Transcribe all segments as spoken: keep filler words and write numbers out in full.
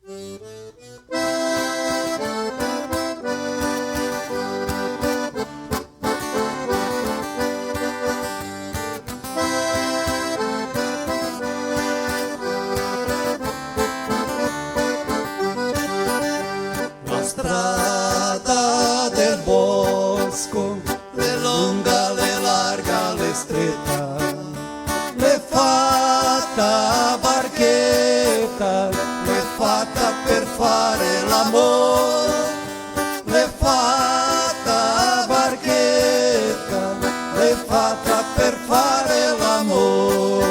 La strada del bosco, l'è longa, l'è larga, l'è streta, l'è fata a barcheta, l'è fata per fare l'amor. L'è fata a barcheta, l'è fata per fare l'amor.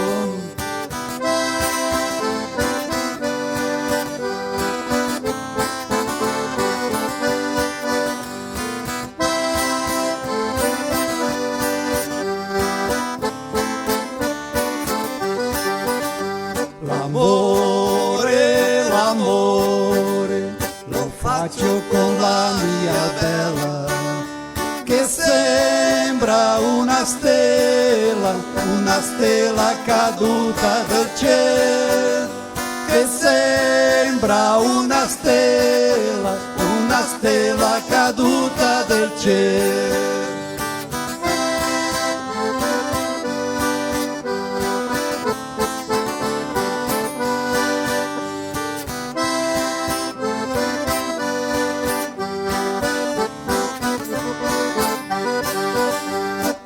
L'amore, l'amore, lo faccio con la mia bella, che sembra una stella, una stella caduta dal cielo, che sembra una stella, una stella caduta dal cielo.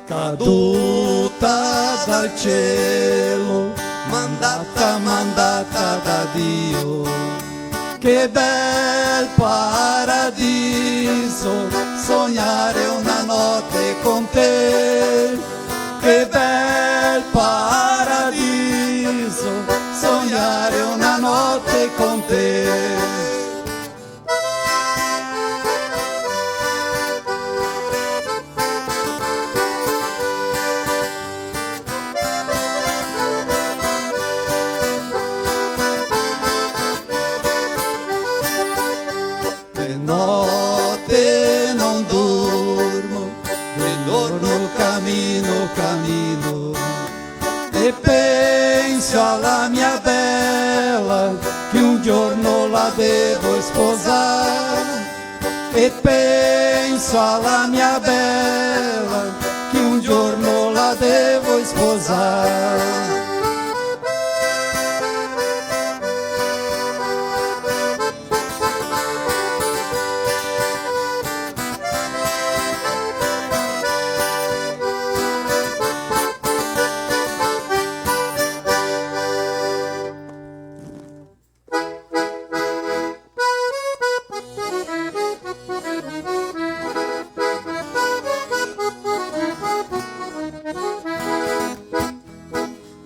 Caduta dal cielo, mandata, mandata da Dio. Che bel paradiso, sognare una notte con te. Che bel paradiso, sognare una notte con te. De notte non dormo, de giorno camino, camino. E penso alla mia bella, che un giorno la devo sposar. E penso alla mia bella, che un giorno la devo sposar.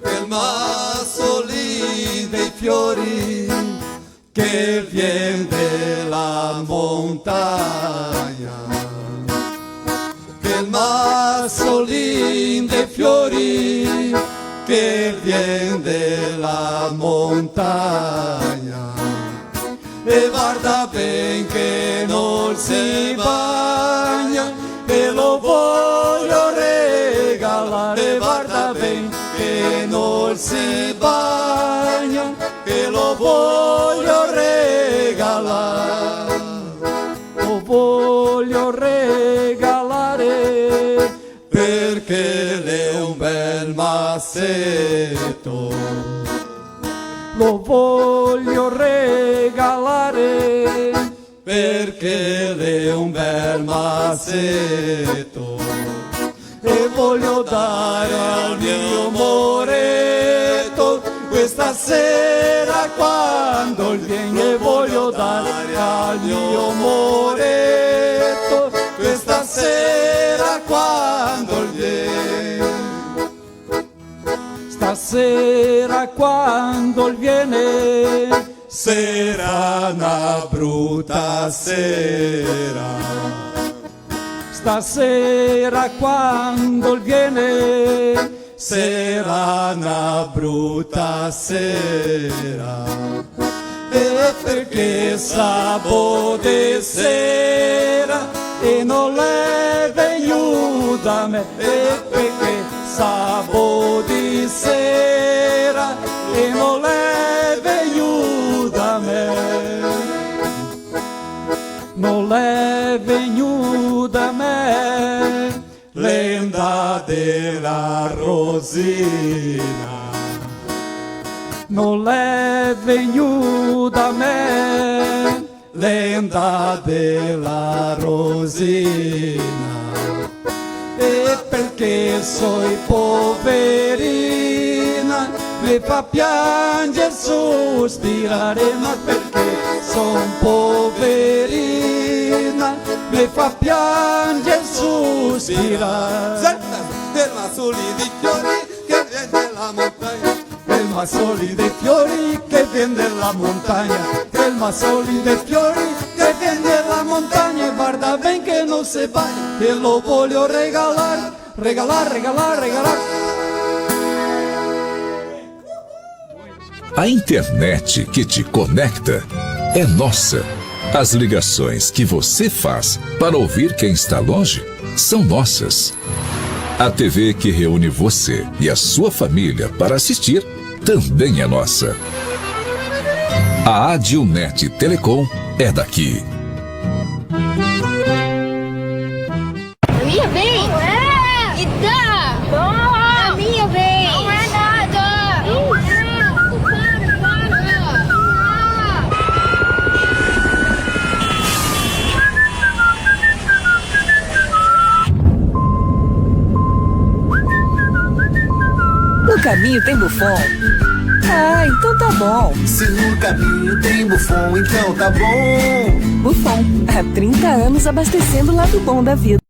Quel masolin dei fiori che vien de la montagna, quel masolin de fiori che vien de la montagna, e varda ben che nol se bagna, e lo voglio regalar, e varda ben che nol se bagna, che lo voglio regalar. Lo voglio regalare perché l'è un bel maseto. Lo voglio regalare perché l'è un bel maseto. E voglio dare al mio moreto questa sera quando el vien, e voglio dare al mio moreto questa sera quando el vien. Stasera quando el viene, sarà na bruta sera. Stasera quando el viene, sarà na bruta sera. E perché sabo de sera e no l'è vegnù da me, e perché sabo de sera e no l'è vegnù da me. L'è vegnuda me l'enda de la Rosina, no l'è vegnuda me l'enda de la Rosina. E parché so poverina, me fa pianger, suspirare, ma parché so poverina, me fa pianger, suspirare. Senta, ferma soli de fiori che vien de la montagna. Ferma soli de fiori che vien de la montagna, ferma soli de fiori che vien de la montagna, e varda ben che no se bagna, che lo voglio regalar, regalar, regalar, regalar. A internet que te conecta é nossa. As ligações que você faz para ouvir quem está longe são nossas. A T V que reúne você e a sua família para assistir também é nossa. A Adilnet Telecom é daqui. A minha vez? Não é! Me dá! Não! A minha vez! Não é nada! Não é! Para, para! No caminho tem Buffon? Ah, então tá bom. Se no caminho tem Buffon, então tá bom. Buffon, há trinta anos abastecendo o lado bom da vida.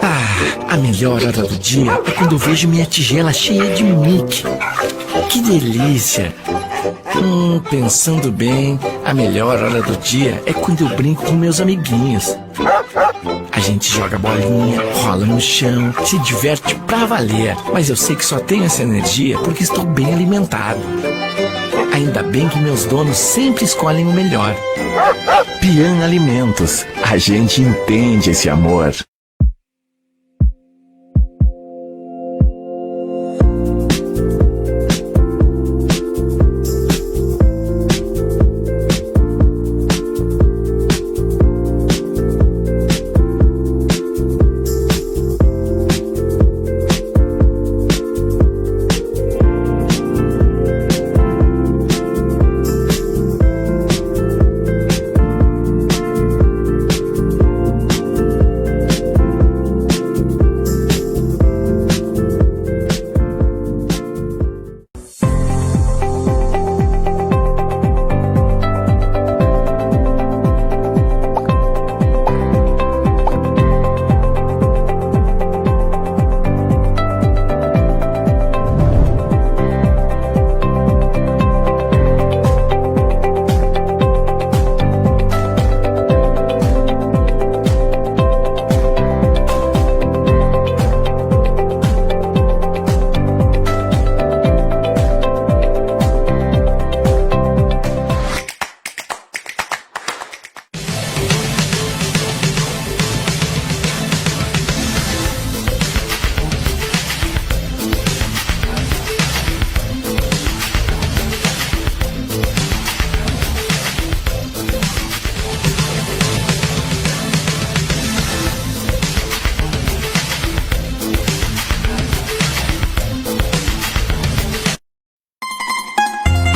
Ah, a melhor hora do dia é quando eu vejo minha tigela cheia de Mickey. Que delícia! Hum, pensando bem, a melhor hora do dia é quando eu brinco com meus amiguinhos. A gente joga bolinha, rola no chão, se diverte pra valer. Mas eu sei que só tenho essa energia porque estou bem alimentado. Ainda bem que meus donos sempre escolhem o melhor. Pian Alimentos, a gente entende esse amor.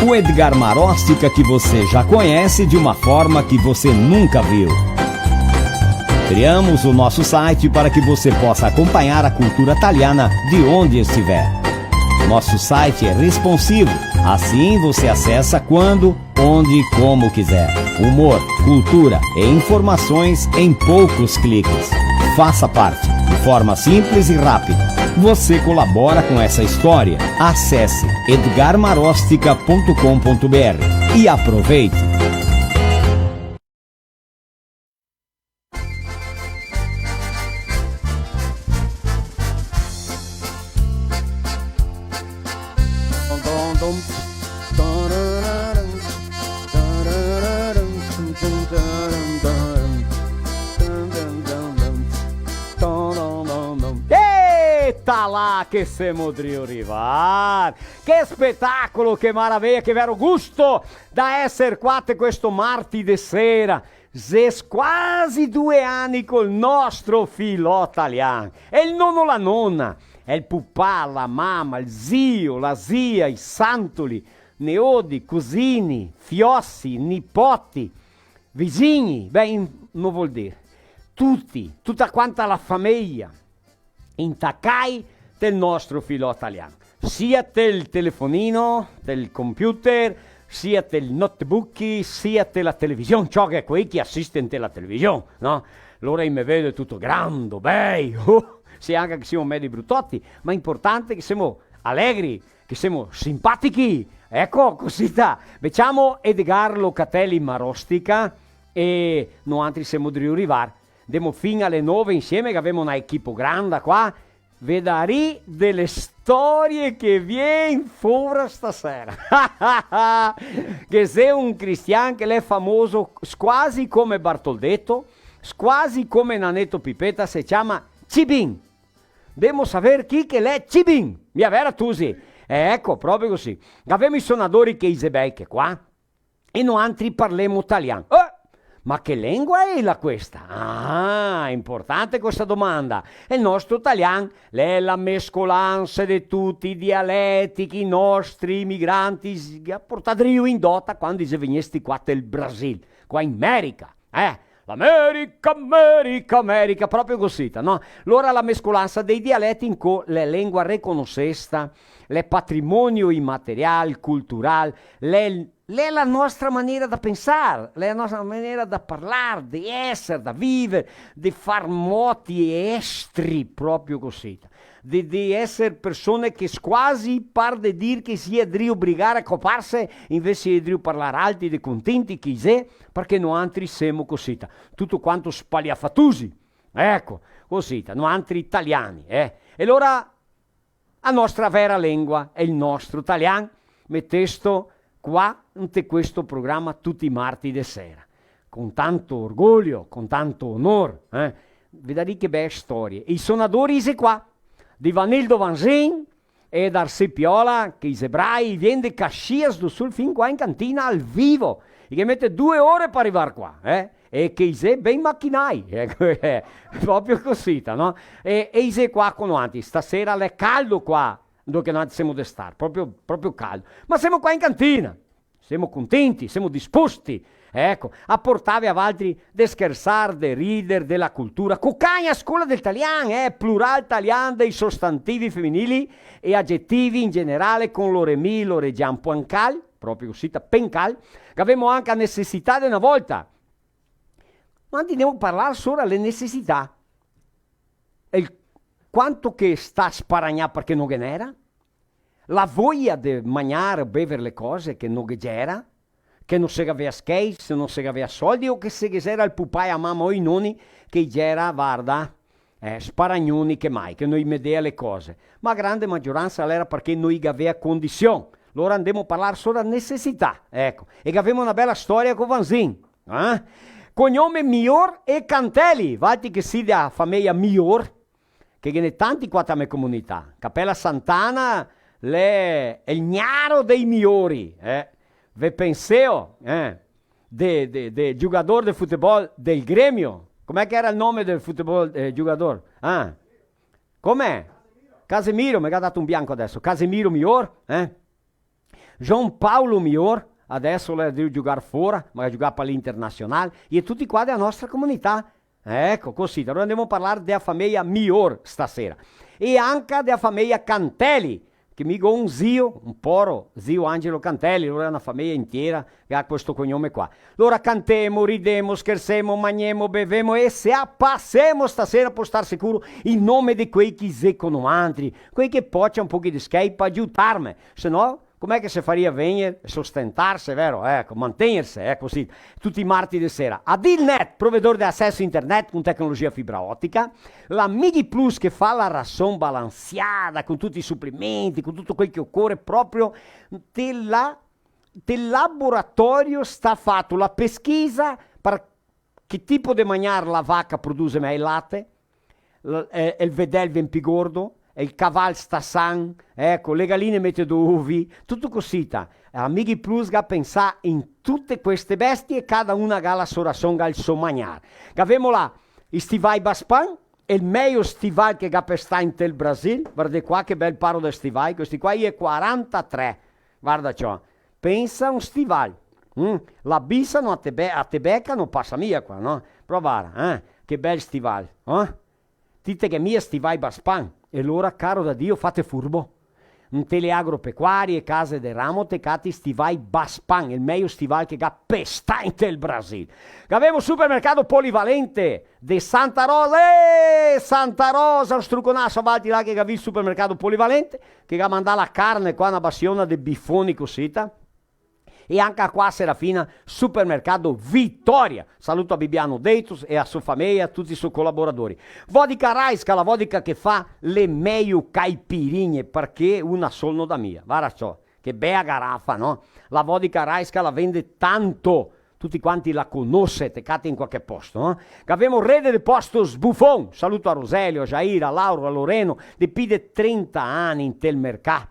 O Edgar Maróstica que você já conhece de uma forma que você nunca viu. Criamos o nosso site para que você possa acompanhar a cultura taliana de onde estiver. Nosso site é responsivo, assim você acessa quando, onde e como quiser. Humor, cultura e informações em poucos cliques. Faça parte, de forma simples e rápida. Você colabora com essa história. Acesse edgarmarostica ponto com ponto br e aproveite! Eita là che semo drio rivar! Che spetacolo, che maraveia, che vero gusto da eser qua te questo marti de sera! Xe squasi due ani col nostro filò talian. E el nono, la nona, e el pupà, la mama, el zio, la zia, i santoli, neodi, cusini, fiosi, nipoti, vizini, beh, in-, no vol dir. Tuti, tuta quanta la fameia. Intacai tel nostro filò talian, sia tel telefonino, tel computer, sia tel notebook, sia te la television, ciò che quei che asiste inte la television, no? Lora i me vede tuto grando, bei, oh, sì, anca che semo medi brutoti, ma importante che semo alegri, che semo simpatichi, eco, cosita. Ciamo Edgar Locatelli Marostica e noantri semo drio rivar. Ndemo fin a le nove insieme, che gavemo na equipo granda qua. Vedarì de le storie che vien fora stasera. Che xe un cristian che l'è famoso squasi come Bartoldeto, squasi come Naneto Pipeta, se ciama Cibin. Ndemo saver chi che l'è Cibin. Mia vera, Tusi? Eh, eco, proprio cusì. Gavemo i sonadori che i xe bei che qua. E noantri parlemo talian. Eh! Ma che lengua ela questa? Ah, importante questa domanda. El nostro talian l'è la mescolansa de tuti i dialeti che i nostri imigranti s-, ga portà drio in dota quando i xe vegnesti qua tel Brasil, qua in Merica, eh? L'America, Merica, Merica, proprio cosita, no? Lora la mescolansa dei dialeti incò l'è lengua reconosesta, l'è patrimonio imaterial, cultural, l'è l'è la nostra manera da pensar, l'è la nostra manera da parlar, de eser, da viver, de far moti e estri proprio cosita, de, de eser persone che squasi par de dir che i xe drio brigar a coparse, invese i xe drio parlar alti, de contenti che i xe, parché noantri semo cosita, tuto quanto spaliafatusi, eco, cosita, noantri italiani, eh? E lora a nostra vera lengua e el nostro talian, metesto qua inte questo programa tuti i marti de sera. Con tanto orgoglio, con tanto onor, eh? Vedarì che bele storie. I sonadori i xe qua, di Vanildo Vanzin e Darcy Piola, che i xe brai, i vien de Caxias do Sul fin qua in cantina al vivo. I ghe mete due ore par rivar qua, eh? E che i xe bei machinai, eco, eh, proprio cosita, no? E, e i xe qua co noantri. Stasera l'è caldo qua, dove che noantri semo de star, proprio, proprio caldo. Ma semo qua in cantina, semo contenti, semo disposti, eco, a portarve a valtri de schersar, de rider, de la cultura. Cucagna, scola del talian, eh, plural talian dei sostantivi feminili e agetivi in generale, con l'oremì, l'oregian, pancal, proprio cosita, pencal, che gavemo anca necesità de na volta. Ma ndemo parlar sora le necesità. E el quanto che sta sparagnà parché no ghe n'era, la voia de magnar, bever le cose che no ghe gera, che no se gavea schei, se no se gavea soldi, o che se ghe gera el pupà e a mama o i noni che i gera, varda, eh, sparagnoni che mai, che no i me dea le cose. Ma a grande magioransa l'era parché no i gavea condision. Lora ndemo parlar sora necesità, eco. E gavemo na bela storia co Vanzin, eh? Cognome Mior e Canteli, valtri che site a fameia Mior, che ghe n'è tanti qua ta me comunità. Capela Santana l'è el gnaro dei Miori, eh? Ve penseo, eh? De, de, de giugador de futebol del Gremio. Come che era el nome del futebol, eh, giugador? Ah. Come? Casemiro, me ga dato un bianco adeso. Casemiro Mior, eh? João Paulo Mior, adeso l'è drio giugar fora, ma ga giugà pa l'Internacional, e tuti qua dela nostra comunità. Eco, cosita. Alora ndemo a parlar dea fameia Mior stasera. E anca dea fameia Cantelli, che mi go un zio, un poro, zio Angelo Cantelli, lora xe na fameia intiera che ga questo cognome qua. Lora cantemo, ridemo, schersemo, magnemo, bevemo e se a pasemo stasera, pol star sicuro, in nome de quei che xe co noantri, quei che pocia un pochi de schei par giutarme, se no, come che se faria vegner e sostentarse, vero? Eco, mantegnerse, eh, cosita, tuti i marti de sera. Adilnet, provedor de aceso internet con tecnologia fibra otica, la Migplus che fa la rason balansiada, con tuti i suplementi, con tuto quel che ocore, proprio te la, te laboratorio sta fato la pesquisa par che tipo de magnar la vaca produse mei late, l-, eh, el vedel vien pi gordo, el caval sta san, eco, le galine mete do ovi, tuto cosita. A Migplus ga pensà in tute queste bestie, cada una ga la so rason, ga el so magnar. Gavemo là i stivai Baspan, el meio stival che ga pestà intel Brasil, varda qua che bel paro de stivai, questi qua i è quarantatré, varda ciò, pensa un stival, mm? La bisa no a te be-, a te beca no pasa mia qua, no? Prova, eh? Che bel stival, eh? Ti te ghe mia stivai Baspan, e lora, caro da Dio, fate furbo. Inte le agropecuarie, case de ramo, te cati stivai Baspan, el meio stival che ga pestà inte el Brasil. Gavemo Supermercado Polivalente de Santa Rosa, eh, Santa Rosa, un struconaso a valtri là che gavì el Supermercado Polivalente, che ga mandà la carne qua, na basiona de bifoni cosita. E anca qua a Serafina, Supermercado Vitória. Saluto a Bibiano Deitos e a so fameia, tuti i so colaboradori. Vodka Raiska, la vodka che fa le meio caipirinhe, parché una sol no dà mia. Varda ciò, che bea garafa, no? La vodka Raiska la vende tanto, tuti quanti la conose, te cati in qualche posto, no? Gavemo Rede de Postos Buffon, saluto a Roselio, a Jair, a Lauro, a Loreno, de pi de trenta ani intel mercà,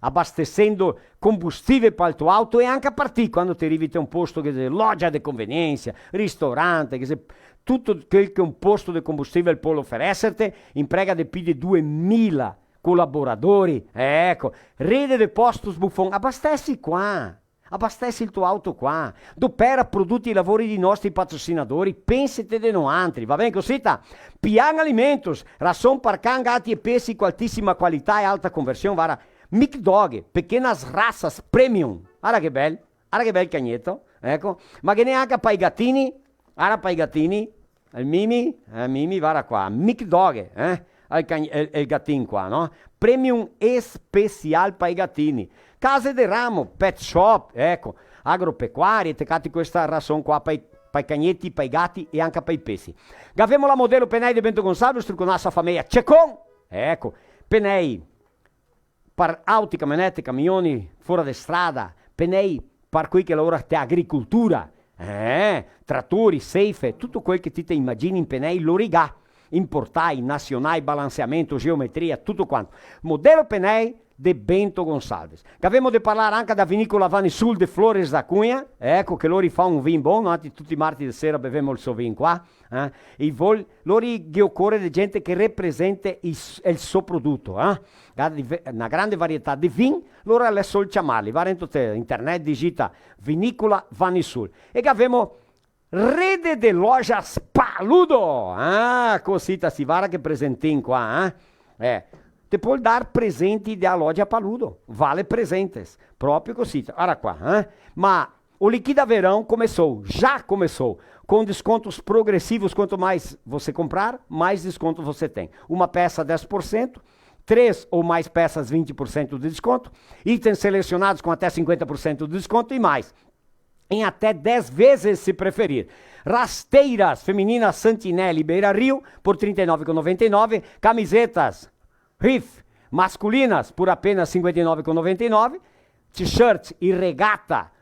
abastesendo combustível pal to auto e anca par ti, quando te rivi te un posto che xe loja de conveniência, ristorante, che xe tuto quel che un posto de combustível pol ofereserte, imprega de pi de duemila colaboradori, eco, Rede de Postos Buffon, abastesi qua, abastesi el to auto qua, dopera produti e lavori dei nostri patrocinadori, pensete de noantri, va ben cosita? Pian Alimentos, rason par can, gati e pesi co altisima qualità e alta conversion, vara, Mic Dog, pequenas raças premium. Ara che bel, ara che bel cagneto, eco. Ma ghe n'è anca pa i gatini, ara pa i gatini, el Mimi, eh, Mimi, vara qua, Mic Dog, eh? El cagn-, el, el gatin qua, no? Premium especial pa i gatini. Case de ramo, pet shop, eco, agropecuarie, te cati questa rason qua pa i, pa i cagneti, pa i gati e anca pa i pesi. Gavemo la Modelo Penei de Bento Gonçalves, struconaso a fameia Cecon, eco, penei, par auti, camionete, camioni, fora de strada, penei par quei che lavora te agricoltura, eh, tratori, seife, tuto quel che ti te imagini in penei lori ga, importai, nasionai, balanceamento, geometria, tuto quanto. Modelo Penei de Bento Gonçalves. Gavemo de parlar anca da vinicola Vanisul de Flores da Cunha, eco che lori fa un vin bon, noantri tuti i marti de sera bevemo el so vin qua, eh? E vol-, lori ghe ocore de gente che represente i s-, el so produto, eh? Ga di ve-, na grande varietà de vin, lora l'è sol ciamarli, va rento te internet, digita Vinicola Vanisul. E gavemo Rede de Lojas Paludo, ah, cosita, si vara che presentin qua, eh? Eh, te pol dar presenti da loja Paludo, vale presentes, proprio cosita, ara qua, eh? Ma o Liquida Verão começou, já começou, com descontos progressivos, quanto mais você comprar, mais desconto você tem. Uma peça, dez por cento, três ou mais peças, vinte por cento de desconto, itens selecionados com até cinquenta por cento de desconto e mais. Em até dez vezes, se preferir. Rasteiras femininas Santinelli Beira Rio, por trinta e nove com noventa e nove, camisetas Riff masculinas por apenas cinquenta e nove com noventa e nove, t-shirt e regata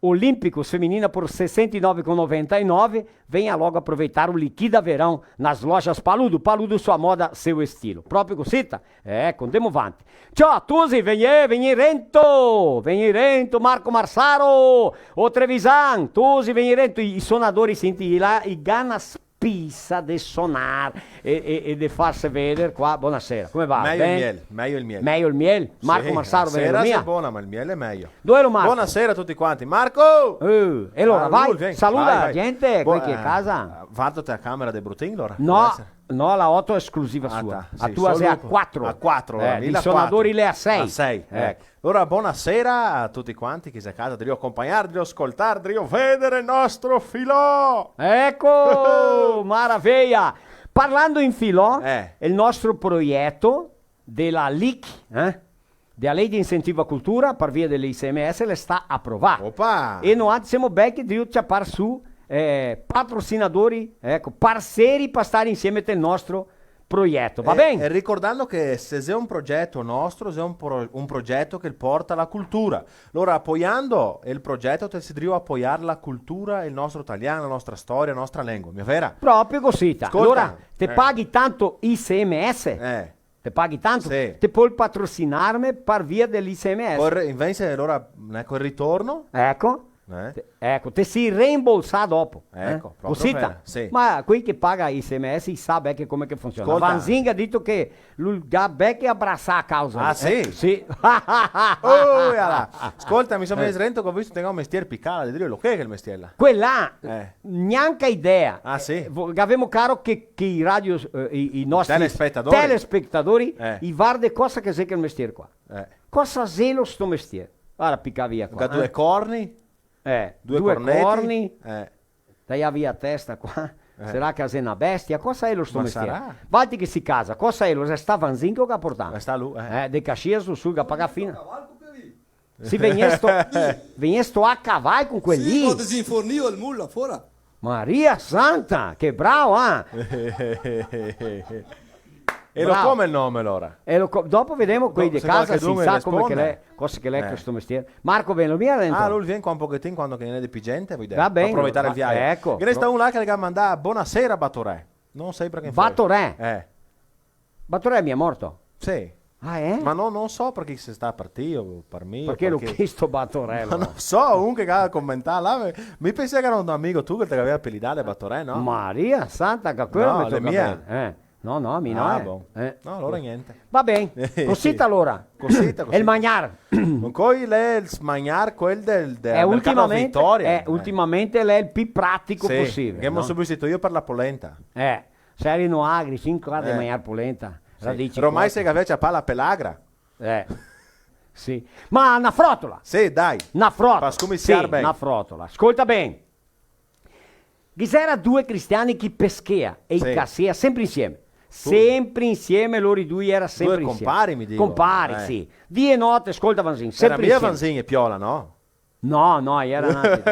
Olímpicos feminina por sessenta e nove com noventa e nove. Venha logo aproveitar o Liquida Verão nas lojas Paludo. Paludo, sua moda, seu estilo. Proprio cosita? Eco, ndemo vanti. Ciò, tusi, vegnì, vegnì rento! Vegnì rento, Marco Marsaro! O Trevisan, tusi, vegnì rento! I, i sonadori, senti, i là, i ga na pisa de sonar e, e, e de farse veder qua. Bonasera, come va? Mejo el miel, mejo el miel. Mejo el miel? Marco Marsaro, sera xe bona, ma el miel xe mejo. Dove lo Marco? Bonasera a tuti quanti. Marco! Eh, e alora, ah, vai, vien. Saluda la gente, quei che xe a casa. Varda te la camera de Brutin, alora. No, no, la oto xe esclusiva sua. Ah, ta, sì, a tua xe a quatro. A quatro, eh, alora, i sonadori l'è a sei. A sei, eh. Eco. Alora, bonasera a tuti quanti che xe a casa, drio acompagnar, drio scoltar, drio veder el nostro Filò. Eco! Maraveia! Parlando in Filò, eh, el nostro proieto de la LIC, eh? De la Lei de Incentivo a Cultura, par via de l'I C M S, l'è stà aprovà. Opa! E noantri semo belche drio ciapar su, eh, patrosinadori, eco, parseri par star insieme tel nostro proieto, va ben? E ricordando che se xe un progeto nostro, xe un pro-, un progeto che porta la cultura. Alora, apoiando el progeto, te si drio apoiar la cultura, el nostro talian, la nostra storia, la nostra lengua. Mia vera? Proprio cosita. Scolta. Alora, te paghi tanto I C M S? Eh. Te paghi tanto? Sì. Te pol patrosinarme par via de l'I C M S. Col re-, invese, alora, eco, el ritorno? Eco. Eh? Te, eco, te si reimbolsà dopo, eh? Eco, proprio. Cosita. Sì. Ma quei che paga I C M S i sa ben che come che funsiona. Scolta. Vanzin ga dito che lu ga ben che abrasà a causa. Ah, sì? Eh, sì. Oh, e là. Scolta, mi so meso drento che go visto che te ga un mestier picà, de drio, lo che xe quel mestier là? Quel là, eh, gnanca idea. Ah, sì? Eh, vo-, gavemo caro che, che i radio, eh, i, i nostri telespetadori, telespetadori, eh, i varde cosa che xe quel mestier qua. Eh. Cosa xelo sto mestier? Varda, pica via qua, eh. Ga due corni? Eh, due corneti? Due corni? Eh. Taia via a testa qua. Eh. Sarà che xe na bestia? Cosa xelo sto mestier? Ma sarà? Valtri che sì casa, cosa xelo? Xe stà Vanzin che lo ga portà? Xe stà lu, eh. Eh, de Caxias do Sul, che ga pagà fina. Sì, vegnesto, vegnesto a caval con quel lì. Sì, go disinfornìo el mul là fora. Maria Santa, che bravo, eh? E lo come el nome, alora? E lo co-, dopo vedemo quei de casa, se sa come che l'è, cosa che l'è questo mestier. Marco, vien lu mia dentro? Ah, lu vien qua un pochetin quando che ghe n'è de pi gente, voi dire. Va ben, aprofitar el viaio. Eco. Ghe n'è stà un là che el ga mandà: "Bonasera, Batorè." No sai par che. Batorè? Eh. Batorè xe mia morto? Sì. Ah, eh? Ma no, no so parché se sta par ti o par mi, o parché lo ga chisto Batorè. Ma no so, un che ga comentà là, me, mi pensea che gera un amigo tuo che te gaveva apelidà de Batorè, no? Maria Santa, che quelo... No, me toca mia. Eh. No, no, mi no, eh. Ah, bon. Eh. No, alora gnente. Va ben, cosita alora. Cosita, cosita. E el magnar? Incoi l'è el magnar, quel del, del mercato Vitoria. Eh, ultimamente l'è el pi pratico posibile, no? Sì, che ghemo sostituìo par la polenta. Eh. Sarino agri, sin qua de magnar polenta. Sì. Radici. Romai se gavea ciapà la pelagra. Eh. Sì. Ma na frotola. Sì, dai. Na frotola. Par scomisiar ben. Sì, na frotola. Scolta ben. Ghe xera due cristiani che i peschea e i casea sempre insieme. Sempre insieme, lori due i era sempre insieme. Due compari, mi digo. Compari, sì. Dì e note, scolta, Vanzin, sempre insieme. Era mia Vanzin e Piola, no? No, no, i era n'altri.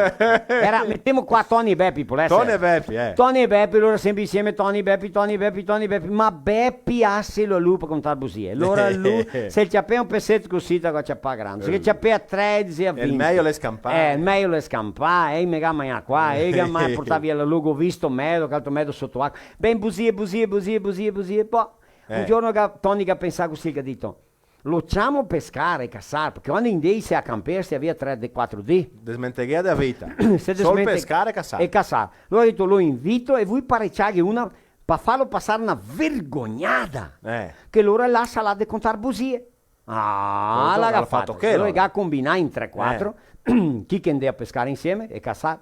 Era, metemo qua Toni e Bepi, pol esere. Toni e Bepi, eh. Toni e Bepi, lora sempre insieme, Toni, Bepi, Toni, Bepi, Toni, Bepi. Ma Bepi, aselo a lu par contar busie. Lora lu, se el ciapea un peseto cusì, te ga ciapà grande. Se el ciapea tre, dixea: "Vinto." El mejo l'è scampà. Eh, el mejo l'è scampà, e i me ga magnà qua, e i ga mai portà via la lu, go visto medo, che altro medo soto acua. Ben, busie, busie, busie, busie, busie, po. Eh. Un giorno ga, Toni ga pensà cusì, ga dito: "Lo ciamo pescar e casar, parché quando i ndea a camper se gavea tre, de quatro dì." Desmenteghea de la vita. Se desmente-, sol pescar e casar. E casar. Alora ga dito: "Lo invito e vui pareciarghe una par farlo pasar na vergognada." Eh. Che lora lasa là de contar busie. Ah, la ga fato. Alora i ga combinà in tre, quatro, chi che ndea a pescar insieme e casar.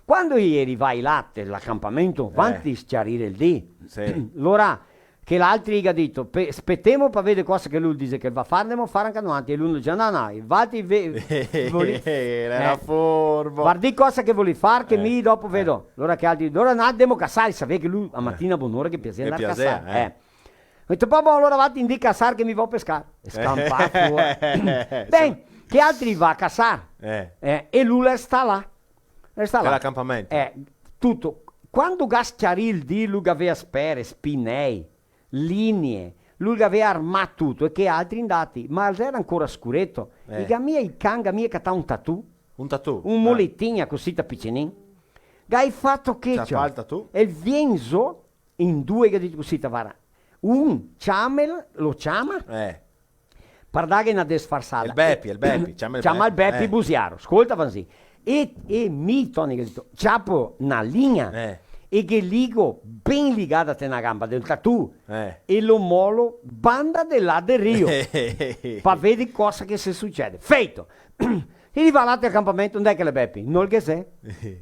Quando i xe rivai là, te l'acampamento, vanti s-ciarir el dì, sì, lora che l'altri i ga dito: "Pe-, spetemo par veder cosa che lu dixe che el va far, ndemo far anca noantri." E lu dixe: "No, no, valtri ve-, voli-, era furbo. Vardì cosa che voli far, che mi dopo vedo." Lora che altri: "Lora ndemo casar", savè che lu a matina bonora ghe piasea ndar casar. Eh. Go dito: "Po bon, alora valtri ndè casar che mi vo pescar." E scampà fora. Ben, che altri va a casar. Eh. Eh, e lu l'è stà là. L'è stà là. Che l'acampamento. Eh, tuto. Quando ga s-ciarì el dì, lu gavea spere, spinei, linie, lu gavea armà tuto, e che altri ndati. Ma l'era ancora scureto. Eh. I ga mia, i can ga mia catà un tatù. Un tatù? Un muletinha cusì, ta picinin. Gai fato che, ciò? Ciapà el tatù? E el vien zo, in due, che dixe cusì, ta vara. Un, ciamel, lo ciama? Eh. Par darghe na desfarsada. El Bepi, el Bepi, ciama el Bepi. Ciama el Bepi, eh. Busiaro. Scolta, Vanzin. E, e mi, Toni, che digo, ciapo na ligna, eh, e ghe ligo ben ligada te na gamba del tatù, eh, e lo molo banda de là del rio, pa vedi cosa che se sucede. Feito! E riva là del acampamento, onde che l'è Bepi? Nol ghe xe.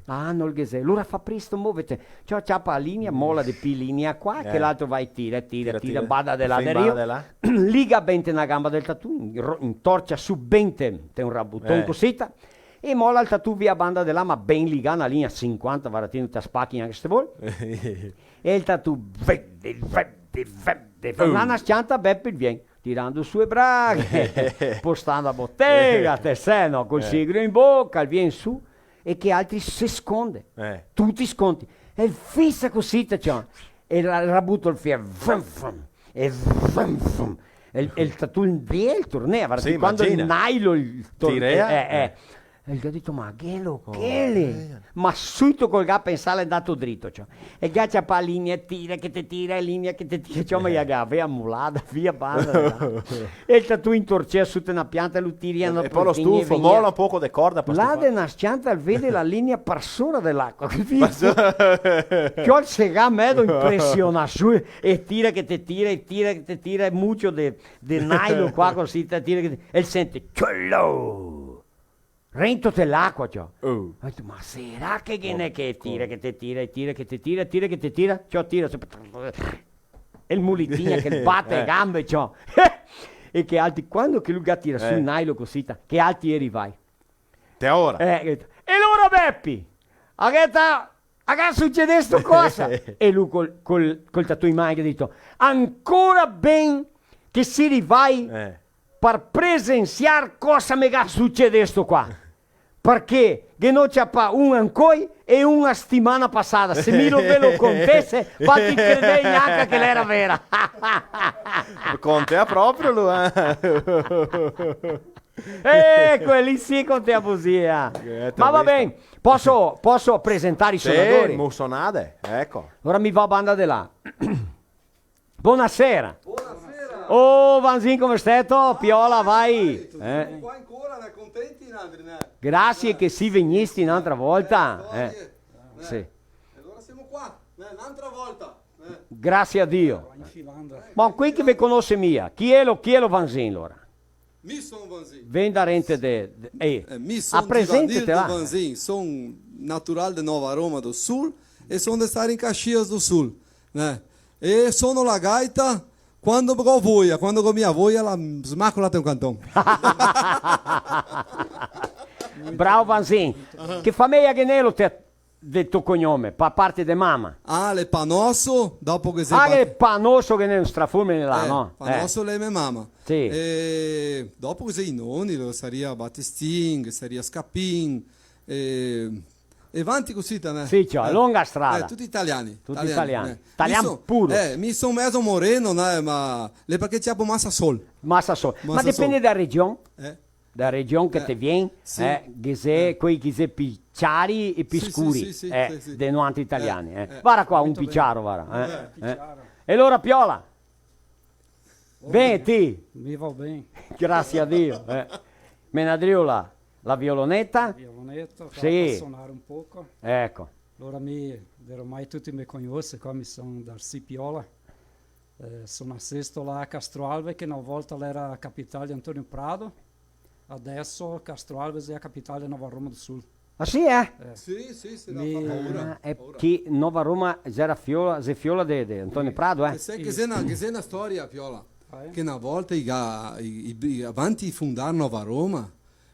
Ah, nol ghe xe. Alora fa presto, movete. Ciò, ciapa la linea, mola de pi linea qua, eh, che l'altro va e tira, tira, tira, tira, banda de là del rio. Liga ben te na gamba del tatù, in-, ro-, intorcia su ben te, te un rabuton, eh, cosita, e mola el tatù via banda de là, ma ben ligà, na linea sinquanta, vara ti, no te spachi gnanca se te vol. E el tatù, vede, vede, vede, fa na, na s-cianta, Bepi vien, tirando su e braghe, postando a botega, te sè, no, col sigaro in boca, el vien su, e che altri se sconde. Eh. Tuti sconti. E el fisa cosita, ciò. E el ra-, rabuto el fia, vum, vum, e vum, vum. E el, e el tatù indrio, el tornea, varda, sì, quando el nailo el tor-, tira, eh, eh, eh. E el ga dito: "Ma che lo, oh, che le?" Eh. Ma suito che el ga pensà, l'è ndato drito, ciò. E el ga ciapà linea, tira che te tira, e linea che te tira, ciò, ma el gavea molada via banda, là. E el tatù intorcea su te na pianta e lu tiria na... E po' lo stufo, mola un poco de corda, po' stufar. Là de na s-cianta el vede la linea par sora de l'acua, capìo? Ciò, el se ga medo impresionà su, e tira che te tira, e tira che te tira, e mucio de, de nailo qua, cosita, tira che te, e el sente: "Ciolo!" Rento te l'acua, ciò. Oh. Go dito: "Ma sarà che ghe n'è che tira, che te tira, e tira, che te tira, tira, che te tira, ciò, tira su." E el mulitin che bate le gambe, ciò. E che altri, quando che lu ga tirà su el nailo cosita, che altri i è rivai? Te ora. Eh, e alora, Bepi, a che ta-, a che ga sucedesto cosa? E lu col, col, col tatù in man el ga dito: "Ancora ben che si rivai, eh, par presensiar cosa me ga sucedesto qua. Parché ghe n'ò ciapà un ancoi e un a stimana pasada. Se mi no ve lo contese, va ti credei gnanca che l'era vera." Contea proprio lu, eh. Eco, lì sì, contea busia. Eh, ma va ben, poso, poso presentar i sonadori? Sì, mo sonade, eco. Alora mi vao banda de là. Bonasera. Bonasera. Oh, Vanzin, come steto? Piola, vai. Ah, vai, tuti qua ancora, né? Contenti, nandri, né? Grasie che si vegnisti n'antra volta. Eh, storie, né? Sì. E alora semo qua, né? N'antra volta, né? Grasie a Dio. Ma quei che ve conose mia, chi elo, chi elo Vanzin, alora? Mi son Vanzin. Ven darente de, de, eh, eh, mi son Givanildo Vanzin, son natural de Nova Roma do Sul e son de star in Caxias do Sul, né? E sono la gaita, quando go voia, quando go mia voia, la smaco là te un canton. Bravo, Vanzin. Che fameia ghe n'elo te de to cognome, pa parte de mama? Ah, l'è Panoso, dopo che xe... Ah, che Panoso che n'è un strafulmine là, eh, no? Panoso l'è me mama. Sì. E dopo che xe i noni, lo saria Batistin, che saria Scapin, e, e vanti cusì, né? Sì, ciò, eh, longa strada. Eh, tuti italiani. Tuti italiani, italiani, eh. Italian puro. Mi son, eh, mi son mezo moreno, né, ma l'è parché ciapo masa sol. Masa sol. Ma depende da region. Eh. Da region che te vien, sì, eh, ghe xe quei che xe pi ciari e pi scuri, sì, sì, eh, sì, de noantri italiani, eh. Vara qua, un pi ciaro, vara, eh. Eh, pi ciaro. E alora, Piola? Venti? Mi vo ben. Grasie a Dio, eh. Menadrio là, la violoneta? Violoneta, sì, qua par sonar un poco. Eco. Alora mi, ormai tuti me cognose, qua mi son Darcy Piola. Eh, so nasesto là a Castro Alves, che na volta l'era a capitale de Antonio Prado, adeso Castro Alves xe a capitale de Nova Roma do Sul. Ah, sì, eh? Eh. Sì, sì, sì, no, fa paura, ah, xe paura. Che Nova Roma xera fiola, xe fiola de, de Antonio Prado, eh? Che xe, che xe na, che xe na storia, Piola, ah, eh? Che na volta i ga, i, i, i, avanti de fundar Nova Roma,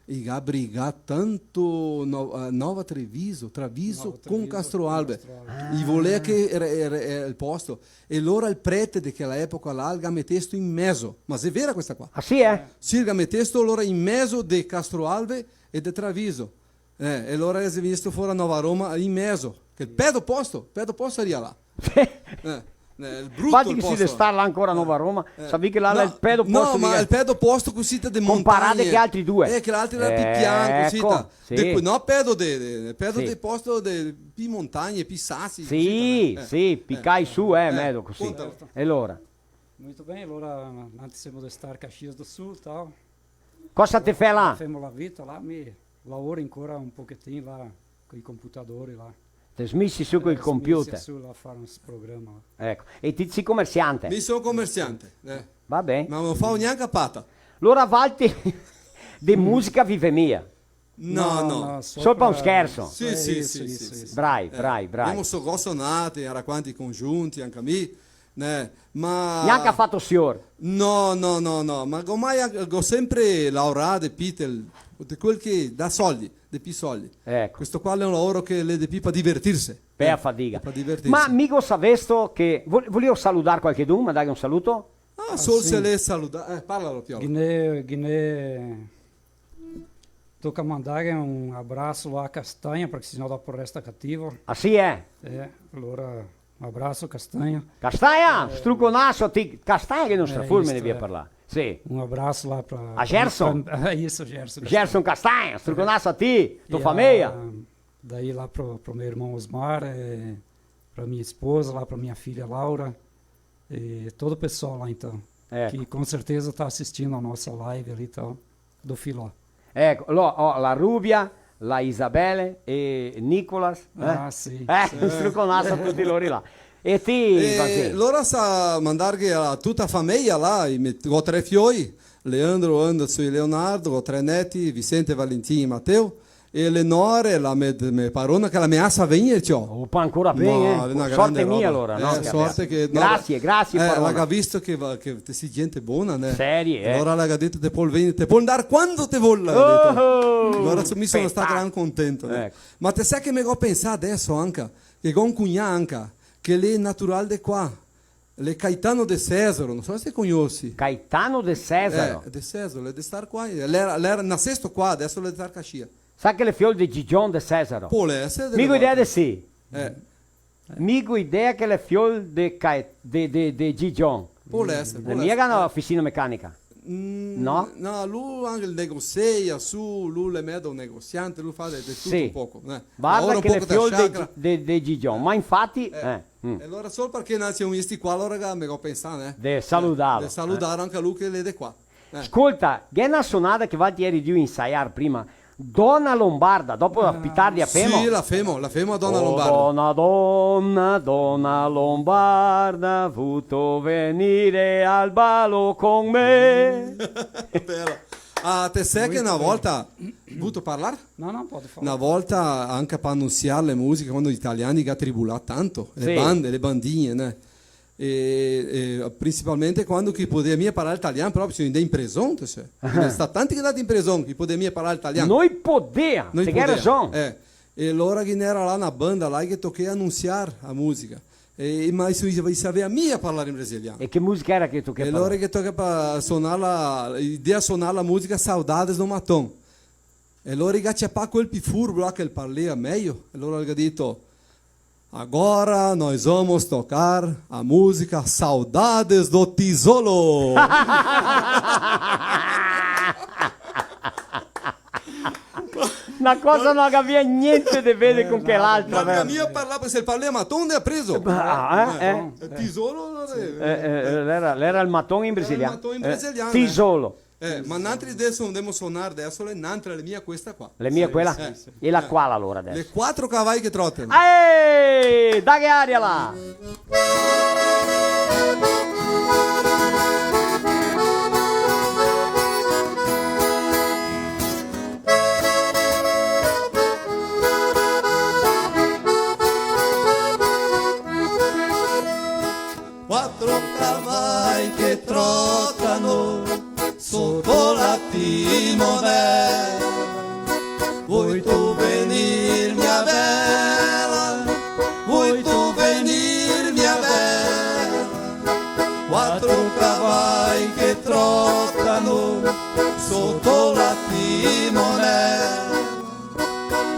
i ga brigà tanto no-, eh, Nova Treviso, Treviso con Castro Alves. Nova Treviso con Castro Alves. Ah. I volea che era, era, era el posto. E alora el prete de quela epoca là el ga metesto in mezo. Ma xe vera questa qua? Ah, sì, eh? Sì, el ga metesto alora in mezo de Castro Alves e de Treviso. Eh, e alora xe vegnesto fora Nova Roma in mezo. Che el pè do posto, pè do posto saria là. Eh, eh, el bruto posto. Infati che se sta là ancora a Nova Roma, eh, savì che là, no, el pè do posto, no, ma el pè do posto cusì te de montagne. Comparà che altri due. Eh, che l'altri era pi pian, cusì. Eco, sì. De, no, pè do de, de, pè do de posto de pi montagne, pi sasi, cusì, eh. Sì, sì, pi cai su, eh, medo cusì. Conta. E alora? Muito bem, alora, antes semo de star Caxias do Sul, tal. Cosa te fè là? Femo la vita là, mi lavoro ancora un pochetin là coi computadori là. Te smisi su col computer. Eh, smisi su là a far un s-, programa. Eco. E ti te si comersiante? Mi son comersiante, eh. Va ben. Ma no fao gnanca pata. Lora valtri de musica vive mia? No, no. No, no, sol pa un scherso. Sì, sì, sì, sì, sì. Brai, brai, brai. Gavemo so-, go sonà, gera quanti congiunti, anca mi, né? Ma gnanca fato sior? No, no, no, no, ma go mai, go sempre laorà de pi, de quel che dà soldi, de pi soldi. Eco. Questo qua l'è un laoro che l'è de pi pa divertirse. Pe la fadiga. Pa divertirse. Ma mi go savesto che vo-, volìo saludar qualchedun, mandar un saluto? Ah, sol se l'è saludar, eh, parlalo, Piolo. Ghinè, ghinè, toca mandar un abraso a Castanha, parché senão dopo resta cativo. Ah, sì, eh? Eh, alora, un abraso, Castanha. Castanha, eh, struconaso a ti. Castanha che no se forma, ne via parlar. Sì. Un abraso là pra, a Gerson? Pra, isso, Gerson Castanha. Gerson Castanha, struconaso a ti, tua fameia. Daí lá pro, pro meu irmão Osmar, eh, pra minha esposa, lá pra minha filha Laura, e todo o pessoal lá, então, que com certeza tá assistindo a nossa live ali e tal, do Filó. Eco, lo, oh, la Rubia, la Isabele e Nicolas, eh? Ah, sì. Eh, sì. Un struconaso a tuti lori là. E ti, Basè? Lora sa mandarghe a tuta la fameia là, i me, go tre fioi, Leandro, Anderson e Leonardo, go tre neti, Vicente, Valentin e Mateo, e le nore, la me, me parona, che la me asa vegnir, ciò. Opa, ancora ben, eh. Ma l'è na grande roba. Sorte mia, alora, no? Eh, sorte che, no, grasie, grasie, eh, parona. La ga visto che va, che te si gente bona, né? Serie, eh. Alora la ga dito, te pol vegnir, te pol ndar quando te vol, la ga dito. Oh! Alora so-, mi son stà gran contento, né? Eco. Ma te sè che me go pensà adeso anca, che go un cugnà anca, che l'è natural de qua. L'è Caetano De Cesaro, no so se te cognosi. Caetano De Cesaro? Eh, De Cesaro, l'è de star qua. L'era, l'era nasesto qua, adeso l'è de star Caxias. Sa che l'è fiol de Gigion De Cesaro? Pol èsar, de... Mi go idea de sì. Eh. Mi go idea che l'è fiol de Cae-, de, de, de Gigion. Pol èsar, pol èsar. L'è mia che ga na oficina mecanica? Mm, no? No, lu anca el negosia, su, lu l'è medo negosiante, lu fa de, de tuto un poco, eh. Varda che l'è fiol de, de, de Gigion, ma infati, eh. Mm. E alora sol parché no xe un sti qua, alora che me go pensà, né? De saludar, eh. De saludar anca lu che l'è de qua. Eh. Scolta, ghe xe na sonada che valtri ieri drio insaiar prima, Dona Lombarda, dopo pi tardi la femo? Sì, la femo, la femo a Dona Lombarda. Oh, dona, dona, dona Lombarda, vuto venire al balo con me? Bela. Ah, te sè che na volta, vuto parlar? No, no, pol far. Na volta, anca par anunsiar le musiche, quando i italiani ga tribulà tanto, le bande, le bandine, né? E, e principalmente quando che i podea mia parlar italian, proprio, se ndea in preson, te sè. Ghe n'è stà tanti che xe ndati in preson, che i podea mia parlar italian. No i podea, te ghe rason. Eh. E alora ghe n'era là na banda là che tochea anunsiar la musica. E, ma i, i savea mia parlar in brasilian. E che musica era che tochea parlar? E alora che tochea pa sonarla, i dea sonar la musica Saudades do Maton. E alora i ga ciapà quel pi furbo là che el parlea mejo. E alora el ga dito: "Agora nós vamos tocar a música Saudades do Tijolo." Na cosa no gavea gnente de veder con quel'altra, vero? Ma no gavea mia parlà, parché se el parlea maton, ndea preso. Ah, eh, eh. Eh, tijolo, eh, eh, l'era, l'era el maton in brasilian. L'era el maton in brasilian, eh. Tijolo. Eh, ma nantri deso ndemo sonar deso, l'è nantra, l'è mia questa qua. L'è mia quela? Sì, sì. E la quala alora deso? Le quatro cavai che trotano. Ehi! Daghe aria là! Quatro cavai che trotano soto la timonela. Vuoi tu venir, mia bela? Vuoi tu venir, mia bela? Quatro cavai che trotano soto la timonela.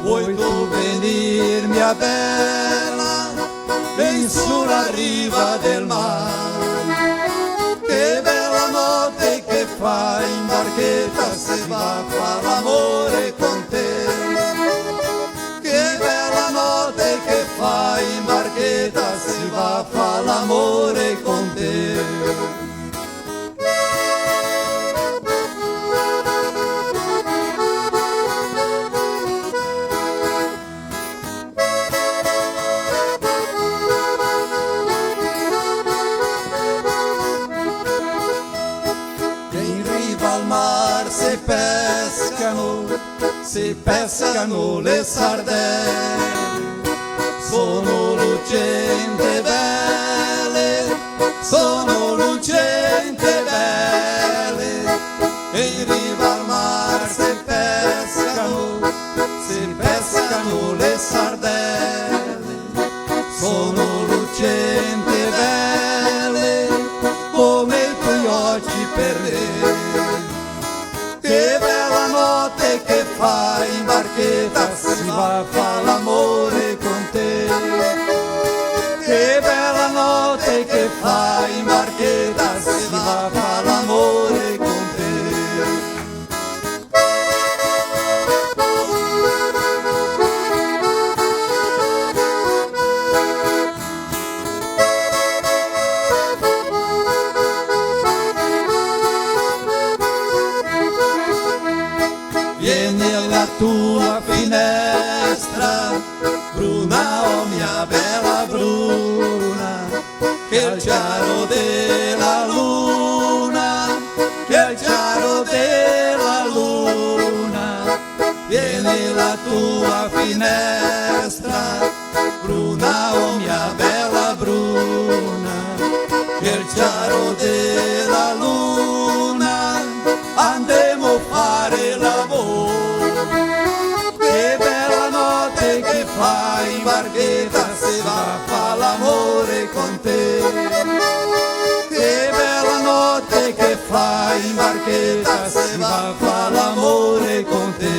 Vuoi tu venir, mia bela, vien su la riva del mar. Che bela note che fa in barcheta, se va a far l'amore con te. Che bela note che fa in barcheta, se va a far l'amore con te. Se pescano le sardele, sono lucente belle, sono lucente belle, e in riva al mar se pescano, se pescano le sardelle, sono lucente belle come i tuoi occhi per me. Che bella notte che fa in barchetta, si va a far l'amore con te. Che bella notte che fa in barchetta, si va a far l'amore con te. Vieni alla tua finestra, Bruna, oh mia bella Bruna, che il chiaro della luna, che il chiaro della luna, vieni alla tua finestra, Bruna, oh mia bella Bruna, che il chiaro della luna, andemo a fare l'amore. Che bella notte che fa in barchetta, se va a far l'amore con te. Che bella notte che fa in barchetta, se va a far l'amore con te.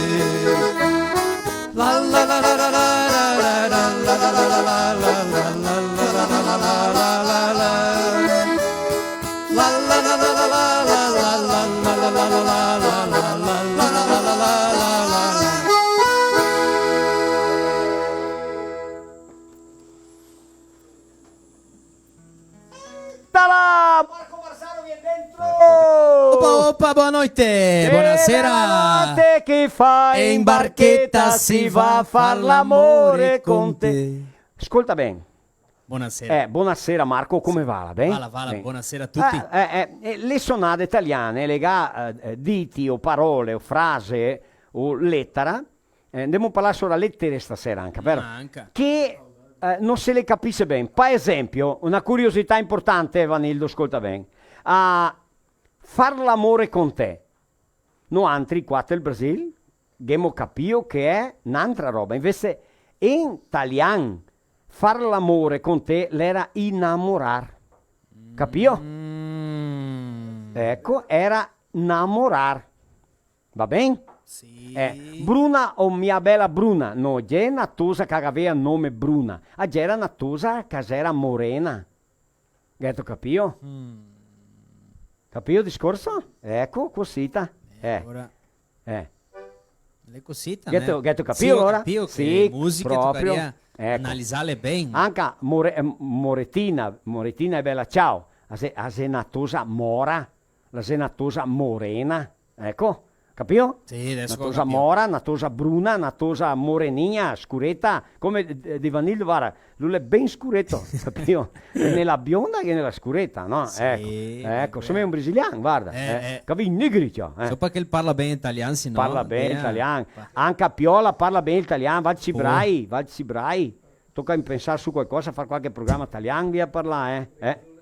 Talà! Marco Marsaro, vien dentro! Opa, opa, boa noite! Bonasera! Che bella notte che fa, e in barchetta si va a far l'amore con te. Scolta ben. Bonasera. Eh, bonasera Marco, come va? Ben? Vala, vala, ben. Bonasera a tuti. Eh, eh, eh, le sonade italiane, le ga, eh, eh, diti o parole o frase o letara, eh, ndemo parlar sora letere stasera anca, vero? Anca. Che, eh, no se le capise ben. Pa esempio, na curiosità inportante, Vanildo, scolta ben. A far l'amore con te. Noantri qua tel Brasil ghemo capìo che xe n'antra roba. Invese in talian, far l'amore con te l'era inamorar. Capìo? Mm. Eco, era namorar. Va ben? Sì. Eh, Bruna, o mia bela Bruna, no ghe na tosa che gavea nome Bruna. A gera na tosa che gera morena. Gheto capìo? Mm. Capìo el discorso? Eco, cosita. Eh, eh. Alora. Eh. L'è cosita, gheto, né? Gheto capìo, sì, go alora? Capìo che sì, musica proprio. Tocaria, eco, analizarle ben. Anca More-, eh, Moretina, Moretina e Bela Ciao. A xe, a xe na tosa mora, la xe na tosa morena. Eco, capìo? Sì, deso go capìo. Na tosa mora, na tosa bruna, na tosa moreninha, scureta, come, eh, de Vanildo, varda, lu l'è ben scureto, capìo? Ghe n'è la bionda, ghe n'è la scureta, no? Sì, eco, eco, sì, somea un brasilian, varda, eh, eh, eh. Capìo? Negri, ciò, eh. Solo parché el parla ben italian, se no, parla ben italian. Anca Piola parla ben italian, Valci Brai, Valci Brai. Toca pensar su qualcosa, far qualche programa italian, via parlar, eh? Eh?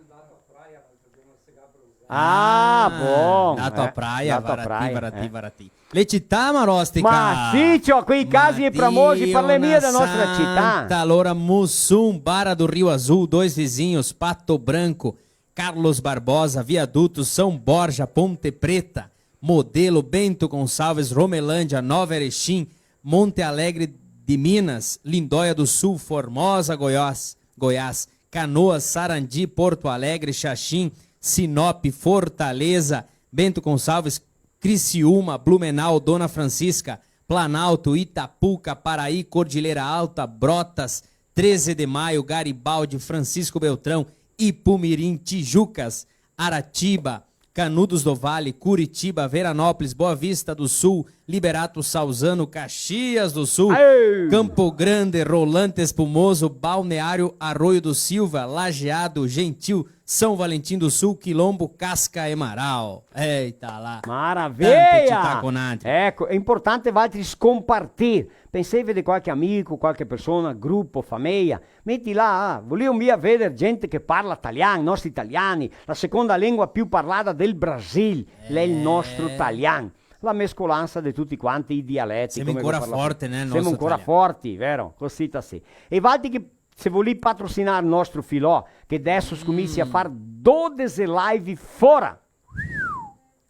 Ah, bon, ndato a Praia, eh, ndato a Praia, varda ti, varda ti, eh. Le cità, Marostica. Ma sì, ciò, quei casi famosi, parlè mia da nostra cità. Madona Santa, alora, Muçum, Barra do Rio Azul, Dois Vizinhos, Pato Branco, Carlos Barbosa, Viaduto, São Borja, Ponte Preta, Modelo, Bento Gonçalves, Romelândia, Nova Erechim, Monte Alegre de Minas, Lindóia do Sul, Formosa, Goiás, Goiás, Canoas, Sarandi, Porto Alegre, Xaxim, Sinop, Fortaleza, Bento Gonçalves, Criciúma, Blumenau, Dona Francisca, Planalto, Itapuca, Paraí, Cordilheira Alta, Brotas, Treze de Maio, Garibaldi, Francisco Beltrão, Ipumirim, Tijucas, Aratiba, Canudos do Vale, Curitiba, Veranópolis, Boa Vista do Sul, Liberato Salzano, Caxias do Sul, aê! Campo Grande, Rolante Espumoso, Balneário Arroio do Silva, Lajeado, Gentil, São Valentim do Sul, Quilombo, Casca e Marau. Eita là. Maravilha! Tante cità con altri. Eco, xe inportante valtri scompartir. Pensè de qualche amico, qualche persona, grupo, fameia. Meti là, ah, volìo mia veder gente che parla talian, nostri italiani, la seconda lengua più parlada del Brasil, l'è el nostro talian. La mescolansa de tuti quanti i dialeti, come che parla. Semo ancora forti, né, el nostro talian. Semo ancora forti, vero? Cosita sì. E valtri che se volì patrosinar el nostro filò, che deso scominsia a far dodese live fora.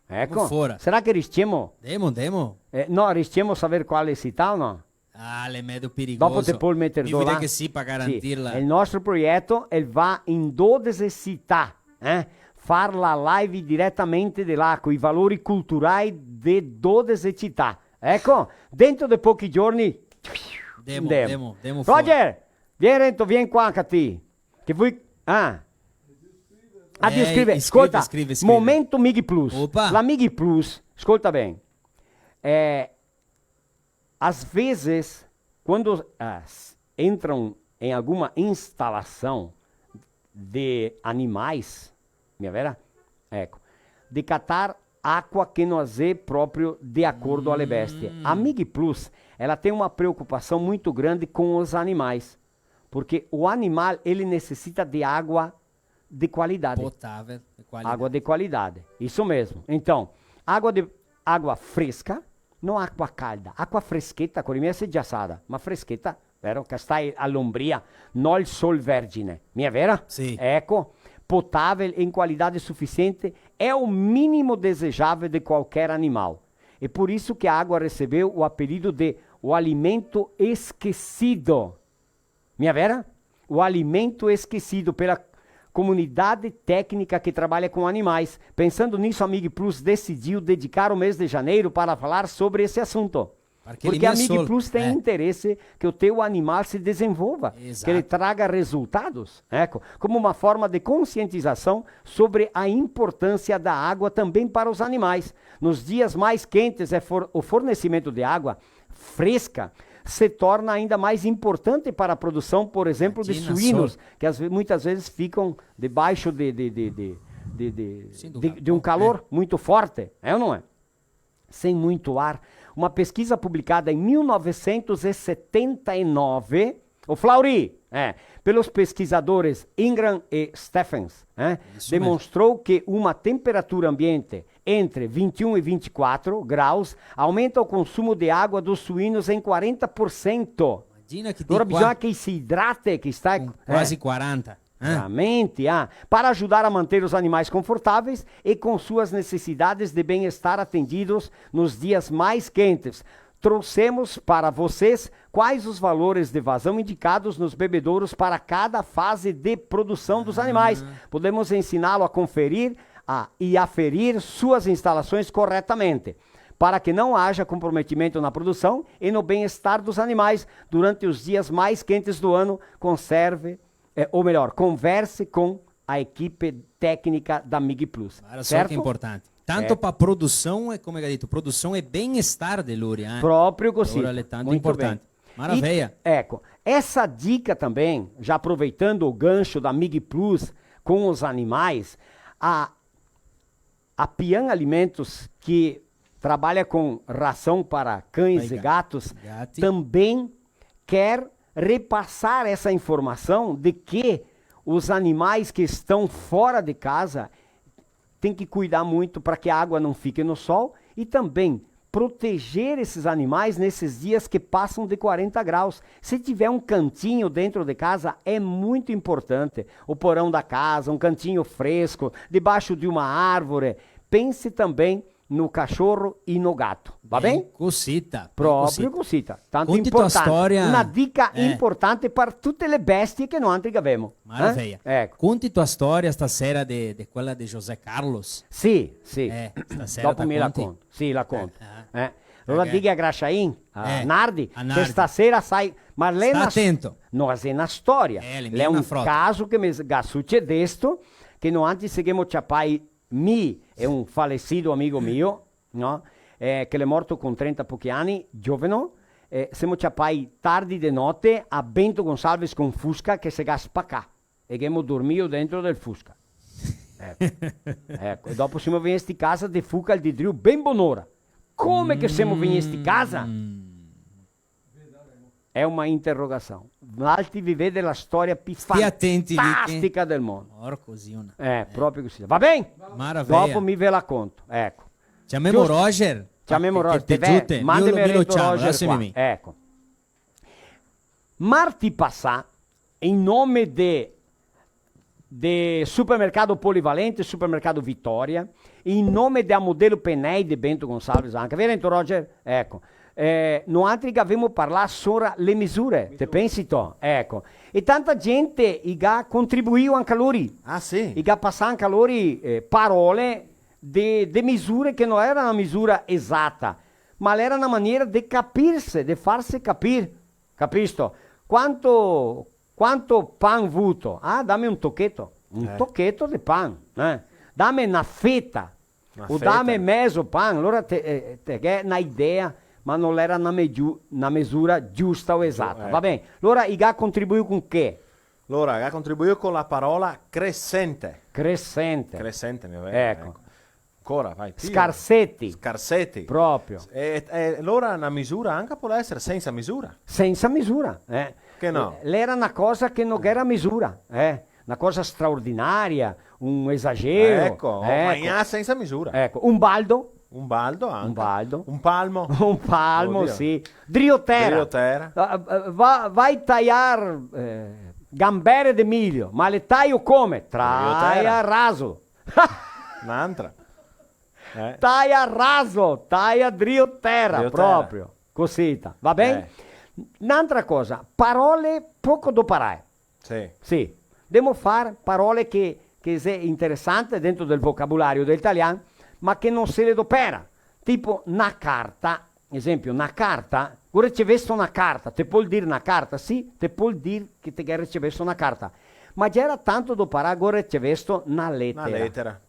Eco. Fora. Sarà che riscemo? Demo, demo. Eh, no, riscemo saver quale cità o no? Ah, l'è medo perigoso. Dopo te pol meter do là. Mi direi che sì, par garantirla. Sì, el nostro proieto, el va in dodese cità, eh? Far la live diretamente de là, coi valori culturai de dodese cità. Eco, dentro de pochi giorni, demo, demo, demo fora. Roger, vien rento, vien qua anca ti. Che voi, ah. Ah, Dio, eh, scrive, scrive, scolta, scrive, scrive. Momento Mig Plus. Opa. La Mig Plus, scolta ben. Eh, às vezes, quando, ah, s-, entram em alguma instalação de animais, mia vera? Eco, de catar aqua que não é próprio de acordo à bestia. A Mig Plus, ela tem uma preocupação muito grande com os animais, porque o animal, ele necessita de água de qualidade. Potável, de qualidade. Água de qualidade, isso mesmo. Então, água de, água fresca, não água calda, água frescheta, co la mia segiasada, ma frescheta, vero? Che sta a l'ombria, no el sol vergine, mia vera? Sì. Eco, potável em qualidade suficiente é o mínimo desejável de qualquer animal. É por isso que a água recebeu o apelido de o alimento esquecido. Mia vera? O alimento esquecido pela comunidade técnica que trabalha com animais. Pensando nisso, a Mig Plus decidiu dedicar o mês de janeiro para falar sobre esse assunto. Porque a Mig Plus tem interesse que o teu animal se desenvolva, que ele traga resultados, eco, como uma forma de conscientização sobre a importância da água também para os animais. Nos dias mais quentes, é for-, o fornecimento de água fresca se torna ainda mais importante para a produção, por exemplo, de suínos, que às ve-, muitas vezes ficam debaixo de, de, de, de, de, de, de, de um calor muito forte, é ou não é? Sem muito ar. Uma pesquisa publicada em mil novecentos e setenta e nove, o Flauri, é, pelos pesquisadores Ingram e Stephens, é, demonstrou que uma temperatura ambiente entre vinte e um e vinte e quatro graus aumenta o consumo de água dos suínos em quarenta por cento. Imagina que tem... Agora bisogna che i se idrate, che sta... Quasi quaranta. Eh? Veramente, ah. Para ajudar a manter os animais confortáveis e com suas necessidades de bem-estar atendidos nos dias mais quentes, trouxemos para vocês quais os valores de vazão indicados nos bebedouros para cada fase de produção dos animais. Podemos ensiná-lo a conferir a, e aferir suas instalações corretamente, para que não haja comprometimento na produção e no bem-estar dos animais durante os dias mais quentes do ano. Conserve, é, ou melhor, converse com a equipe técnica da Mig Plus. Guarda só che inportante. Tanto pa produção, é como che ga dito, produção e bem-estar de lori, eh. Proprio cosita. Alora l'è tanto inportante. Maravilha. Eco, essa dica também, já aproveitando o gancho da Mig Plus com os animais, a, a Pian Alimentos, que trabalha com ração para cães e gatos, também quer repassar essa informação de que os animais que estão fora de casa tem que cuidar muito para que a água não fique no sol e também proteger esses animais nesses dias que passam de quarenta graus. Se tiver um cantinho dentro de casa, é muito importante. O porão da casa, um cantinho fresco, debaixo de uma árvore. Pense também no cachorro e no gato. Va ben? Cosita. Proprio cosita. Tanto inportante. Conti tua storia. Una dica inportante par tute le bestie che noantri gavemo. Maraveia. Eco. Conti tua storia stasera de, de quela de José Carlos. Sì, sì. Eh, stasera dopo mi la conto. Sì, la conto. Eh, eh. Alora dighe a Graxain, a Nardi, che stasera sai, ma l'è na... Sta atento. No, xe na storia. Eh, l'è un caso che me ga sucedesto, che noantri se ghemo ciapai mi e un falecido amigo mio, no? Eh, che l'è morto con trenta pochi ani, gioveno, eh, semo ciapai tardi de note a Bento Gonçalves con Fusca che se ga spacà e ghemo dormio dentro del Fusca. Eco. Eco, e dopo semo vegnesti casa de fuca el dì drio ben bonora. Come che semo vegnesti casa? Mm. Xe una interrogasion. Valtri vi vede la storia pi fantastica del mondo. Stia atenti, lì che... Porco ziona. Eh, proprio cusì. Va ben? Maraveia. Dopo mi ve la conto, eco. Ciamemo Roger. Ciamemo Roger. Che te giute. Mandeme Roger qua. Eco. Marti pasà, in nome de, de Supermercado Polivalente, Supermercado Vitória, in nome de a Modelo Penei de Bento Gonçalves anca. Vero, Roger? Eco. Eh, noantri gavemo parlà sora le misure, te pensi to? Eco. E tanta gente i ga contribuìo anca lori. Ah, sì? I ga pasà anca lori, eh, parole de, de misure che no era na misura esata, ma l'era na maniera de capirse, de farse capir. Capisto? Quanto, quanto pan vuto? Ah, dame un tocheto. Un tocheto de pan, eh? Dame na feta. Na feta. O dame mezo pan. Alora te, eh, te ghè na idea, ma no l'era na me-, na mesura giusta o esata. Giu-, eh. Va ben. Alora, i ga contribuìo con che? Alora, i ga contribuìo con la parola cresente. Cresente. Cresente, mi va ben, eco. Ancora, vai, tira. Scarseti. Scarseti. Proprio. E, e alora na misura anca pol esare sensa misura. Sensa misura, eh. Che no? L'era na cosa che no gh'era misura, eh. Na cosa straordinaria, un esagero. Eco, eh, magnà sensa misura. Eco, un baldo. Un baldo anca. Un baldo. Un palmo. Un palmo, sì. Oddio. Drio tera. Drio tera. Ah, ah, va, vai taiar, eh, gambere de milio, ma le taio come? Drio tera. Taia raso. N'antra. Eh. Taia raso, taia drio tera, drio tera, proprio. Cosita, va ben? Eh. N'antra cosa, parole poco doparae. Sì. Sì. Demo far parole che, che xe interesante dentro del vocabolario del talian, ma che no se le dopera. Tipo na carta, esempio, na carta, go ricevesto na carta, te pol dir na carta, sì, te pol dir che te ghè ricevesto na carta. Ma gera tanto doparà, go ricevesto na letera. Na letera.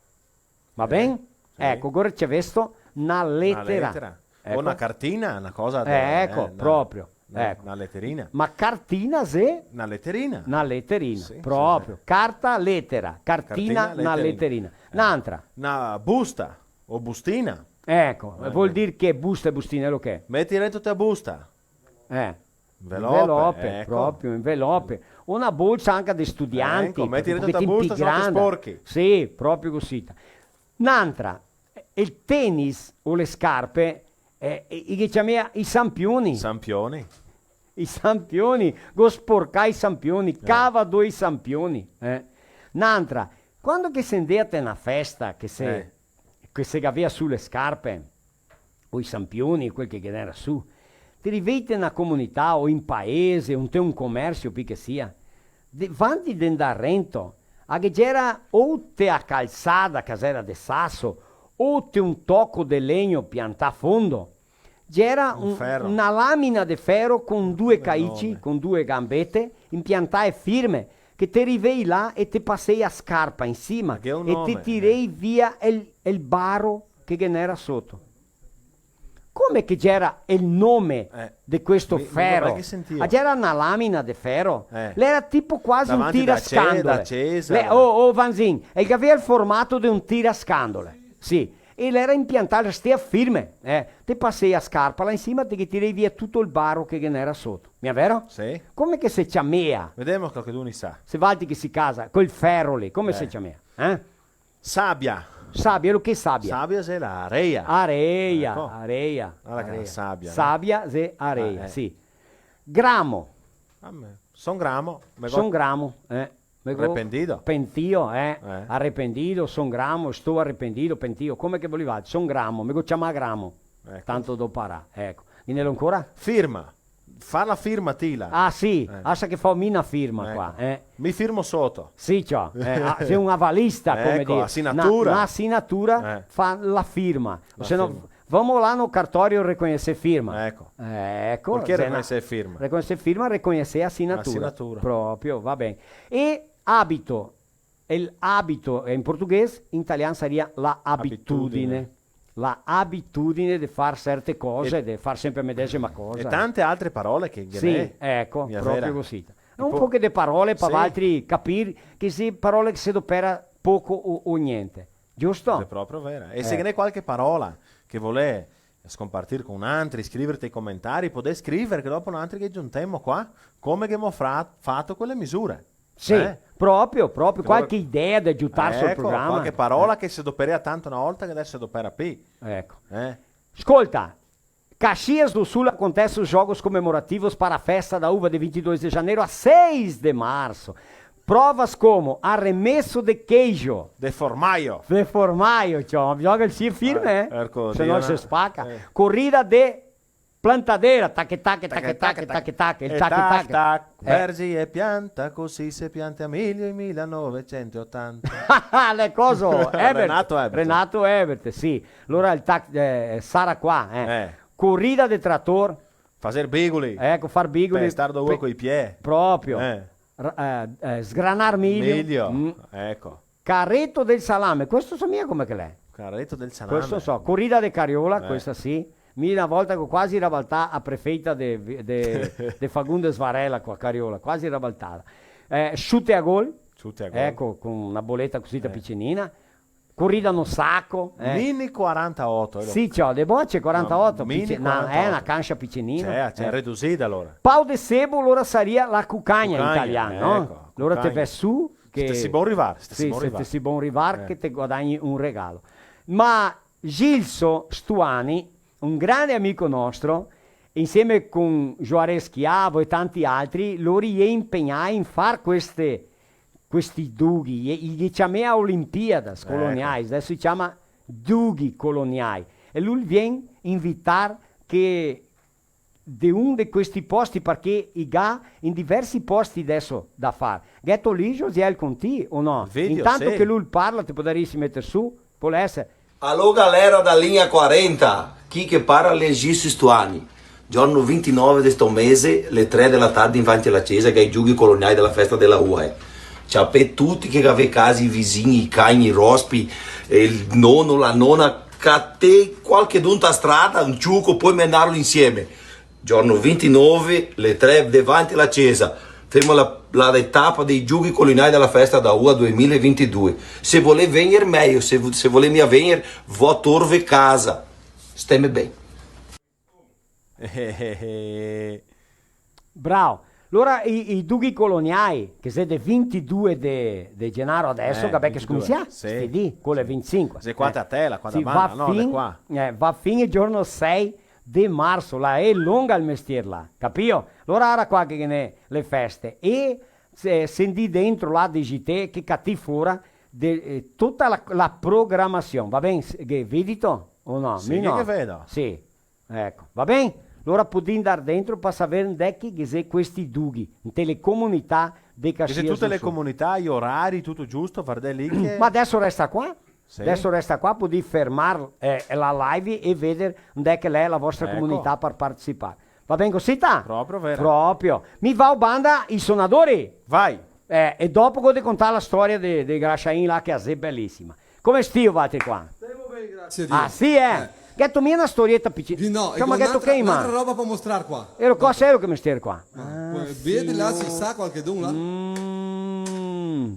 Va ben? Eh, sì. Eco, go ricevesto na letera. Na letera. Eco. O na cartina, na cosa de, eh, eco, eh, na, proprio, na, eco, na leterina. Ma cartina xe? Na leterina. Na leterina, sì, proprio. Sì, sì. Carta, letera. Cartina, cartina, na leterina. Leterina. Eh. N'antra. Na busta o bustina. Eco, eh, vol dir che busta e bustina xe lo che? Meti dentro te busta. Eh. Invelope, invelope, eco. Proprio, invelope. O na bolsa anca de studianti, eco, meti dentro ta bolsa, se no te sporchi. Sì, proprio cusì. N'antra, el tenis o le scarpe, eh, i, i ghe ciamea i sampioni. Sampioni. I sampioni, go sporcà i sampioni, eh, cava do i sampioni, eh. N'antra, quando che se ndea te na festa, che se, eh, che se gavea su le scarpe, o i sampioni, quel che ghe n'era su. Te rivei te na comunità o in paese, o inte un comersio, pi che sia, de, vanti de ndar rento, a ghe gera o te a calsada, che a gera de saso, o te un toco de legno piantà fondo, gera un, na lamina de fero con due caici, con due gambete, impiantae firme, che te rivei là e te pasei a scarpa in sima e te tirei via el, el baro che ghe n'era soto. Come che gera el nome de questo fero? Eh, mi, mi vorei che sentìo. Ah, gera na lamina de fero. Eh. L'era tipo quasi un tirascandole. Davanti da ce-, da cesa. Le-, oh, oh, Vanzin, el gavea el formato de un tirascandole. Sì. E l'era impiantà, stea firme, eh. Te pasei a scarpa là in sima, te ghe tirei via tuto el baro che ghe n'era soto. Mia vero? Sì. Come che se ciamea? Vedemo se qualchedun sa. Se valtri che sì casa, quel fero lì, come se ciamea? Eh? Sabia. Sabia, lo che sabia? Sabia xe la areia. Areia, eco. Areia, areia. Varda che sabia, no? Sabia xe areia, eh, eh, sì. Gramo. Ah, me, son gramo, me go-, son gramo, eh. Me go-, rependido. Pentìo, eh. Eh. Arrependido, son gramo, sto arrependido, pentìo. Come che volì valtri, son gramo, me go ciamà gramo. Eco. Tanto doparà, eco. Ghe n'elo ancora? Firma. Fa la firma, ti, là. Ah, sì, eh, asa che fao mi na firma qua, eh. Mi firmo soto. Sì, ciò, eh, ah, xe un avalista, come dire. Eco, asinatura. Na, na asinatura, eh, fa la firma. La firma. O se no, vamo là no cartorio recognese firma. Eco. Eh, eco, parché recognese firma? Recognese firma, recognese asinatura. Asinatura. Proprio, va ben. E abito, el hábito, eh, in portoghese, in talian saria la abitudine. Abitudine. La abitudine de far serte cose, e de far sempre a medesima cosa. E tante altre parole che ghe n'è. Sì, eco, proprio cusì. Xe un poche de parole par valtri capir che xe parole che se dopera poco o, o gnente. Giusto? Xe proprio vera. E se ghe n'è qualche parola che volè scompartir con noantri, scriver te i comentari, podè scriver che dopo noantri ghe giuntemo qua, come che ghemo fra-, fato co le misure. Sì, eh? Proprio, proprio. Qualche idea da giutar sul programa. Eco, qualche parola che se doperea tanto na volta che deso se dopera pi. Eco. Eh? Scolta, Caxias do Sul acontece os Jogos Comemorativos para a Festa da Uva de vinte e dois de janeiro a seis de março. Provas como arremesso de queijo. De formaio. De formaio, ciò, bisogna che el sia firme, eh. Eco, se no se spaca. Eh. Corrida de plantadeira, tac, tac, tac, tac, tac, tac, el tac, tac, tac. Eh. Verzi e pianta, cusì se pianta milio in mila novecento e otanta. Le coso, Ebert. Renato Ebert. Renato Ebert, sì. Alora el tac, eh, sara qua, eh. Eh. Corrida de trator. Fazer bigoli. Eco, far bigoli. Pe star do uva coi pie. Proprio. Eh. R-, eh, eh, sgranar milio. Milio, eco. Carreto del salame, questo so mia come che l'è. Carreto del salame. Questo so, corrida de cariola, eh, questa sì. Mi na volta go quasi rabaltà a prefeita de, de, de Fagundes Varela co a cariola, quasi rabaltada. Eh, chute a gol. Chute a gol. Eco, con na boleta cusì, eh, picinina. Corrida no saco, eh. Mini quarantaoto, eh. Sì, ciò, de boce quarantaoto, no, mini pici-, na, quarantaoto. Eh, na cancha picinina. Cioè, cioè, eh, redusida, alora. Pau de sebo, alora saria la cucagna in italian, no? Cucagna, eco, cucagna. Alora te vè su, che... Se te si bon rivar, se te si bon rivar. Sì, se te si bon rivar, eh, che te guadagni un regalo. Ma Gilso Stuani, un grande amico nostro, insieme con Juarez Schiavo e tanti altri, lori i è impegnai in far queste, questi dughi, i, i li ciamea Olimpiadas coloniais, deso i ciama dughi coloniai. E lu el vien invitar che de un de questi posti, parché i ga in diversi posti deso da far. Gheto lì, Josiel, con ti, o no? Vedo, sì. Intanto che lu el parla, te podarisi meter su, pol eser. Alô, galera da linha quarenta, chi che parla l'è Gilso Stuani. Giorno vintinove de sto mese, le tre de la tarde, in vanti a la cesa, che i giughi coloniai de la festa de la ua, eh. Ciapè tuti che gavè casa, i visini, i cagni, i rospi, el nono, la nona, catè qualchedun ta strada, un ciuco, pol menarlo insieme. Giorno vintinove, le tre, davanti a la cesa, femo la, la etapa dei giughi coloniai de la festa da ua duemila e vintidue. Se volè vegner, mejo, se vo-, se volè mia vegner, vo torve casa. Steme ben. Bravo. Alora, i, i dughi coloniai, che xe de vintidue de, de genaro deso, eh, che, beh, che vintidue, scominsia? Sì, sì. Sti dì, co le vintisinque. Xe qua, eh, a tela, qua, sì, da banda, no, de qua. Eh, va fin el giorno sei de marso, la xe longa el mestier là, capìo? Alora, ara qua che ghe n'è le feste, e se, se ndì dentro là, dixi te, che catì fora de, eh, tuta la, la programasion, va ben? Se, che vedito o no? Sì, mi no. Che vedo. Sì. Eco, va ben? Alora podì ndar dentro par saver ndè che ghe xe questi dughi, inte le comunità de Caxias do Sul. Ghe xe tute le comunità, i orari, tuto giusto, vardè lì che... Ma deso resta qua. Sì. Deso resta qua, podì fermar, eh, la live e veder ndè che l'è la vostra comunità par participar. Eco. Va ben cosita? Proprio vera. Proprio. Mi vao banda i sonadori. Vai. Eh, e dopo go de contar la storia de, de Graxain là, che la xe belisima. Come stio, valtri qua? Stemo ben, grasie a Dio. Ah, sì, eh? Eh. Gheto mia na storieta picina? Di no, ciò, ma gheto che in man? N'altra roba par mostrar qua. E lo cosa xe che mestier qua? Ah, po' vedi là, se sa qualchedun là. Mm.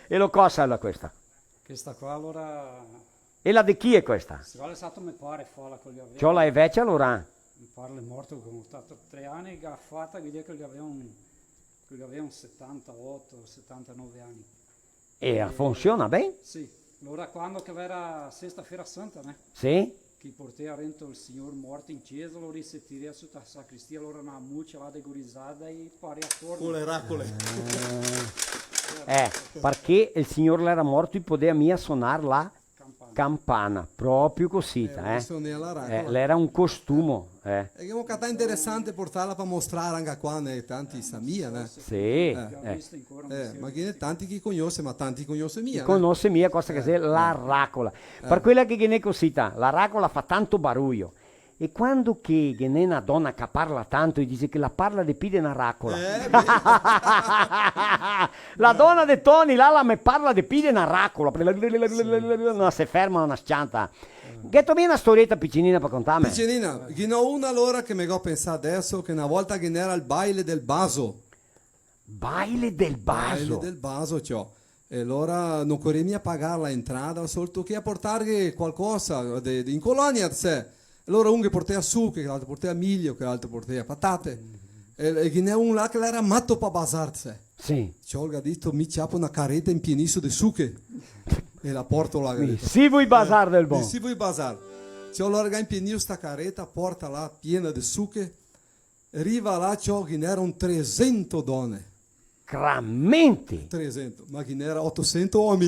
E lo cosa xe questa? Questa qua, alora... E la de chi xe questa? Questa qua l'è stata me pare, fala, che el gaveva... Ciò, la xe vecia, alora? Me pare l'è morto co otantatré ani, che ga fata, che el gaveva un, che el gaveva un setantaoto, setantanove ani. E la funsiona ben? Sì. Alora, quando che l'era Sesta Fera Santa, né? Sì. Che i portea rento el Signor morto in cesa, alora i se tirea su ta sacristia, alora na mucia là de gurizada e parea atorno. Co le racole. Ah. Eh, parché el Signor l'era morto, i podea mia sonar la campana. Campana, proprio cosita, eh. Eh, sonea la racola. Eh, l'era un costumo, eh. E che un catà interesante portarla par mostrar anca qua, né, tanti sa mia, né? Sì, eh. Eh, ma ghe n'è tanti che cognose, ma tanti cognose mia, né? Cognose mia cosa che xe la racola. Eh. Par quela che ghe n'è cosita, la racola fa tanto baruio. E quando che ghe n'è na dona che parla tanto, i dixe che la parla de pi de na racola. Eh, beh. La dona de Toni, là, la me parla de pi de na racola. Sì, sì. No se ferma, no se s-cianta. Gheto mia na storieta picinina par contarme? Picinina, ghe n'ò una alora che me go pensà deso, che na volta ghe n'era el baile del baso. Baile del baso? Baile del baso, ciò. E alora no ocorea mia pagar la entrada, sol tochea portarghe qualcosa de, de, in colonia, te sè. Alora un che portea suche, che l'altro portea milio, che l'altro portea patate. E, e ghe n'è un là che l'era mato pa bazar, te sè. Sì. Ciò, el ga dito: "Mi ciapo na careta, inpieniso de suche e la porto là", el ga dito. Sì, voi bazar del bon. Sì, voi bazar. Ciò, alora el ga inpienìo sta careta, porta là, piena de suche. Riva là, ciò, ghe n'era un tresento done. Cramente! Tresento, ma ghe n'era otosento omi.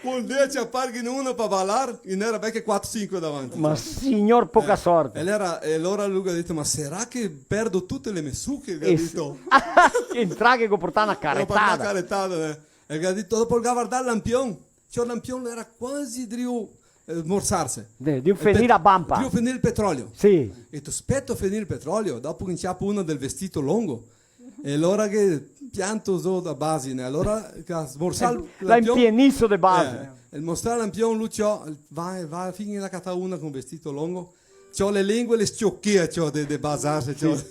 Vol dir, ciaparghene una pa balar, ghe n'era belche quatro, sinque davanti. Ma signor, poca sorte. E alora, e alora lu ga dito: "Ma sarà che perdo tute le me suche?" El ga dito. Entrà che go portà na caretada. Go portà na caretada, eh. E el ga dito, dopo el ga vardà el lampion. Ciò, el lampion l'era quasi drio, eh, smorsarse. De, drio fenir la banpa. Drio fenir el petrolio. Sì. E el ga dito: "Speto fenir el petrolio, dopo che ciapo una del vestito longo." E alora che pianto zo da basi, né? Alora che el ga smorsà el lampion. La inpieniso de basi. Eh, el ga smorsà el lampion, lu ciò, va, va, fin a catà una con vestito longo. Ciò, le lengue le s-ciochea, ciò, de, de bazarse, ciò. Sì.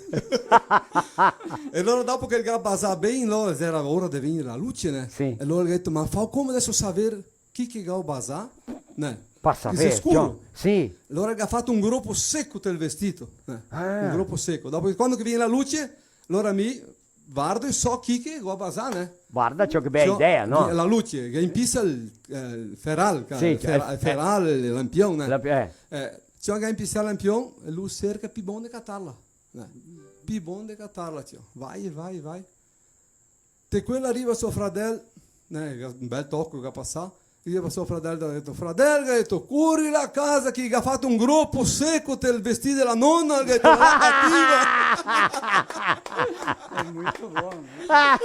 E alora, dopo che el ga bazà ben, alora, l'era ora de vegnir la luce, né? Sì. E alora el ga dito: "Ma fao come deso saver chi che go bazà?" Né? Par saver, ciò. Che xe scuro. Sì. Alora el ga fato un gropo seco tel vestito, né? Ah. Un gropo seco. Dopo, quando che vien la luce, alora mi vardo e so chi che go bazà, né? Varda, ciò, che bela idea, no? Ciò, la luce, che inpisa el, eh, el feral, sì, el fera-, el feral, el lampion, né? La, eh. Eh, ciò, che inpisa el lampion, e lu serca pi bon de catarla, né? Pi bon de catarla, ciò. Vai, vai, vai. Te quela riva so fradel, né, un bel toco che ga pasà, Riva so fradel, el ga dito: "Fradel", el ga dito, "cori là casa che i ga fato un gropo seco tel vestì de la nona", el ga dito, "la cativa." Xe molto bon, eh.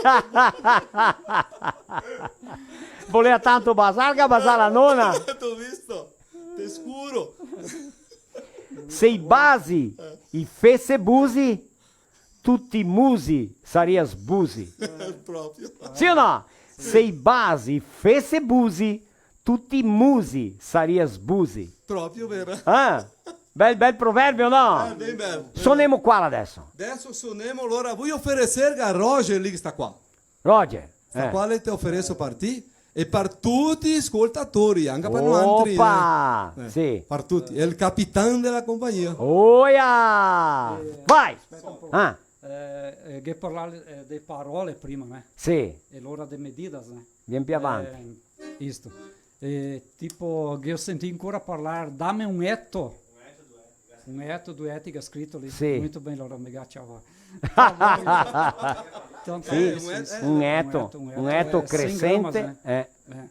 Volea tanto bazar, che ga bazà la nona. Te go visto? Te scuro. Se i basi i fese busi, tuti i musi saria sbusi. Proprio. Sì o no? Sì. Se i basi fese busi, tuti i musi saria sbusi. Proprio vero. Ah, bel, bel proverbio, no? Eh, ben bel. Sonemo qual adeso? Adeso sonemo, alora, voio ofereserghe a Roger lì che sta qua. Roger, sta qua, eh, te ofereso par ti e par tuti i scoltatori, anca par noantri, eh. Opa! Eh, sì. Par tuti. Xe el capitan de la compagnia. Oia! Eh, vai! Speta un poco. Ah. Eh, eh, ghe parlà, eh, de parole prima, né? Sì. E alora de medidas, né? Vien pi avanti. Eh, isto. Eh, tipo, ghe sentì ancora parlar, "Dame un eto." Un eto, due eti, che ga scrito lì. Sì. Molto ben, alora me ga ciavà. Tanto sì, sì, sì, un eto, un eto, un eto, eh, cresente, eh. Eh.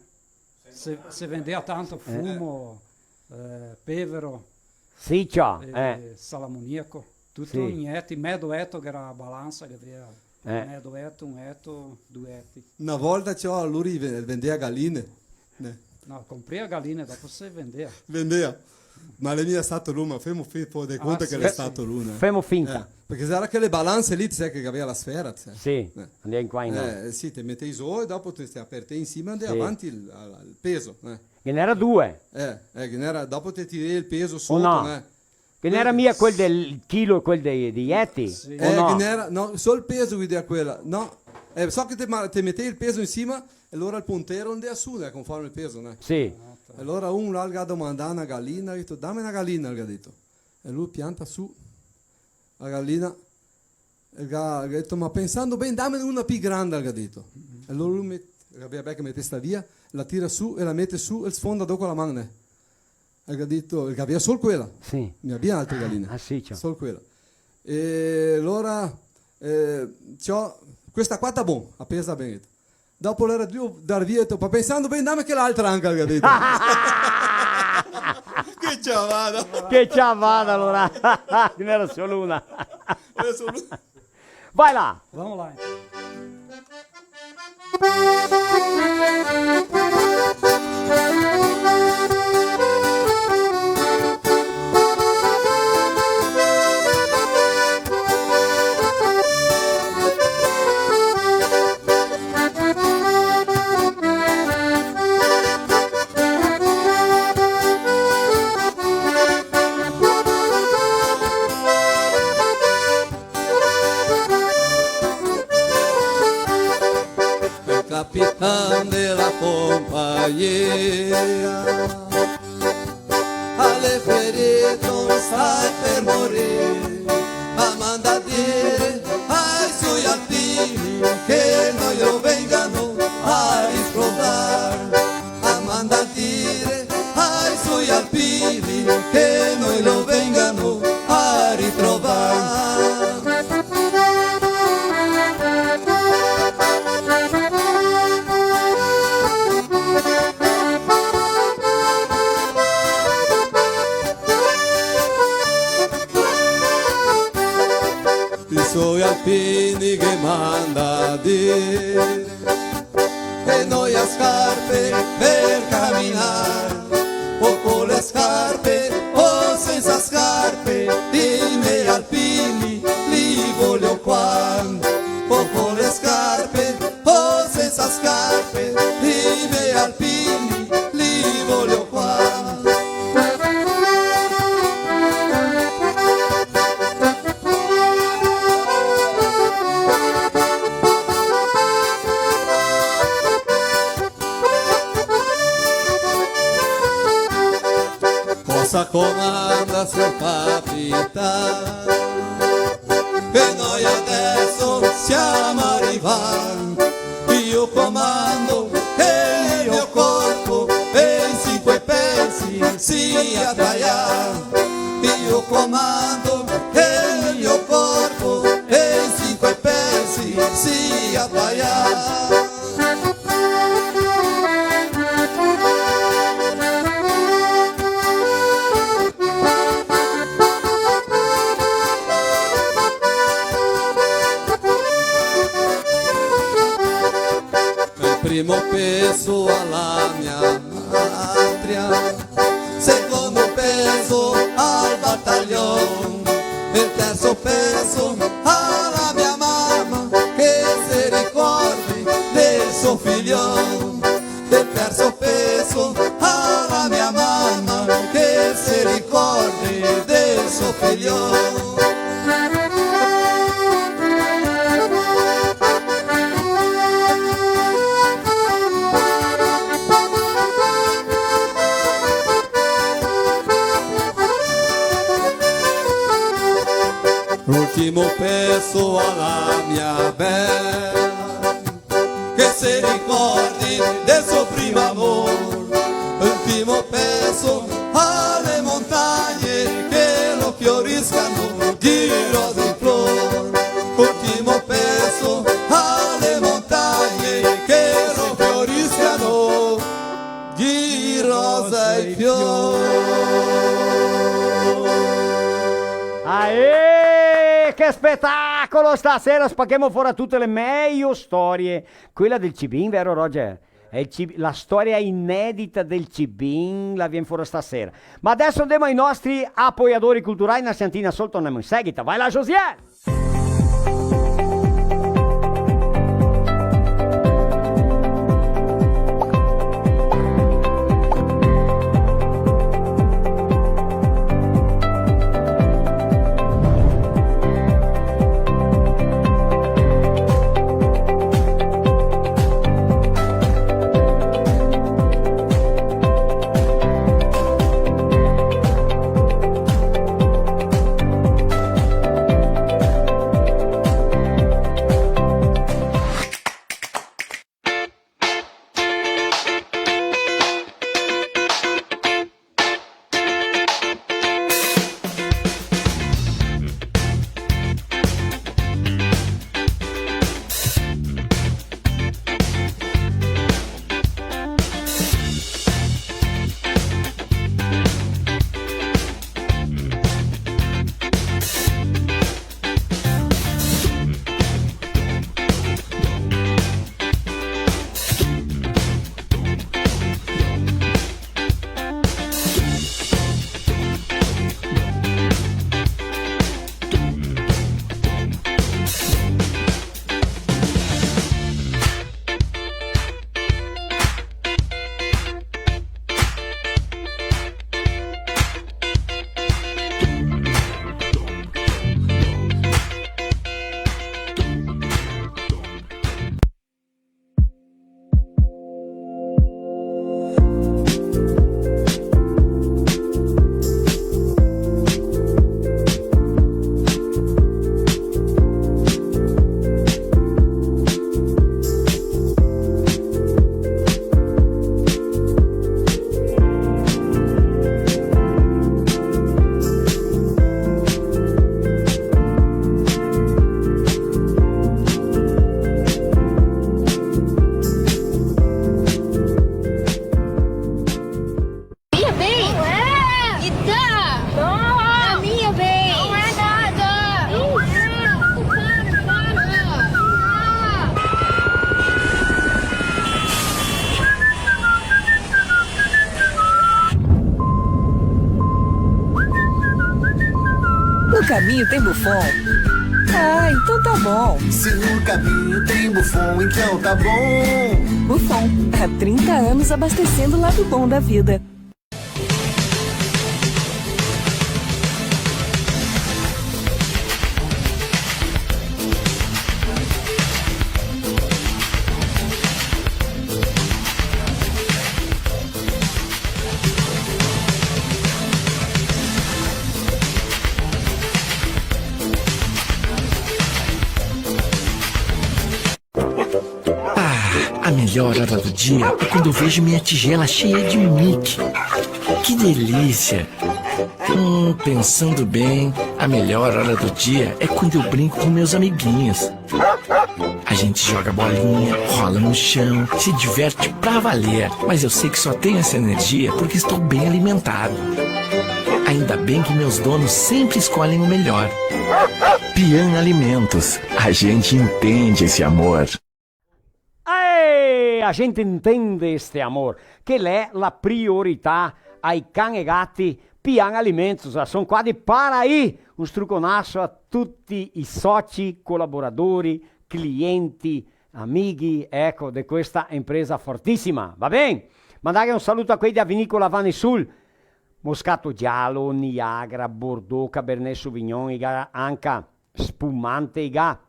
Se, se vendea tanto fumo, eh, pevero, sì, ciò, eh, eh, salamoniaco, tuto in eti, medo eto, che gera la balansa, che gavea medo eto, un eto, due eti. Na volta, ciò, lori ve-, vendea galine, né? No, comprea galine, dopo se vendea. Vendea. Ma l'è mia stato lu, ma femo fi-, fo de conta che l'è stato lu, né? Femo finta. Eh, parché gera chele balanse lì, te sè che gavea la sfera, te sè. Sì, eh, andea in qua, in là. Eh, sì, te metei zo e dopo te, te apertei in sima e andea avanti el, el, el peso, eh. Ghe n'era due. Eh, eh, ghe n'era, dopo te tirei el peso soto, né? Che no era mia quel del chilo e quel dei, dei eti, sì. O no? Eh, che n'era, no, sol el peso che dea quela, no. Eh, so che te ma-, te metei el peso in sima e alora el pontero andea su, né, conforme el peso, né? Sì. E alora un là el ga domandà na galina, el ga dito, "Dame na galina", el ga dito. E lu pianta su la galina, el ga, el ga dito, "Ma pensando ben, dame una pi granda", el ga dito. E alora lu met-, el gavea belche metesta via, la tira su e la mete su e sfonda do co la man, né. El ga dito, el gavea sol quela. Sì. No gavea altre galine. Ah, sì, ciò. Sol quela. E alora, eh, ciò, "Questa qua sta bon, la pesa ben." Dopo l'era drio dar via, el ga dito, "Ma pensando ben, dame quel'altra anca", el ga dito. Che ciavada! Che ciavada, alora. Ghe n'era solo una. N'era solo una. Vai là! Vamos lá, então. Capitan de la compagnia, al è ferito, sta per morir, a manda dir ai sui alpini che no i lo vengano a ritrovar, a manda dir ai sui alpini che no i lo vengano a ritrovar. I sui alpini che manda dir, e no i à scarpe per caminar, o co le scarpe o sensa scarpe, i me alpini li voio qua, o co le scarpe o sensa scarpe, i me alpini li voio qua. Cosa comanda, sior capitan, che noi adesso siamo arrivati? Io comando che il mio corpo in cinque pezzi sia tagliato. Io comando che il mio corpo in cinque pezzi sia tagliato. El primo peso a la mia patria, secondo peso al bataglion, el terzo peso a la mia mama che se ricordi del so figlion, el terzo peso a la mia mama che se ricordi del so figlion. L'ultimo peso a la mia bela, che se ricordi del so primo amor. Ultimo peso a le montagne che lo fioriscano di rose in flor. Ultimo peso a le montagne che lo fioriscano di rose in flor. Aê! Che spetacolo! Stasera spaghemo fora tute le mejo storie. Quela del cibin, vero, Roger? Xe el cib-, la storia inedita del cibin la vien fora stasera. Ma adeso ndemo ai nostri apoiadori culturai, na siantina sol, tornemo in seguita. Vai là, Josiel! E tem Buffon? Ah, então tá bom. Se no caminho tem Buffon, então tá bom. Buffon, há trinta anos abastecendo o lado bom da vida. Ah, a melhor hora do dia é quando eu vejo minha tigela cheia de Mickey. Que delícia! Hum, pensando bem, a melhor hora do dia é quando eu brinco com meus amiguinhos. A gente joga bolinha, rola no chão, se diverte pra valer. Mas eu sei que só tenho essa energia porque estou bem alimentado. Ainda bem que meus donos sempre escolhem o melhor. Pian Alimentos, a gente entende esse amor. Eh, a gente entende este amor, che l'è la priorità ai can e gati. Pian Alimentos, a son qua de Paraí. Un struconaso a tuti i soci, colaboradori, clienti, amighi, eco, de questa impresa fortisima, va ben? Mandaghe un saluto a quei dea vinicola Vanisul, Moscato Giallo, Niagara, Bordeaux, Cabernet Sauvignon, i ga anca spumante, i ga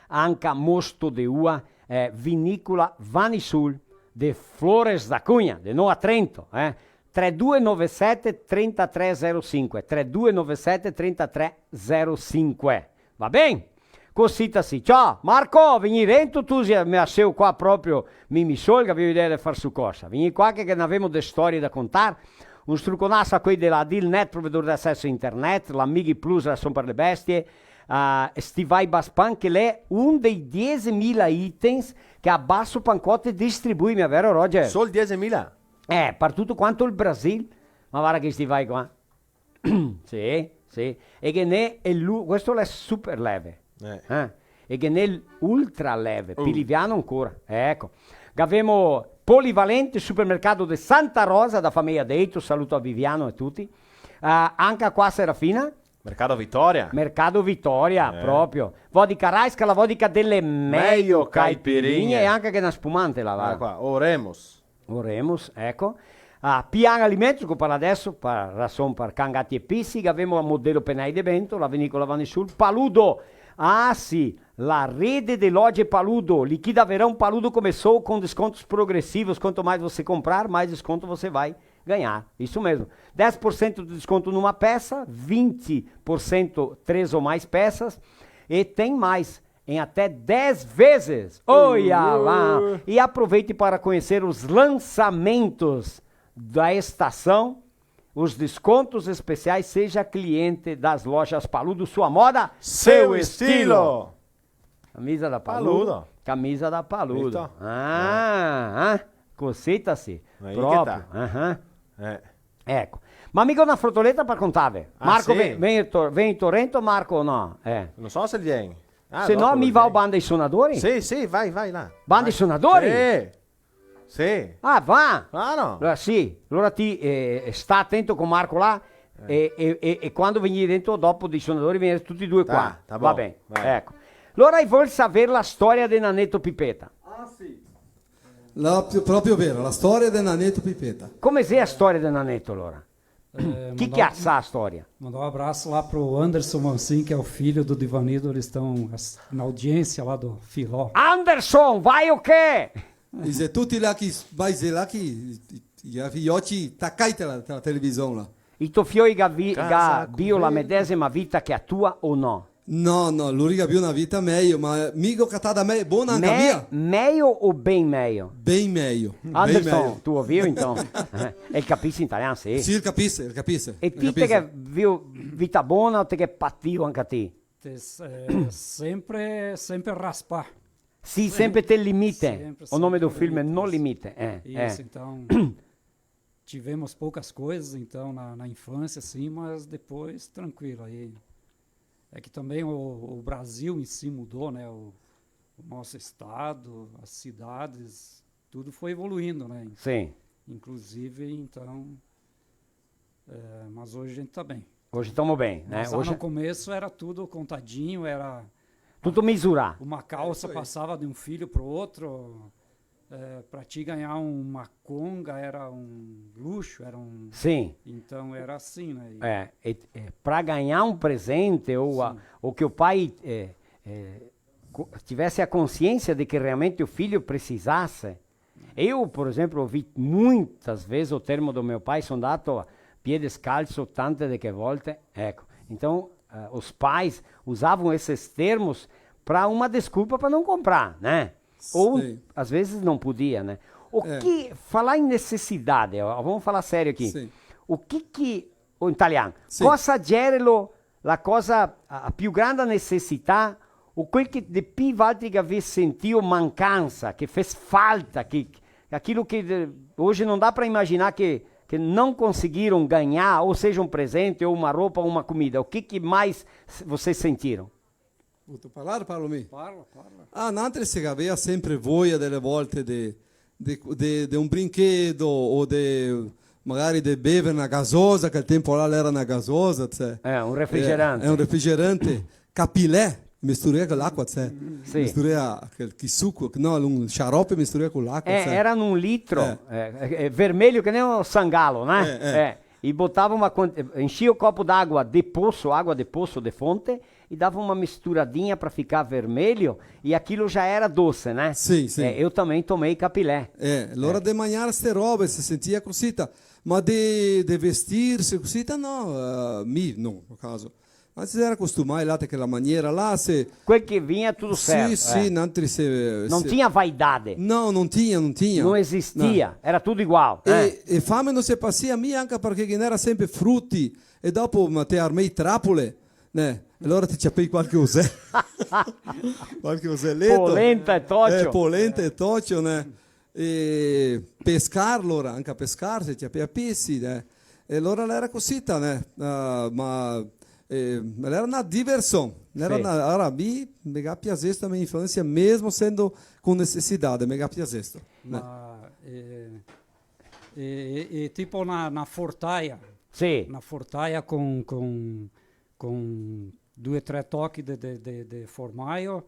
anca mosto de ua, eh, vinicola Vanisul de Flores da Cunha, de Nova Trento, eh. Tre due nove sete trentatré zero sinque, tre due nove sete trentatré zero sinque. Va ben? Cosita sì. Ciò, Marco, vegni rento, tu si, me aseo qua proprio, mi, mi sol, che gavevo idea de far su cosa. Vegni qua che, che n'avemo de storie da contar. Un struconaso a quei de la Dealnet, provedor de aceso a internet, la Mighi Plus, rason par le bestie, a Stivai Baspan, che l'è un dei diesemila items che a Basso Pancotte distribui, mia vero, Roger? Sol diesemila? Eh, par tuto quanto el Brasil. Ma varda che stivai qua. Sì, sì. E ghe n'è el lu-, questo l'è super leve. Eh. Eh? E ghe n'è el ultra leve, uh, pi liviano ancora. Eco. Gavemo Polivalente, supermercato de Santa Rosa, da fameia Deito, saluto a Viviano e tuti. Ah, anca qua Serafina? Mercado Vitória. Mercado Vitória, eh, proprio. Vodka Raiska, la vodka dele meio caipirinhe. Meio caipirinhe. E anca che na spumante la va. Ah, qua, Oremus. Oremus, eco. A Pian Alimentos, che go parlà adeso, par rason par can, gati e pisi, che gavemo a Modelo Penei de Bento, la vinicola Vanisul, Paludo. Ah, sì, la rede de loje Paludo. Liquida verão Paludo começou com descontos progressivos. Quanto mais você comprar, mais desconto você vai ganhar. Isso mesmo. Dez por cento de desconto numa peça, vinte por cento três ou mais peças. E tem mais. Em até dez vezes. Olha lá! E aproveite para conhecer os lançamentos da estação, os descontos especiais. Seja cliente das lojas Paludo, sua moda, seu estilo. Camisa da Paludo. Paludo. Camisa da Paludo. Visto? Ah, ah, cosita sì. Aí que tá. Proprio. Aham. Eh. Eco. Ma mi go na frotoleta par contarve. Ah, Marco, sì? Vien, vien in Tor-, vien in Torento, Marco, o no? Eh. No so se el vien. Ah, se no, dopo mi vao banda i sonadori? Sì, sì, vai, vai là. Banda i sonadori? Sì. Sì. Ah, va? Claro. Alora sì, alora ti, eh, sta atento co Marco là, eh, e, e, e, e quando vegnì dentro dopo dei sonadori, vegnì tuti e due qua. Tá, tá bom. Va ben, vai. Eco. Alora i vol saver la storia de Naneto Pipeta. Ah, sì. La, proprio vera, la storia de Naneto Pipeta. Come xe la storia de Naneto, alora? Eh, chi, chi mandar, che sa a storia? Mandar um abraço lá pro Anderson Mancin, que é o filho do Divanildo, eles estão as-, na audiência lá do Filó. Anderson, vai o quê? I xe tuti là che s-, vai, xe là che i, i, i, i oci tacai te la, te la television là. I to fioi ga vi-, ga bio la medesima vita che a tua o no? No, no, lori ga bio na vita meio, ma mi go catada me-, bona anca mia. Meio o ben meio? Ben meio, ben meio. Anderson, tu o viu, então? Eh, el capise in italian, sì? Sì, el capise, el capise. E ti te ghe viu vita bona o te ghe patiu anca ti? Te s-, eh, sempre, sempre raspar. Sì, sempre te limite. Sempre, sempre limite. O nome do filme, No Limite. Eh, isso, eh. Então, tivemos poucas coisas, então, na, na infância, assim, mas depois, tranquilo. Aí, é que também o, o Brasil em si mudou, né? O, o nosso estado, as cidades, tudo foi evoluindo, né? Sim. Inclusive, então, é, mas hoje a gente tá bem. Hoje tamo bem, né? Mas lá no começo era tudo contadinho, era... Tudo misurado. Uma calça passava de um filho pro outro, eh, pra ti ganhar uma conga era um luxo, era um... Sim. Então era assim, né? E... É, e, e pra ganhar um presente, ou, a, ou que o pai, é, é, co-, tivesse a consciência de que realmente o filho precisasse. Eu, por exemplo, ouvi muitas vezes o termo do meu pai, "Son andato a pie descalço tante de che volte." Ecco. Então, eh, os pais usavam esses termos pra uma desculpa pra não comprar, né? Ou, às vezes, não podia, né? O que, falar em necessidade, ó, vamos falar sério aqui. Sim. O que que, o italiano, cosa gera lo la cosa, a, a più granda necessità, o quel che de più valtri che gavì sentìo mancansa, che fez falta, che, aquilo que de, hoje não dá pra imaginar que, que não conseguiram ganhar, ou seja um presente, ou uma roupa, ou uma comida. O que que mais s-, vocês sentiram? Vuto parlar, parlo mi? Parla, parla. Ah, nantri se gavea sempre voia dele volte de, de, de, de un brinchedo o de, magari de bever na gasosa, che al tempo là l'era na gasosa, te sè. Eh, un refrigerante. Eh, un refrigerante. Capilé, misturea co l'acua, te sè. Sì. Misturea quel, chi suco, no, un xarope misturea co l'acua, te sè. Eh, era un litro, eh, eh, eh, vermelho que nem o sangalo, né? Eh, eh. Eh, e botava uma quan-, enchia o copo d'água de poço, água de poço, de fonte, e dava uma misturadinha pra ficar vermelho, e aquilo já era doce, né? Sim, sim. É, eu também tomei capilé. É, l'ora de magnar ste robe, se sentia cosita, ma de, de vestirse cosita, no, eh, mi, no, no caso. Ma se era costumai là, te quela maniera là, se... Quel che vegnia tudo certo, sì, eh. Sì, nantri se... Não tinha vaidade. No, no tinha, no tinha. Não existia, era tudo igual, eh. E fame no se pasia mia, anca parché ghe n'era sempre fruti, e dopo, ma te armei trapole, né? E alora te ciapei qualche osè-, qualche oseleto. Polenta e tocio. Eh, polenta e tocio, né? E pescar, alora, anca pescar, se ciapea pesi, né? E alora l'era cosita, né? Ah, ma, eh, l'era na diversion. L'era na, alora, mi, me ga piasesto la me infansia, mesmo sendo con necesidade, me ga piasesto, né? Ma, eh, e, e, e tipo na, na fortaia. Sì. Na fortaia con, con, con due, tre tochi de, de, de, de formaio,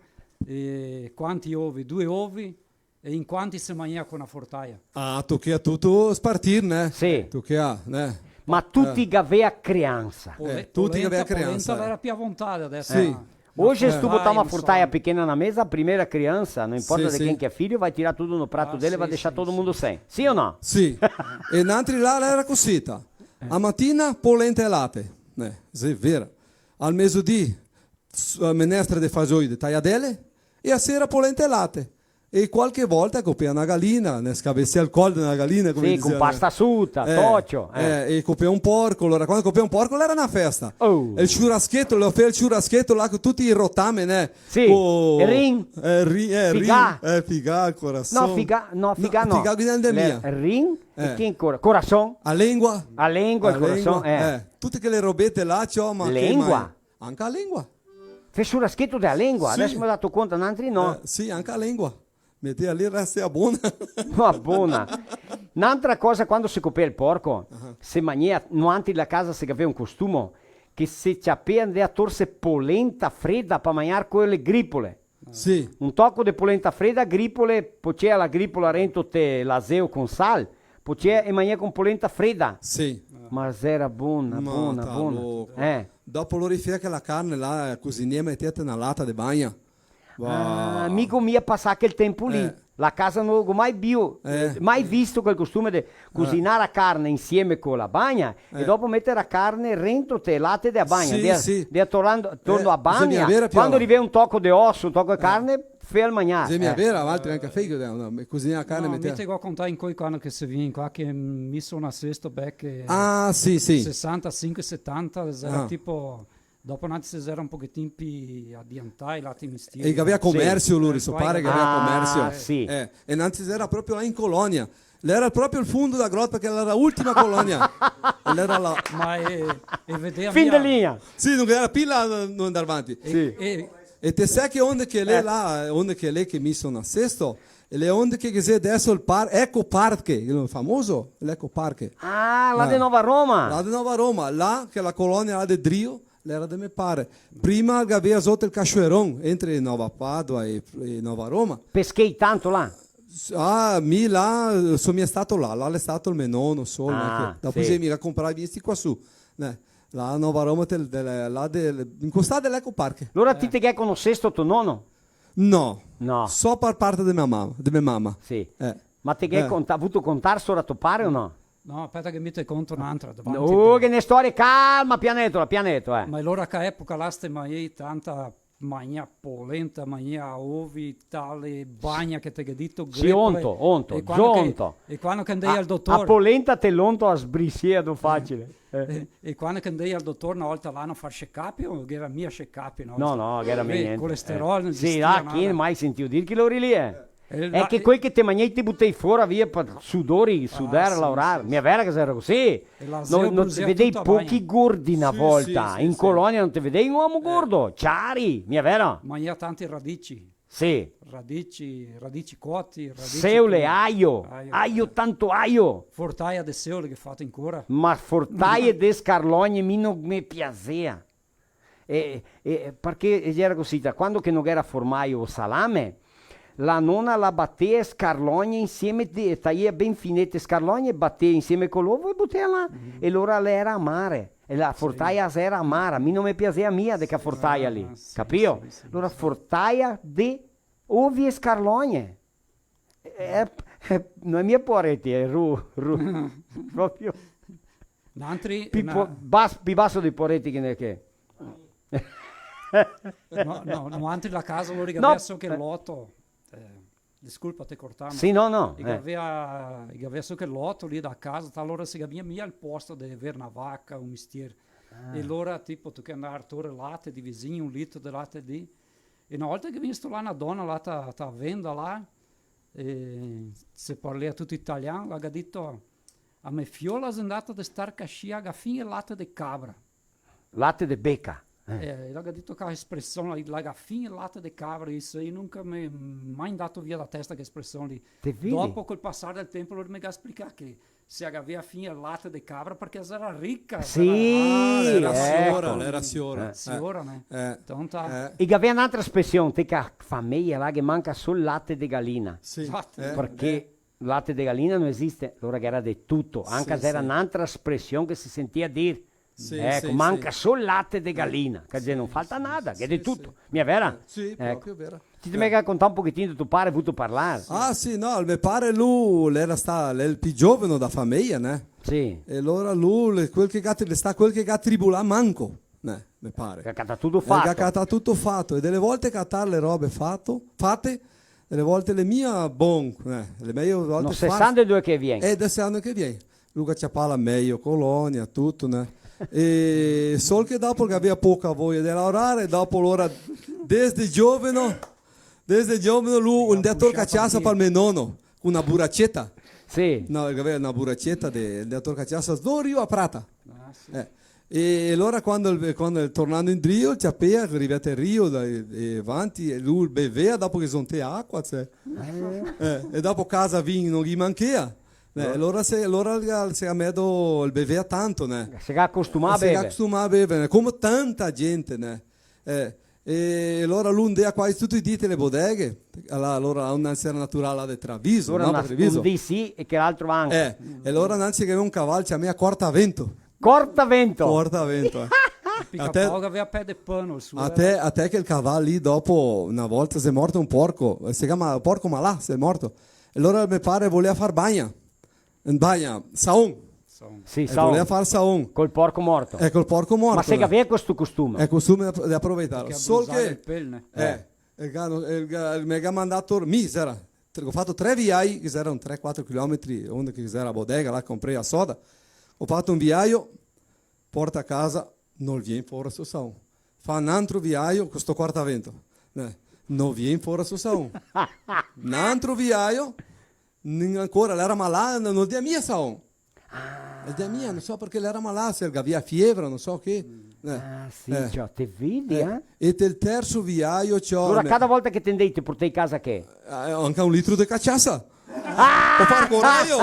e quanti ovi? Due ovi, e in quanti se magnea co na fortaia? Ah, tochea tuto spartir, né? Sì. Tochea, né? Ma tuti gavea criansa. Pole-, eh, tuti gavea criansa, polenta, eh. Polenta l'era pì a vontade adeso. Sì. Hoje, se tu botar uma fortaia pequena na mesa, a primeira criança, não importa de quem que é filho, vai tirar tudo no prato dele e vai deixar todo mundo sem. Sim ou não? Sim. E nantri là l'era cosita. A matina polenta e late. Eh, sì, vera. Al mesodì, s-, menestre de fasioi de taiadele. E a sera polenta e late. E qualche volta copea na galina, né, scabesea el col de na galina, come dizea, né? Sì, con pasta suta, tocio, eh. Eh, e copea un porco, alora, quando copea un porco, l'era na festa. Oh. E el churrasqueto, lo fea el churrasqueto là con tuti i rotame, né? Sì, co el rin. Eh, rin, eh, rin, figà. Eh, figà, corason. No, figà, no, figà no. Figà, che ne mia. Rin, e che ancora? Corason. A lengua. A lengua, el corason, eh. Tute quele robete là, ciò, ma che mai? Lengua? Anca a lengua. Fea el churrasqueto de a lengua, sì. Adeso me go dato conto, nantri no. Eh, sì, anca a lengua. Metea lì, resta bona. Ma bona. N'antra cosa, quando se copea el porco, se magnea, noantri la casa se gavea un costumo, che se ciapea, ndea torse polenta freda pa magnar co le gripole. Sì. Un toco de polenta freda, gripole, pocea la gripola rento te l'aseo con sal, pocea e magnea con polenta freda. Sì. Ma era bona, bona, bona. Eh. Dopo lo rifea che la carne là, cosinea, metea te na lata de bagna. Ah, mi go mia pasà quel tempo lì. Eh. La casa no go mai bio-, eh, mai visto quel costume de cusinar la carne insieme co la bagna e dopo meter la carne rento te late de la bagna. Sì, de, sì. De tornando, torno a bagna. Quando rivea un toco de oso, un toco de carne, fea el magnar. Sì, mia vera, altri anca fei, no, me cusinar la carne, no, meter. Mi te go contà incoi quando che se vien qua, che mi son nasesto, beh, che... Ah, sì, sì. Sesantasinque, setanta, era tipo Dopo nanti se era un pochetin pi adiantai, là te mestieri. E che gavea comersio, sì, lori, so pare che gavea comersio. Ah, sì. Eh, e nanti se era proprio là in colonia. L'era proprio el fondo da grota, che l'era l'ultima colonia. E l'era là. Ma, eh, e vedea... Fin de linha. Sì, no ghe era pi là, no, andar vanti. Sì. E, e te sè che onde che l'è là, onde che l'è che mi son nasesto, E l'è onde che ghe xe deso el par-, Eco Parque, el famoso, l'Eco Parque. Ah, là de Nova Roma. Là de Nova Roma, là che la colonia là de drio, l'era de me pare. Prima el gavea soto el Cachoeiron, entre Nova Padova e, e Nova Roma. Peschei tanto là? Ah, mi là, so mia stato là, là l'è stato el me nono solo, ah, che dopo sì, mi ga comprà visti qua su, eh, là a Nova Roma, te, de, là de, incostà de l'Eco Parque. Alora ti te ghe conosesto to nono? No. No. So par parte de me mama, de me mama. Sì. Eh. Ma te ghe, eh, conta-, vuto contar sora to pare o no? No, speta che mi te conto n'antra, davanti. Oh, te, che ne storie, calma, pianeto, pianeto, eh. Ma alora a ca epoca là se magnea tanta, magnea polenta, magnea ovi, tale bagna che te ghe dito, sì, grepole. Onto, onto, e quando che, zonto. E quando che ndei al dotor. A polenta te l'onto a sbrisie, do facile. Eh. E, e quando che ndei al dotor na volta là, no far check-up, o ghe era mia check-up, no? No, no, ghe era mia gnente. Colesterol, eh. Sì, là, chi mai sentìo dir che lori lì, eh? Eh, e che quel che te magnei te butei fora via par sudori, sudar, laorar. Mia vera che era cusì? No, no te vedei pochi gordi na volta. Sì, sì, sì. In colonia no te vedei un omo gordo, ciari, mia vera? Magnea tanti radici. Sì. Radici, radici coti, radici... Seole, aio, aio, tanto aio. Fortaia de seole che fato ancora. Ma fortaie de scarlogne mi no me piasea. E, e, parché gera cusì, da quando che no gera formaio o salame, la nona la batea e scarlogne insieme, de-, taia ben finete scarlogne, batea insieme co l'ovo e butea là. E lora l'era amare. E la fortaia era amara, mi no me piasea mia de ca fortaia lì, capìo? Sì, sì, sì. Lora fortaia de ovi e scarlogne. Eh, eh, no è mia poreti, è ru-, ru-, proprio. Nantri, pi po-, bas-, pi baso dei poreti che ne che. No, no, no, nantri la casa, lori che gavea so che l'oto. Eh, disculpa, te cortà, ma... Sì, no, no, eh. I gavea, i gavea so che l'oto lì da casa, ta-, alora se gavea mia el posto de aver na vaca, un mestier. Ah. E alora, tipo, toca ndar a tor late di visin, un litro de late lì. E na volta che vien sto là na dona là, ta, ta venda là, e se parlea tuto italian, la ga dito: "A me fiola xe ndata de star casciaga fin el late de cabra." Late de beca. Eh. Eh, la ga dito ca espresion, la, la ga fin el late de cabra, isso aí nunca me, mai ndato via da testa che espresion lì. Te vedi? Dopo, col pasar del tempo, lori me ga splicà che se la gavea fin el late de cabra, parché la era rica, sì, la era, ah, la era, eco, siora, la era siora. Eh. Siora, né? Eh. Tonta. Eh. E gavea n'altra espresion, te ca fameia là che manca sol late de galina. Sì. Late. Eh, parché eh. Late de galina no esiste, alora ghe era de tuto, anca se era n'altra espresion che se sentia dir. Sì, eco, sì, manca sol late de galina, che no falta nada, che xe de tuto. Mia vera? Sì, proprio vera. Ti te me ga contà un pochetin de to pare, vuto parlar? Ah, sì, no, el me pare lu, l'era sta, l'è el pi gioveno da fameia, né? Sì. E alora lu, l'è quel che ga, l'è sta quel che ga tribulà manco, né, me pare. Che ga catà tuto fato. Che ga catà tuto fato, e dele volte catar le robe fato, fate, dele volte l'è mia bon, eh, l'è mejo volte far. No se sa de dove che vien. Eh, de sa de dove che vien. Lu ga ciapà la mejo colonia, tuto, né? E sol che dopo che gavea poca voia de laorar, e dopo alora, desde gioveno, desde gioveno lu ndea tor caciasa par me nono, co na buraceta. Sì. No, el gavea na buraceta de, ndea tor caciasa, do Rio a Prata. Ah, sì. Eh. E alora quando el, quando el tornando indrio, el ciapea, rivea te Rio, da, e, e vanti, e lu bevea, dopo che zontea acua, cioè. Eh. Eh, e dopo casa vin no ghe manchea. Eh, alora se, alora el, se ga medo, el bevea tanto, né? Se ga costumà a bever. Se ga costumà a bever, né? Come tanta gente, né? Eh, e alora lu ndea quasi tuti i dì te le bodeghe, là, alora là onde se era natural là de Treviso, alora no? Na Treviso. Un dì sì e che l'altro anca. Eh, e alora nanzi che gavea un caval, ciamea Cortavento. Cortavento. Cortavento, eh. Pica pau che gavea pè de pano, su, eh. Até, até che el caval lì dopo, na volta, xe morto un porco, eh, se ciama porco malà, xe morto. E alora me pare volea far bagna. Bagna, saon. Saon. Sì, saon. E volea far saon. Col porco morto. Eh, col porco morto, eh. Ma se gavea questo costume? Xe costume de, de aproveitar. Parché sol che el pel, né? Eh, el ga, el ga, el me ga mandà tor, mi, sera, tre, go fato tre viai, che gera un tre, quatro chilometri, onde che gera a bodega, là comprei a soda. Go fato un viaio, porta a casa, no vien fora sto saon. Fa n'antro viaio co sto Cortavento. Eh, no vien fora sto saon. N'antro viaio, nin-, ancora, l'era malà, no, no dea mia saon. Ah. No dea mia, no so parché l'era malà, se el gavea fievra, no so che. Mm. Eh, ah, sì, eh, ciò, te vedi, eh? E tel terso viaio, ciò, alora, me- cada volta che te ndei, te portei casa che? Eh, anca un litro de cachaça. Ah! Par far corajo!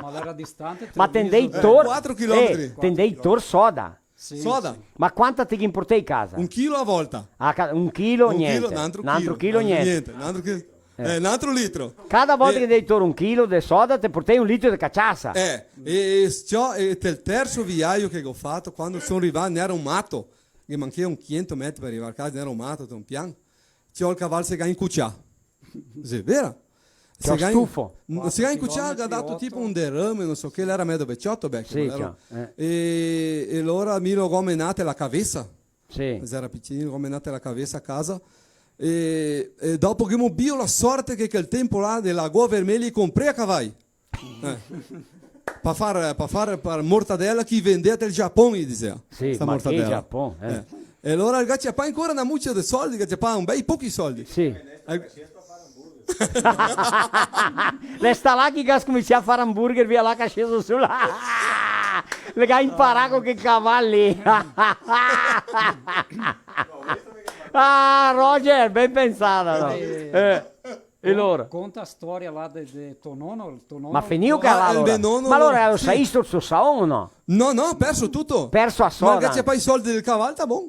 Ma l'era distante, ma te ndei tor-, eh, quatro chilometri. Eh, te ndei tor soda. Sì, soda. Sì. Ma quanta te ghin portei casa? Un chilo a volta. Ah, ca-, un chilo, gnente. Un chilo, n'antro chilo. N'antro chilo, gnente. Gnente, n'antro chilo. Eh. Eh, n'antro litro. Cada volta che te ndei tor un chilo de soda, te portei un litro de cachaça. Eh, e, e ciò, e tel terso viaio che go fato, quando son rivà, n'era un mato, che manchea un quinhentos metri par rivar casa, n'era un mato, un pian, ciò, el caval se ga incucià. Xe vera? Ciò, se ga in-, stufo. N-, se ga incucià, el ga dato tipo un derame, no so che, l'era medo vecioto, vecchio, sì, l'era. Ciò, eh. E, e alora mi lo go menà te la cavesa. Sì. L'era picinino, go menà te la cavesa a casa. E, e dopo che ghemo bio la sorte che quel tempo là de la Lagoa Vermelha i comprea cavai. Eh. Pa far, pa far, par mortadela che i vendea del Giapon, i disea. Sì, sta ma che mortadela. Giapon, eh. Eh. E alora el ga ciapà ancora na mucia de soldi, el ga ciapà un bei pochi soldi. Sì. Eh, l'è sta là che ga scominsià a far hamburger, via là che ga sceso su là. Le ga inparà co che cavali. Ah, Roger, ben pensada, no? Eh. E alora? Conta a storia là de, de to nono, el to nono. Ma finìo che... Ah, là, el alora? Me nono. Ma alora, lo sa isto el so saon o no? No, no, perso tuto. Perso a soda. Ma che ghe xe pa i soldi del caval, sta bon.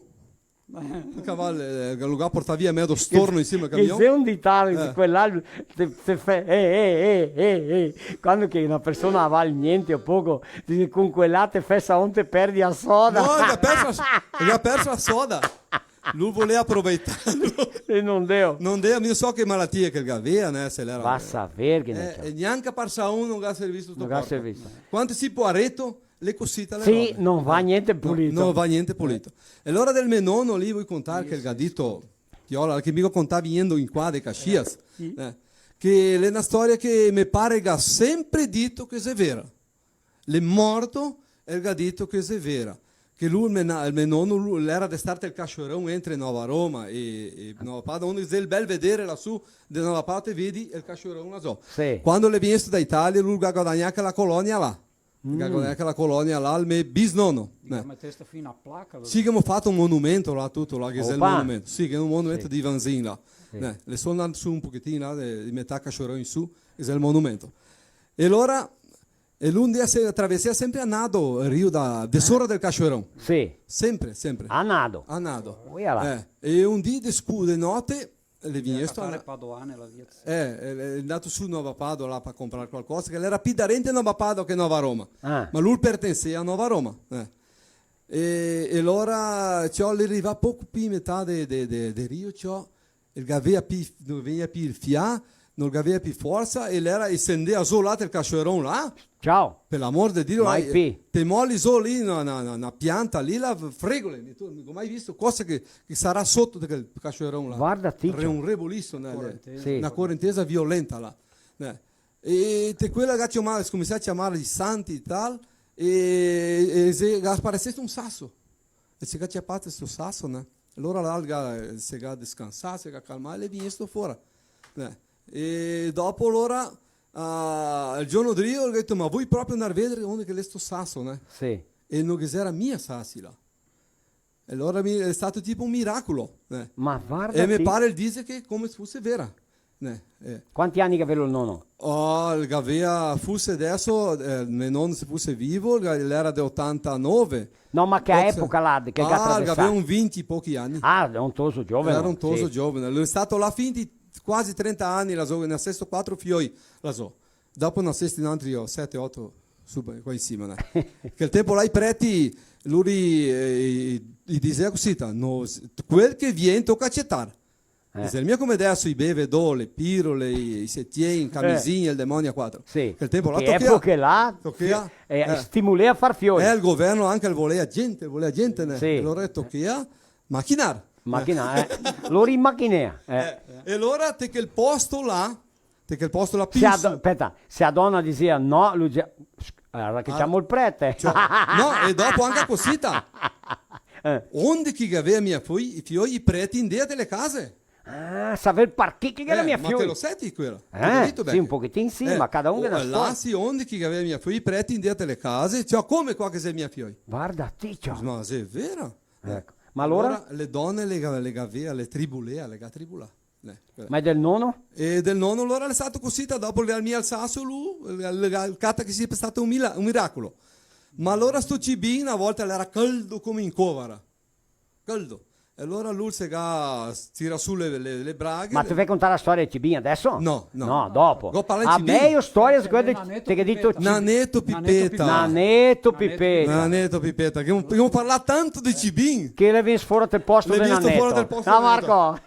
El caval, eh, che lo ga portà via medo storno in sima al camion. Che xe un ditalo, eh, quel là, te, te fe-, eh, eh, eh, eh, eh. Quando che na persona va al gnente o poco, dixe, "Con quel là te fè saon, te perdi a soda." No, el ga perso a s-, el ga perso a soda. Lu volea aproveitarlo. E no deo. No deo, mi no so che malatia che el gavea, né, se l'era... Va saver che ne... Eh, e gnanca par saon no ga servisto sto porco. No ga servisto. Quando sì poareto, l'è cusì, te le robe. Sì, no va gnente pulito. No, no va gnente pulito. E alora del me nono lì, voi contar che el ga dito, Piola, che mi go contà vignendo in qua de Caxias, eh, che l'è na storia che me pare ga sempre dito che xe vera. L'è morto, el ga dito che xe vera. Che lu, el me na-, el me nono, lu, l'era de star tel Cachoeiron entre Nova Roma e, e Nova Padova, onde xe el bel vedere lasù de Nova Padova, te vedi el Cachoeiron là zo. Sì. Quando l'è vegnesto da Italia, lu ga guadagnà quela colonia là. Ga guadagnà quela colonia là, el me bisnono. Ga metesto fin na placa, sì, che ghemo fato un monumento là, tuto là, che xe el monumento. Sì, che xe un monumento de Vanzin là. Sì. Eh, l'è solo ndà su un pochetin là, de, de metà Cachoeiron in su, che xe el monumento. E alora, e lu ndea se-, atravesea sempre a nado el rio da, de sora del Cachoeiron. Sì. Sempre, sempre. A nado. A nado. Oia là. Eh, e un dì de scu-, de note, l'è vegnesto a na-, eh, l'è, l'è ndato su Nova Padova là par comprar qualcosa, che l'era pi darente Nova Padova che Nova Roma. Ah. Ma lu el pertensea a Nova Roma, eh. E, e alora, ciò, l'è rivà poco pi metà de, de, de, de rio, ciò, el gavea pi, no vegnea pi el fià, no gavea pi forsa, e l'era, e se ndea zo là tel Cachoeiron là. Ciao. Par l'amor de Dio, mai pi. Te moli zo lì na, na, na, na pianta lì, là, fregole, mi, tu, no go mai visto cosa che, che sarà soto de quel Cachoeiron là. Varda ti, ciò. Re-, un reboliso, né, corentesa. Sì. Na corentesa violenta là, né. E te quela ga ciamà, scominsià a ciamar i santi e tal, e, e se ga sparesesto un saso. E se ga ciapà sto saso, né? Alora là el ga, se ga descansà, se ga calmà, e l'è vegnesto fora, né? E dopo alora, ah, el giorno drio, el ga dito, "Ma voi proprio ndar vedere onde che l'è sto saso, né?" Sì. E no ghe xera mia sasi là. E alora mi, l'è stato tipo un miracolo, né? Ma varda ti. E me pare el dixe che come se fuse vera. Eh, eh. Quanti ani che gavea el nono? Oh, el gavea, fuse deso, eh, me nono se fuse vivo, el ga-, l'era de otantanove. No, ma che epoca là, che el ga atravesà? Ah, el gavea un vinti e pochi ani. Ah, l'era un toso giovane, sì. L'era un toso giovane. L'è stato là fin de quasi trenta ani, là, so-, ne ga nasesto quatro fioi, là so. Dopo nasesti n'antri, oh, sete, oto, su, qua in sima, né? Che el tempo là i preti, lori, eh, i, i disea cusì, ta, no, s-, quel che vien toca acetar. Eh. Xe mia come deso i bevedò, le pirole, i, i setien, i camisin, el demonio a quatro. Sì. Quel tempo là tochea. Che epoche là, tochea. Eh, eh, stimulea a far fioi. Eh, el governo anca el volea gente, el volea gente, né? Sì. E alora tochea machinar. Machinar, eh. Lori machinea, eh. Eh, e alora te quel posto là, te quel posto là, se a do-, speta, se a dona disea no, lu disea, "Varda che ciamo el prete." Cioè, no, e dopo anca cusì, ta. Eh. Onde che gavea mia fioi, i fioi, i preti ndea te le case. Ah, saver parché che ghe gera mia fioi. Eh, ma te lo seti quela? Eh, sì, un pochetin sì, ma cada un ghe ga na storia. Là sì, onde che gavea mia fioi, i preti in dea te le case, ciò, come qua che xe mia fioi? Varda ti, ciò. Ma xe vera? Eco. Ma alora? Alora le done le ga-, le gavea, le tribulea, le ga tribulà. Eh, quela. Ma e del nono? E del nono, alora, l'è stato cusì, ta-, dopo le, mi al saso, lu, el, el, el cata che sia stato un mila-, un miracolo. Ma alora sto Cibin, na volta l'era caldo come in covara. Caldo. E alora lu se ga tirà su le, le, le braghe. Ma te vè contar la storia de Cibin adeso? No, no. No, dopo. Go parlà de Cibin. La mejo storia xe quela de, te che dito Cibin. Naneto Pipeta. Naneto Pipeta. Naneto Pipeta, che gavemo parlà tanto de Cibin. Che l'è vegnù fora del posto de Naneto. L'è vegnù fora del posto de Naneto. No, Marco.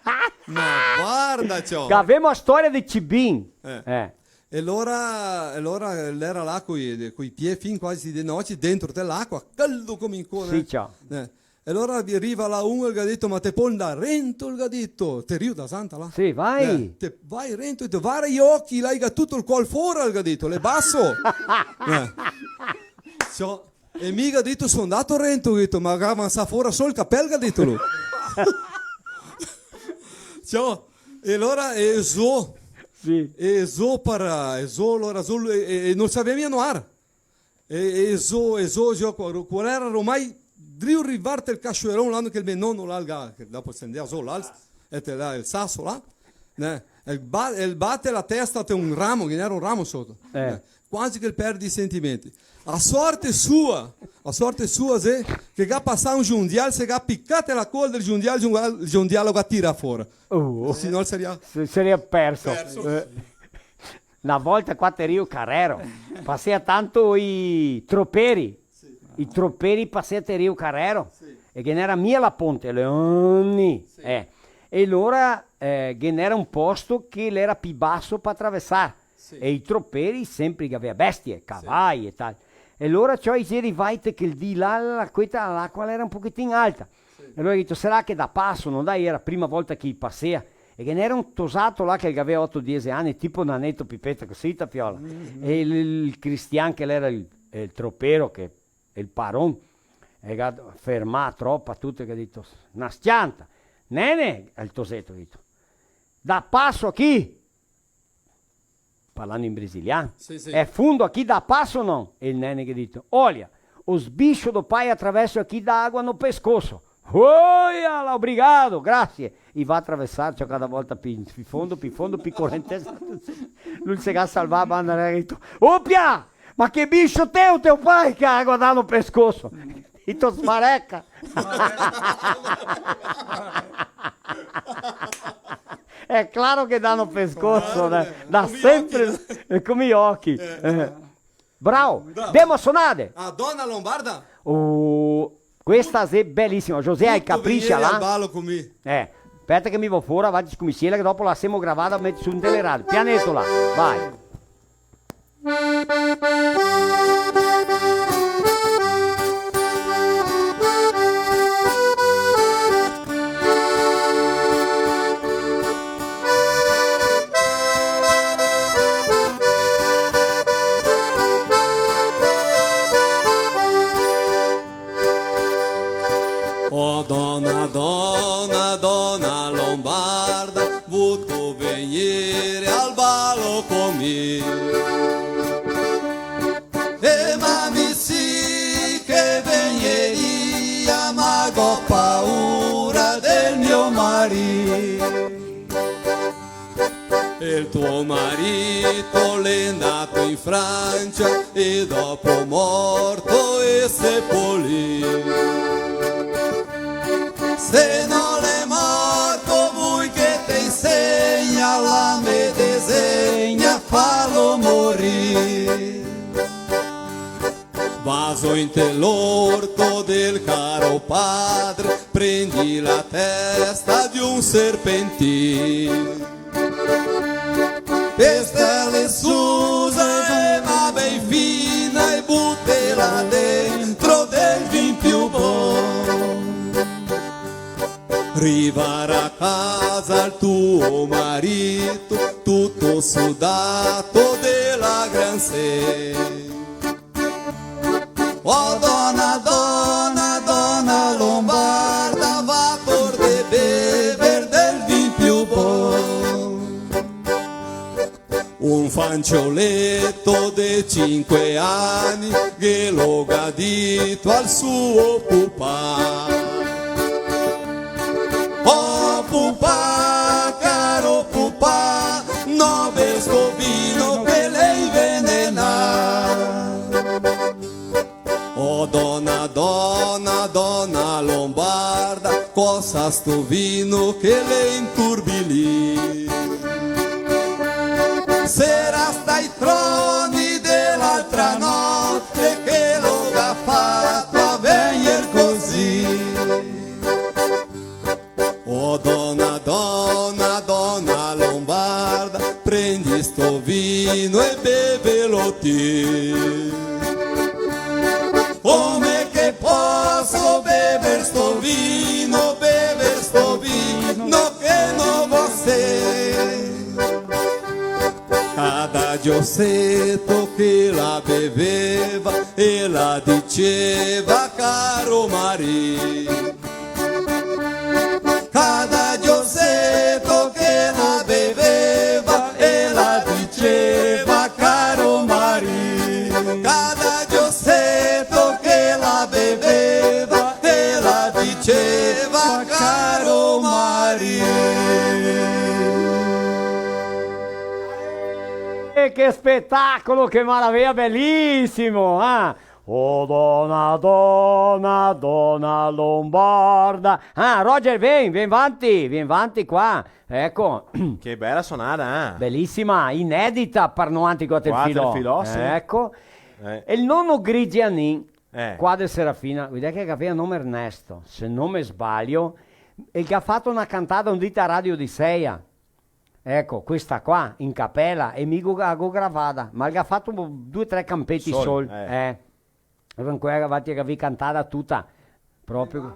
Ma varda, ciò. Che gavemo la storia de Cibin. Eh. Eh. E alora, e alora l'era là coi, coi pie fin quasi de noci, dentro de l'acua, caldo come in covara. Sì, ciò. Eh. E alora riva là un, el ga dito: "Ma te pol ndar rento?", el ga dito, te rio da Santa là. Sì, vai. Eh, te vai rento, e te vara i oci, là i ga tuto el col fora, el ga dito, l'è baso. Eh. Ciò, e mi ga dito: "So ndato rento", ga dito, "ma ga avansà fora sol el capel", ga dito lu. Ciò, e alora, e zo. Sì. E zo par, e zo, alora zo, e, e, e no savea mia noar. E, e zo, e zo, zo, qua-, qual era ormai drio rivar tel cachoeiron là, che el me nono là, el ga-, che dopo se ndea zo là, el, e te là, el saso là, né? El ba-, el bate la testa te un ramo, che ghe n'era un ramo soto, eh, né? Quasi che el perde i sentimenti. A sorte sua, a sorte sua, xe, che ga pasà un jondial, se ga picà te la coa del jondial, el jondial, el jondial lo ga tirà fora. Oh. Se no el saria... Se-, saria perso. Perso. Eh. Na volta qua te Rio Carrero, pasea tanto i troperi. Sì. I troperi pasea te Rio Carrero. Sì. E ghe n'era mia la ponte, Leoni. Sì. Eh. E alora, eh, ghe n'era un posto che l'era pi baso par atravesar. Sì. E i troperi sempre che gavea bestie, cavai e tal. E alora ciò, i xe rivai te quel dì là, la queta, l'acua l'era un pochetin alta. Sì. E alora i ga dito: "Sarà che dà paso, no dà?" Era prima volta che i pasea. E ghe n'era un tosato là che el gavea oto, diese ani, tipo Naneto Pipeta, cusì, tapiola. Mm-hmm. E el, el cristian che l'era el, el tropero, che el paron, el ga fermà tropa, tuto, el ga dito: "Na s-cianta! Nene!", el toseto, ga dito. "Dà paso aqui!" Parlando in brasilian. Sì, sì. "É fundo aqui, dá passo ou não?" E el nene che ga dito: "Olha, os bichos do pai atravessam aqui, dá água no pescoço." "Oia, là, obrigado, grazie." I va a atravesar, ciò, cada volta pi, pi fondo, pi fondo, pi corentesa. Lu se ga salvà, banda, el ga dito: "Opia! Ma che bicho teu, teu pai, che água dá no pescoço?" Dito: "Smareca." Xe claro che dà no pescoço, né? Dà sempre, come i ochi. Eh. Bravo. Bravo. Demo sonade. A Dona Lombarda? Oh, questa xe belisima. José, hai capricia là? Tuto vegnere al balo con mi. Eh, speta che mi vo fora, avanti, scomisiela, che dopo la semo gravada, meti su in teleradio. Pianeto là, vai. Oh, dona, dona, dona Lombarda, vuto vegnere al balo con mi. E ma mi sì che vegneria, ma go paura del mio marì. E el tuo marito l'è ndato in Francia e dopo morto e sepolì. Se no l'è morto, vui che te insegna, la me desegna, falo morir. Vaso inte l'orto del caro padre, prendi la testa di un serpentin. Pestele susa e ma ben fina e butela dentro del vin più bon. Rivarà a casa el tuo marito, tuto sudato de la gran sed. Oh, dona, dona, dona Lombarda, va tor de bever del vin più bon. Fancioleto de cinque ani, che lo ga dito al suo pupà: "Oh pupà, caro pupà, no bever sto vino che l'è invenenato." Oh dona, dona, dona lombarda, cosa sto vino che l'è inturbilì? Sarà stai troni de l'altra note che lo ga fato a vegner cusì. Oh dona, dona, dona lombarda, prendi sto vino e bevelo ti. Come che poso bever sto vino, bever sto vino che no vo ser? Cada gioseto che la beveva, ela diceva: "Caro marì." Cada gioseto che la beveva, ela diceva: "Caro marì." Cada gioseto che la beveva, ela diceva: "Caro marì." E che spetacolo, che maraveia, belisimo, ah! Oh dona, dona, dona lombarda. Ah, Roger, vien, vien vanti, vien vanti qua. Eco. Che bela sonada, eh? Belisima, inedita par noantri qua del Filò. Qua del Filò, sì. Eco. Eh. E el nono Grigianin, eh, qua de Serafina, vedè che el gavea nome Ernesto, se no me sbalio, el ga fato na cantada un dì a Radio Odisseia. Eco, questa qua, in capela, e mi go, la go gravada, ma el ga fato due, tre campeti sol, sol, eh. Eh. E con quela che la gavì cantada tuta, proprio.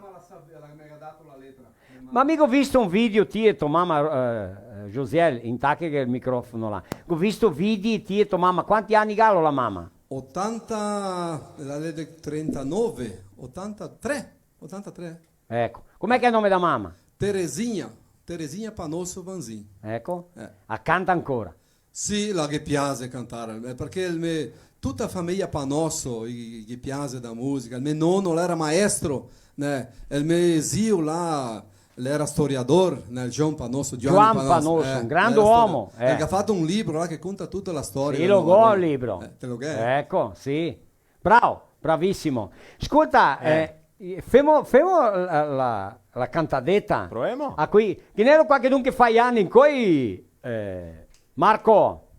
Ma mi go visto un video, ti e to mama, eh, Josiel, intaca che el microfono là. Go visto video, ti e to mama, quanti ani galo la mama? Otanta, la è del trentanove, otantatré, otantatré. Eco. Come che xe el nome da mama? Terezinha, Terezinha Panosso Vanzin. Eco. Eh. A canta ancora. Sì, la ghe piase cantar, eh, parché el me, tuta la fameia Panosso, i, i ghe piase da musica. El me nono l'era maestro, né? E el me zio là, l'era storiador, né? El João Panosso, Giovanni João Panosso, Panosso, eh, un grande omo, eh. El ga fato un libro là che conta tuta la storia del Novarone. Sì, lo go el libro. Eh, te lo ghe? Eco, sì. Bravo, bravisimo. Scolta, eh, femo, femo la, la, la cantadeta. Provemo. A cui, ghe n'elo qualchedun che fa i ani incoi, eh, Marco,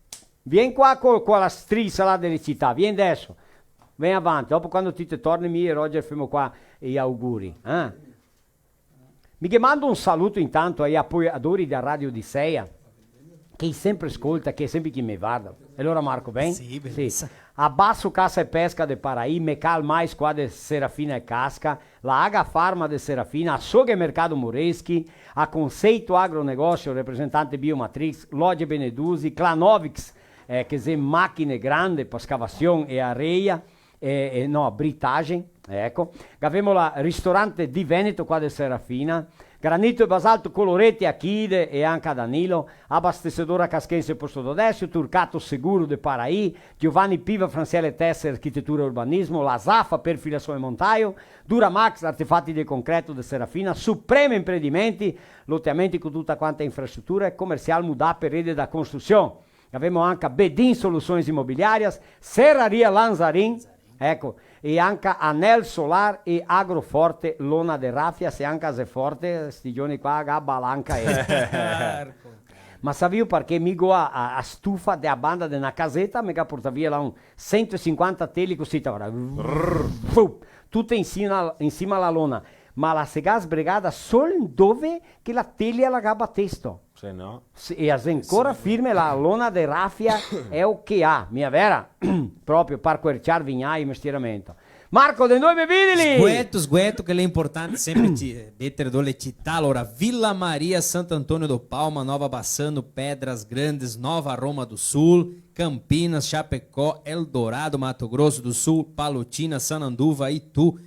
vien qua co, co la strisa là dele cità, vien deso. Vien avanti, dopo quando ti te torni mi e Roger femo qua i auguri, eh? Mi ghe mando un saluto intanto ai apoiadori da Radio Odisseia, che i sempre scolta, che sempre chi me varda. E alora Marco, ben? Sì, ben. Sì. A Basso Caça e Pesca de Paraí, Mecal Mais qua de Serafina e Casca, la Aga Farma de Serafina, Açougue e Mercado Moreschi, a Conceito Agronegócio, representante Biomatrix, Loja Beneduzi, Clanovix, eh, che xe machine grande pa scavasion e areia, eh, eh, no, britagem, eco. Gavemo la Ristorante di Veneto qua de Serafina, Granito e Basalto Colorete a Chide e anca a Danilo, Abastecedora Casquense Posto do Décio, Turcato Seguro de Paraí, Giovanni Piva, Franciele Tesser, Arquitetura e Urbanismo, La Zafa, Perfilação e Montaio, Duramax, Artefati de Concreto de Serafina, Supremo Empreendimenti, loteamenti co tuta quanta infrastrutura e Comercial Mudap e Rede da Construção. Gavemo anca Bedin Soluções Imobiliárias, Serraria Lanzarin, eco, e anca Anel Solar e Agroforte Lona de Rafia, se anca xe forte, sti giorni qua ga balanca, eh. Porco cane. Ma savìo parché mi go a, a, a stufa de a banda de na caseta, me ga portà via là un sento e sinquanta teli cusì, ora. Fu, tute in sima, in sima a la lona. Ma la se ga sbregada sol dove che la telia la ga batesto. Se no. Sì, e a xe ancora firme la lona de rafia, xe o che a, mia vera? Proprio par querciar vignai, mestieramento. Marco, de ndove me vidi lì? Sgueto, sgueto, che l'è importante sempre ci-, eh, meter do le cità. Alora, Vila Maria, Santo Antônio do Palma, Nova Bassano, Pedras Grandes, Nova Roma do Sul, Campinas, Chapecó, Eldorado, Mato Grosso do Sul, Palotina, Sananduva, Itu,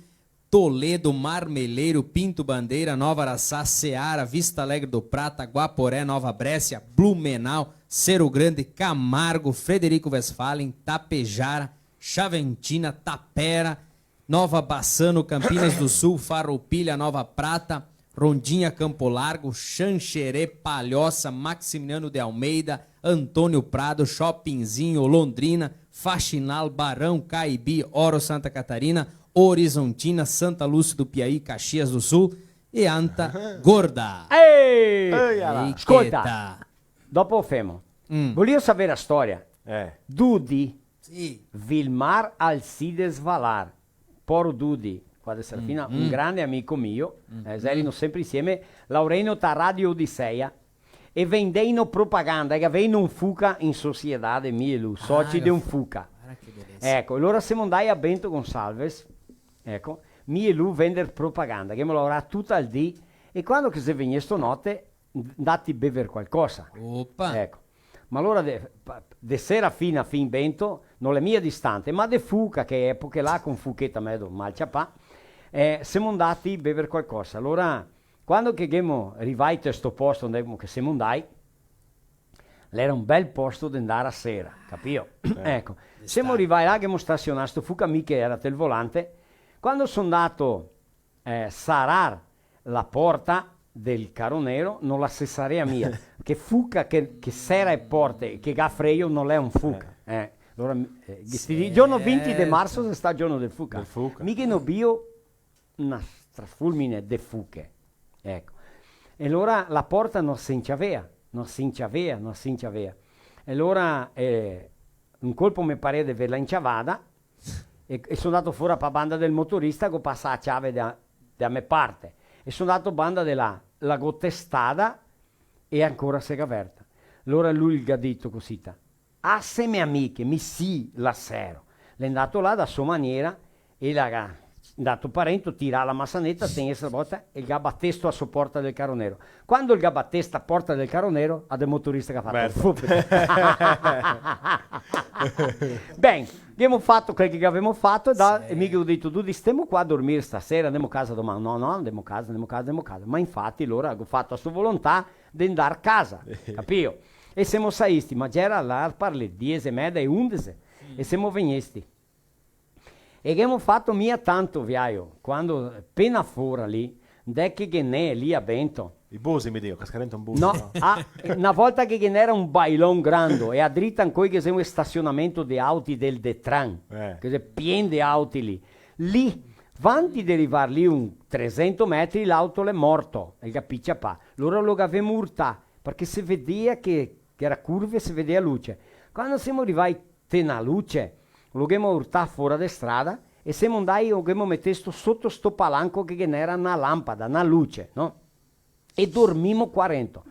Toledo, Marmeleiro, Pinto Bandeira, Nova Araçá, Seara, Vista Alegre do Prata, Guaporé, Nova Bréscia, Blumenau, Cerro Grande, Camargo, Frederico Westphalen, Tapejara, Xavantina, Tapera, Nova Bassano, Campinas do Sul, Farroupilha, Nova Prata, Rondinha, Campo Largo, Xanxerê, Palhoça, Maximiliano de Almeida, Antônio Prado, Chopinzinho, Londrina, Faxinal, Barão, Caibi, Oro, Santa Catarina, Horizontina, Santa Lúcia do Piaí, Caxias do Sul e Anta Gorda. Ehi! Ehi, ala. Ehi, scolta, cheta. Dopo femo. Mm. Volìo saver la storia. Eh. Dudi, sì. Vilmar Alcides Valar. Poro Dudi, qua de Serafina, mm, un grande amico mio, mm, eh, xerimo sempre insieme, laoreino ta Radio Odisseia, e vendeino propaganda, e gaveino un Fuca in società, mi e lu, soci de un Fuca. Varda che belesia. Eco, alora semo ndai a Bento Gonçalves, eco, mi e lu vender propaganda, che gavemo laorà tuta el dì, e quando che xe vegnesto note, ndati bever qualcosa. Opa. Eco. Ma alora de, pa-, de Serafina fin Bento, no l'è mia distante, ma de Fuca, che epoche là, con Fucheta medo mal ciapà, eh, semo ndati bever qualcosa. Alora, quando che ghemo rivai te sto posto, ndemo, che semo ndai, l'era un bel posto de ndar a sera, capìo? Eh. Eco. Semo rivai là, ghemo stasionà sto Fuca, mi che era tel volante, quando so ndato eh, sarar la porta del caronero, no la se sarea mia. Che Fuca che, che sera e porte, che ga freio, no l'è un Fuca. Eh. Eh, alora, eh, sì, giorno vinti de marso xe stà giorno del Fuca. Del Fuca. Mi ghe n'ho bio na strafulmine de Fuche. Eco. E alora la porta no se inciavea, no se inciavea, no se inciavea. E alora, eh, un colpo me parea de verla inciavada, e, e so ndato fora pa banda del motorista, go pasà la ciave da, da me parte. E so ndato banda de là, la go testada e ancora se ga verta. Alora lu el ga dito cosita: "Ah, se me amiche, mi sì la sero." L'è ndato là da so maniera e la ga ndato pa rento, tirà la masaneta, tegner sta bota e el ga batesto a so porta del caronero. Quando el ga batesto a porta del caronero, a de motorista ga fato: "Merda." Fup. Ben, ghemo fato quel che gavemo fato, e da, sì, e mi ghe go dito: "Dudi, stemo qua a dormir stasera, ndemo casa doman." "No, no, ndemo casa, ndemo casa, ndemo casa." Ma infati, alora, go fato a so volontà de ndar casa, capìo? E semo saisti, ma gera là par le diese e meda e undese, e semo vegnesti. E ghemo fato mia tanto viaio, quando pena fora lì, ndè che ghe n'è lì a Bento. I busi, mi digo, casca dentro un buso, no? No, ah, na volta che ghe n'era un bailon grando, e a drita ancoi ghe xe un stasionamento de auti del Detran, eh, che xe pien de auti lì. Lì, vanti de rivar lì un tresento metri, l'auto l'è morto, el ga pì ciapà. Lora lo gavemo urtà, parché se vedea che, che era curve, se vedea luce. Quando semo rivai te na luce, lo ghemo urtà fora de strada e semo ndai, lo ghemo metesto soto sto palanco che ghe n'era na lampada, na luce, no? E dormimo qua rento.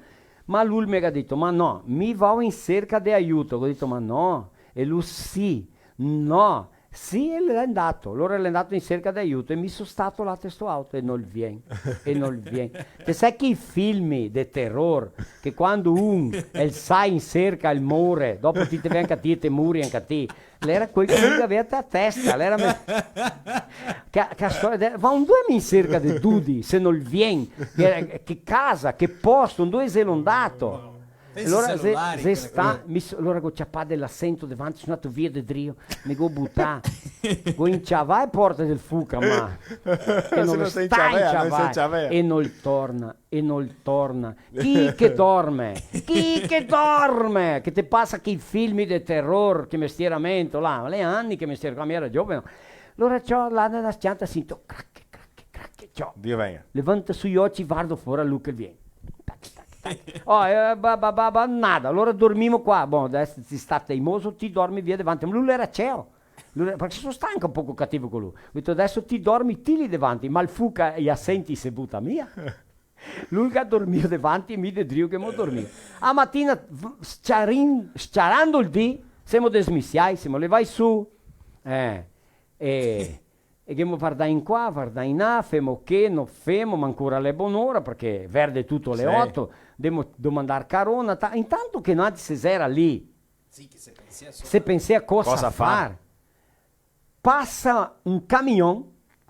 Ma lu me ga dito: "Ma no, mi vao in serca de aiuto." Go dito: "Ma no." E lu: "Sì, no, sì." E l'è ndato. Alora l'è ndato in serca de aiuto e mi so stato là te sto auto e no el vien, e no el vien. Te sè che i filmi de terror, che quando un el sa in serca el more, dopo ti te vien anca ti e te muri anca ti. L'era quel che mi gavea te a testa, l'era me-, che, che storia de-, ma ndove mi in serca de Dudi, se no el vien, che, che casa, che posto, ndove xe lo ndato? Pensa alora, se, celulari, se quele sta, cose. Mi so-, alora go ciapà de l'asento davanti, so ndato via de drio, me go butà, go inciavà e porta del Fuca, ma, eh, che no se no se sta inciavea, no se inciavea. E no el torna. E no el torna. Chi che dorme? Chi che dorme? Che te pasa che i filmi de terror, che mestieramento là, l'è ani che mestier qua, mi era giovane. Alora ciò, là nela s-cianta, sinto crac, crac, crac, ciò. Dio venga. Levanta su i oci, vardo fora, lu che vien. Tac, tac, tac. Oh, eh, ba, ba, ba, ba, nada. Alora dormimo qua. Bon, deso ti sta teimoso, ti dormi via davanti. Ma lu l'era ceo. Lu l'era, parché so stà anca un poco cativo co lu. Go dito, deso ti dormi ti lì davanti, ma el Fuca i asenti se buta mia. Lu el ga dormio davanti e mi de drio che ghemo dormio. A matina, v-, s-ciarin-, s-ciarando el dì, semo desmisiai, semo levai su, eh, e, e ghemo vardà in qua, vardà in là, femo che, no femo, ma ancora l'è bonora, parché verde tuto alle oto, demo domandar carona, ta-, intanto che noantri se zera lì, sì, che se pensea solo, se pensea cosa far. Cosa far. Pasa un camion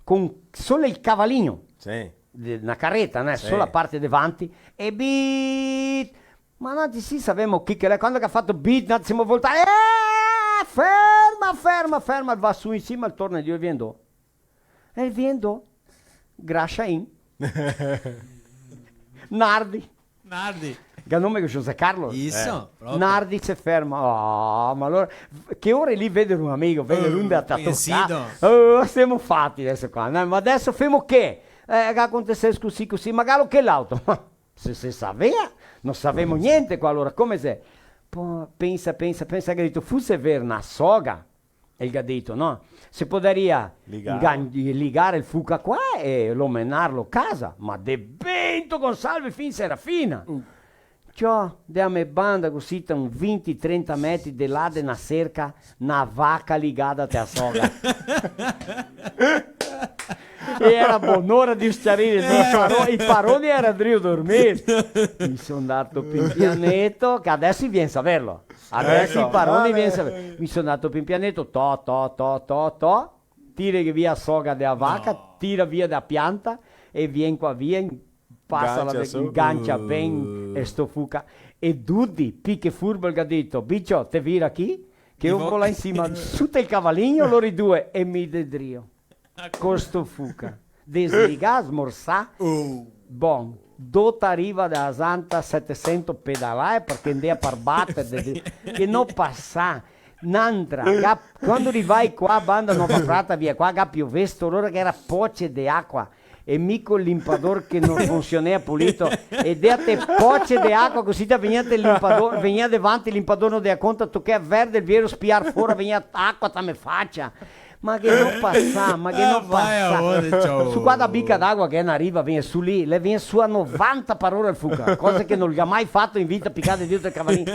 con solo el cavaligno. Sì. De, na careta, né? Sì. Solo la parte davanti. E bit! Ma no, ti sì, savemo chi che l'è, quando che ga fato bip, no, semo voltà, eh, ferma, ferma, ferma, el va su in sima, el torna indrio, el vien do. E el vien do. Grashain. Nardi. Nardi. Che nome che José Carlos? Isso, eh, proprio. Nardi se ferma. Oh, ma alora, che ore lì vedar un amigo, vedar un de a tua casa. Oh, semo fati deso qua, no? Ma deso femo che? Eh, che acontesese cusì, cusì, ma galo che l'auto? Se, se savea, no savemo gnente qua, alora, come se? Po, pensa, pensa, pensa, che ga dito, fuse ver na soga, el ga dito, no? Se podaria ligar, ligar el fuca qua e lo menarlo casa, ma de Bento Gonçalves fin Serafina. Ciò, de a me banda, cusì, ta un vinti, trenta metri de là de na serca, na vaca ligada te a soga. E era bonora de sciarire, i paro-, i paroni era drio dormir. Mi son ndato pin pianeto, che deso i vien saverlo. Deso i paroni vien saver. Mi son ndato pin pianeto, to, to, to, to, to, tira via a soga de a vaca, tira via da pianta e vien qua via, pasa la, gancia ben, e sto fuca. E Dudi, pi che furbo, el ga dito: "Bicio, te vira chi, che mi vo là in sima, su te el cavaligno, lori due, e mi de drio." Co sto fuca. Desligà, smorsà. Bon, do ta riva da Santa setesento pedalae, parché ndea par bater, de, de, che no pasà. N'antra, ga, quando rivai qua, banda Nova Prata, via qua, ga piovesto, alora che era poce de acua. E mi col limpador che no funsionea pulito, e dea te poce de acua, cusì te vegnea te limpador, vegnea davanti limpador, no dea conta, tochea verder el viero, spiar fora, vegnea acua ta me facia. Ma che no pasà, ma che no pasà. Su qua da bica d'acua che xe na riva, vien su lì, le vien su a novanta par ora el fuca, cosa che no el ga mai fato in vita, picà de drio del cavalin.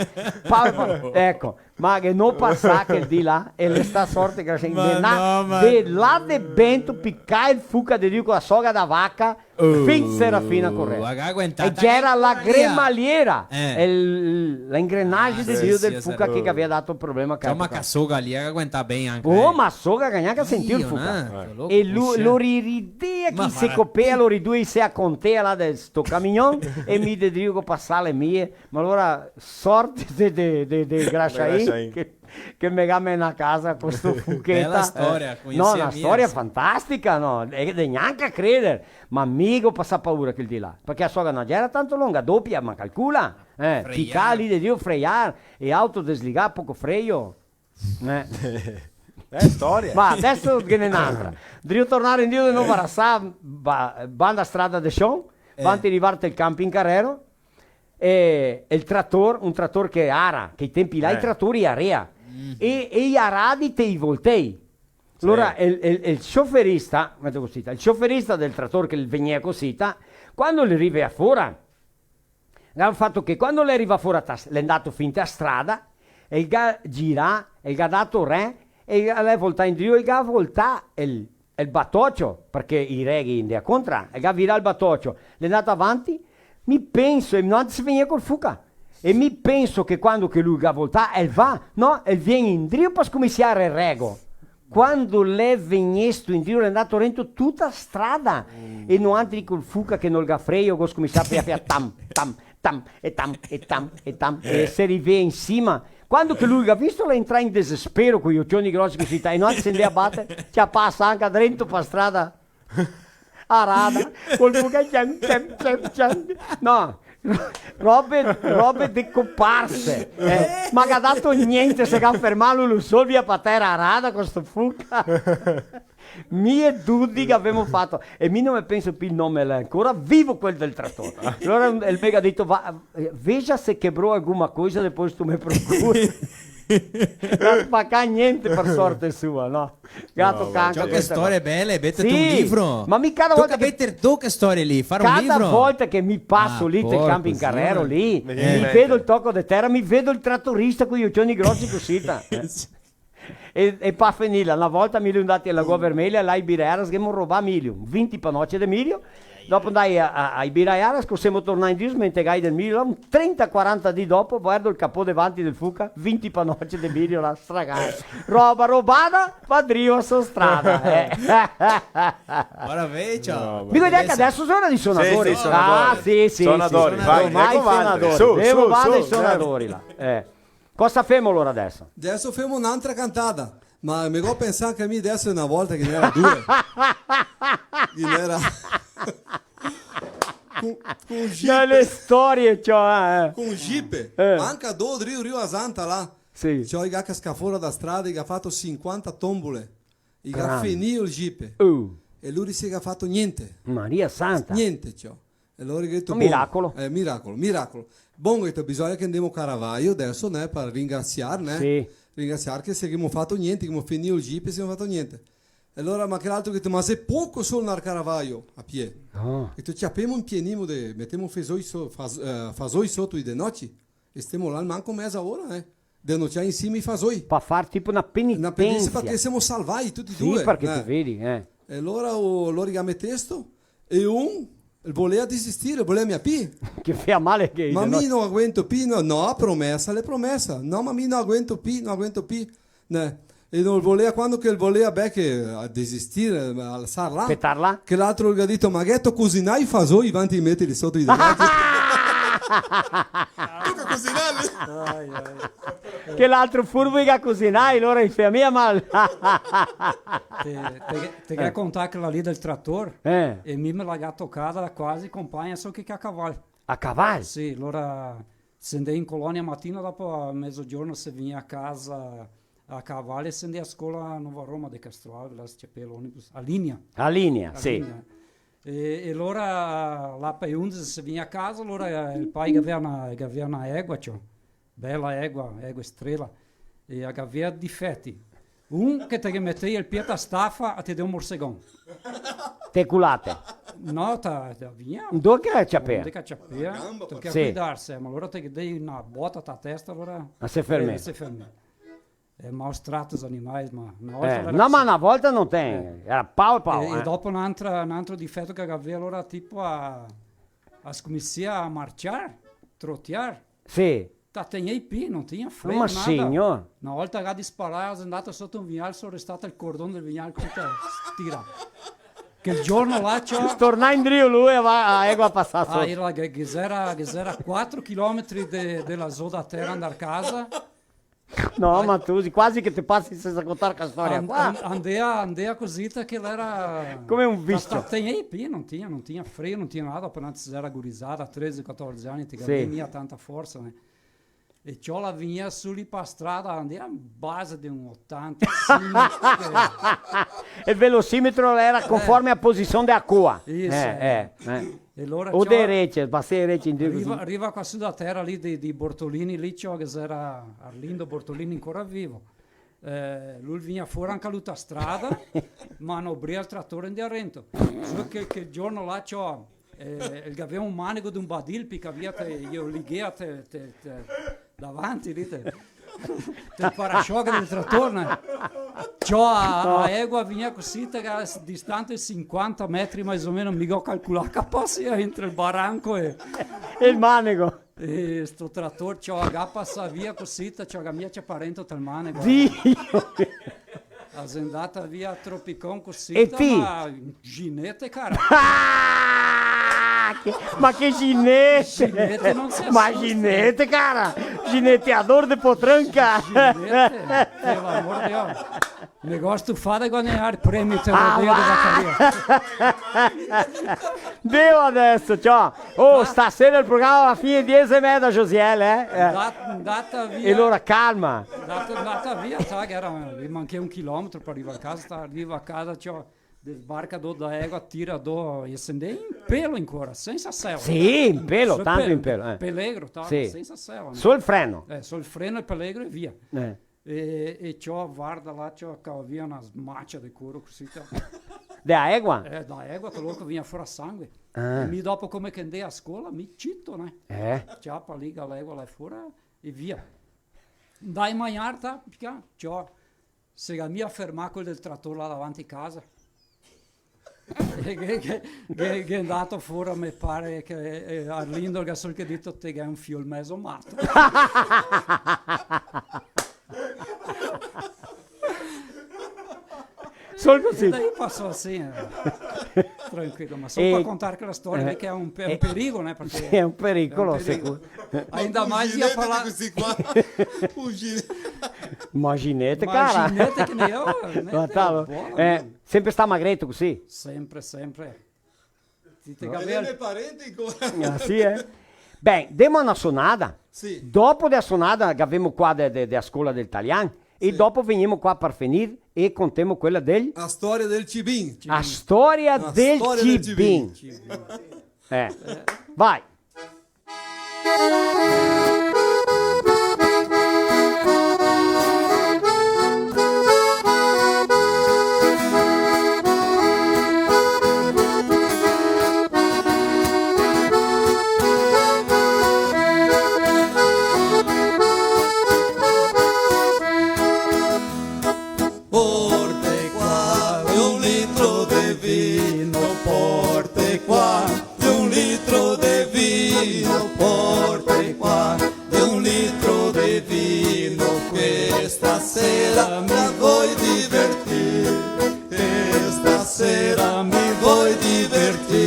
Pa, pa, eco, ma che no pasà quel dì là, e l'è sta sorte che... Ma de là, no, ma de là de Bento, picà el fuca de drio co la soga da vaca, fin Serafina Corrêa. E gera la gremaliera, eh, el, la engrenagem de drio del fuca che gavea dato el problema. Insoma, ca soga lì, ga aguentà ben anca, eh. Oh, ma soga che gnanca sentìo el fuca. E lu, lori ridea, chi se copea, lori due se a contea là de sto camignon, e mi de drio co pasà le mie, ma alora sorte de, de, de, de Graxain, che che me ga menà casa co sto fucheta. Bela storia, eh, no, na storia fantastica, no? E de gnanca creder. Ma mi go pasà paura quel dì là, parché la soga no gera tanto longa, dopia, ma calcola, eh, picà lì de drio, freiar, e auto desligà, poco freio. Eh. Eh, storia. Ma deso ghe n'è n'antra. Drio tornar indrio de novo a Rassà, ba-, banda strada de Chon, eh, vanti rivar tel camping carero, e, e el trator, un trator che ara, che i tempi là i tratori i area. E, e i aradi te i voltei. Sì. Alora, el, el, el scioferista, meto cusì, el scioferista del trator che vegnea cusì, quando el rivea fora, el ga fato che quando l'è rivà fora, l'è ndato fin te a strada, e el ga girà, e el ga dato re, e l'è voltà indrio, e el ga voltà el el batocio, parché i reghi ndea contra, el ga virà el batocio, l'è ndato avanti, mi penso, e no, antes vegnea col fuca, e mi penso che quando che lu ga voltà, el va, no, el vien indrio par scominsiar el rego. Quando l'è vegnesto indrio, l'è ndato rento tuta strada, e noantri col fuca che no el ga freio, go scominsià a fea, fea tam, tam, tam, e tam, e tam, e tam, e se rivea in sima. Quando che lu ga visto, l'è entrà in desespero, coi ocioni grosi cusì, e no se ndea a bater, ciapà a sanca drento pa strada arada, col fuca, cian, cian, cian, cian. No, robe, robe de coparse, eh. Ma ga dato gnente, se ga fermà lu, lu sol via pa tera arada co sto fuca. Mi e Dudi che gavemo fato, e mi no me penso pì el nome, l'è ancora vivo quel del trator. Alora el me ga dito: "Va, eh, veja se quebrou alguma coisa, depois tu me procura." No spaca gnente, par sorte sua, no? Gato, no, canca, ciò, che questa storie qua. Bele, metete un libro. Sì, ma mi cada volta che... Toca meter do che storie lì, far un libro. Cada volta che mi paso lì, tel camping carero lì, mi vedo el toco de tera, mi vedo el tratorista coi ocioni grosi cusì, ta. E, e pa finila, na volta mi e lu ndati a Lagoa Vermelha, là i Bireras, che ghemo robà milio, vinti panoce de milio, Dopo ndai a, a, a Ibiraiaras, co semo tornai indrio, smentegai del milio, là, un trenta quaranta dì dopo, vardo el capò davanti del Fuca, vinti panoce de milio là, stragà. Roba robada, va drio a so strada, eh. Ora vecio. No, mi vedo che adeso sona i sonadori. Sì, sì, sonadori. Ah, sì, sì, sonadori, sì. Vai, ormai eco, sonadori. Su, devo su, vado su, i sonadori là. Eh. Cosa femo alora adeso? Adeso femo n'antra cantada. Ma me go pensà che mi adeso xe na volta che ghe n'era due. Che ghe n'era con, con jipe. Che le storie, ciò, eh. Con jipe. Eh. Anca do, drio, drio a Santa là. Sì. Ciò, i ga cascà fora da strada, i ga fato sinquanta tombole. I ga fenìo el jipe. Uh. E lori se ga fato gnente. Maria Santa. Gnente, ciò. E alora i ga dito, un miracolo. Eh, miracolo, miracolo. Bon, i ga dito, bisogna che ndemo a Caravaggio adeso, né, par ringrasiar, né? Sì. Ringrasiar che se ghemo fato gnente, che ghemo fenìo el jipe, se ghemo fato gnente. E alora, ma che l'altro ga dito, ma xe poco solo ndar a Caravaggio a pie. Ah. E te ciapemo, inpienimo de, metemo fasoi so-, fas-, eh, fasoi soto i denoci, e stemo là almanco meza ora, eh. Denocià in sima i fasoi. Pa far tipo na penitensia. Na penitensia, parché semo salvai tuti e due. Sì, parché te vedi, eh. E alora o, lori ga metesto, e un el volea desistir, el volea mia pi. Che fea mal che... Ma mi no aguento pi, no, no, promesa, l'è promesa. No, ma mi no aguento pi, no aguento pi. Né? E no volea, quando che el volea, beh, che a desistir, eh, alsar là. Petar là. Che l'altro el ga dito, ma gheto cusinà i fasoi vanti de meterli soto i denoci? Toca cusinarli. Ai, ai. Che l'altro furbo i ga cusinai, alora i fea mia mal. Te, te, te ghe contà quela lì del trator? Eh. E mi me la ga tocada quasi compagna, so che a caval. A caval? Sì, alora se ndea in colonia matina, dopo a mezogiorno se vegnea a casa a caval e se ndea a scola a Nova Roma de Castro Alves, là se ciapea l'onibus, a Linea. A Linea, sì. E, e alora là par e undese se vegnea a casa, alora, eh, el pai gavea na, gavea na egua, ciò. Bela egua, egua strela. E a gavea difeti. Un che te ghe metei el pie ta stafa, a te dea un morsegon. Te culate. No, ta, ta via. Ndove che a ciapea? Ndove che a ciapea? Toca cuidarse, ma alora te ghe dei na bota ta testa, alora... Ma se fermea. Eh, se fermea. Eh, ma ho strato i animai, ma na volta... Eh, no, ma na volta no te, eh, era pau e pau, eh. E dopo n'antra, n'antro difeto che a gavea, alora tipo a, a scominsià a marciar, trotiar. Sì. Ta tegnea i pi, no tegnea freno, nada. Ma signor. Na volta che a ga disparà, xe ndata soto un vignal, so restà el cordon del vignal tuta stirà. Quel giorno là, ciò... Tornà indrio lu e va, a egua pasà soto. Ah, era, ghe, ghe xera, ghe xera quatro chilometri de, de la so da tera ndar casa. No, ma tu, quasi che te pasi sensa contar sta storia qua. An-, an-, andea, andea cusì, che l'era... Come un viscio. Sta, sta, tegnea i pi, no tegnea, no tegnea freno, no tegnea nada, apena se era gurizada, treze, quatorze ani, te gavea mia tanta forsa, né? E ciò la vegnea su lì pa strada, andea a base de un otanta, sì, che... El velocimetro l'era conforme a posision de a coa. Isso, eh, eh, eh. E alora o ciò, de rece, pasea rece in giro cusì. Riva, riva qua su da tera lì de, de Bortolini, lì ciò che xera Arlindo Bortolini ancora vivo. Eh, lu vegnea fora anca lu ta strada, manobrea el trator ndea rento. Solo che, che giorno là ciò, eh, el gavea un manego d'un badil, pica via te, i lo lighea te, te, te, davanti, lì, te, te parashock del trator, né? Ciò, a, a egua vegnea cusì, te ga distante sinquanta metri mais o meno, mi go calcolà, capase entre el baranco e... E el manego. E sto trator, ciò, a ga pasà via cusì, ciò, a ga mia ciapà rento tel manego. Dio! A xe ndata via a tropicon cusì, e ti? Ma ginete, cara. Ah! Che, ma che ginete! Ginete no se asusta. Ma ginete, cara! Gineteador de potranca! Ginete, pelo amor de Dio. Me go stufà de guadagnar premi te... Ah, rodeio de va! Vacaria. Deu adeso, ciò. Oh, stasera el programa va fin diese e meza, Josiel, eh? Eh. Ndata, ndata via. E alora calma. Ndata, ndata via, sa, che era, me manchea un chilometro par rivar a casa, sta, riva a casa, ciò, desbarca do da egua, tira do, e se ndea in pelo ancora, sensa sela. Sì, in pelo, tanto in pelo, eh. Pelegro, tanto, sì. Sensa sela, né? Sol freno. Eh, sol freno e pelegro e via. Eh. E, e ciò, varda là, ciò, cava via na smacia de coro cusì, ciò. De a egua? Eh, da egua, che loco vegnea fora sangue. Ah. E mi dopo come che ndea a scola, mi cito, né? Eh. Ciapa lì, ga l'egua là fora e via. Ndai magnar, ta, pica, ciò, se ga mia fermà quel del trator là davanti casa. Che, che, che, che, che xe ndà fora, me pare che, eh, Arlindo el ga sol che dito: "Te ghe un fiol mezo mato." Sol cusì. E daí pasó assim, eh. Tranquilo, ma sol par contar quela storia, eh, che xe un pe-, xe un pericolo, eh, parché sì, xe un pericolo, xe un pericolo. Sicuro. Ainda mais ia falar. Cusì qua. Un gine-, imaginete, cara. Imaginete che ne ho, eh, ma tá, buono, eh, né? Sempre stà magreto cusì? Sempre, sempre. Ti te... No. Gabriel. E i me parenti ancora. Ah, sì, eh? Ben, demo na sonada. Sì. Dopo de la sonada che gavemo qua de, de, de la scola del talian, e dopo vegnemo qua par finir e contemo quela del... La storia del cibin. La storia del cibin. La storia del cibin. Eh, vai. Porte qua un litro de vino, porte qua un litro de vino, porte qua un litro de vino, questa sera mi voi divertir, questa sera mi voi divertir.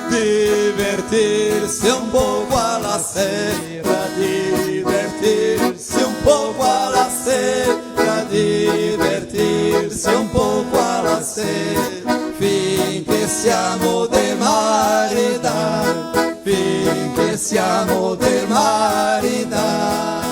Divertirse un poco alla sera, divertirse un poco alla sera, divertirse un poco alla sera, finché siamo de maridà, finché siamo de maridà.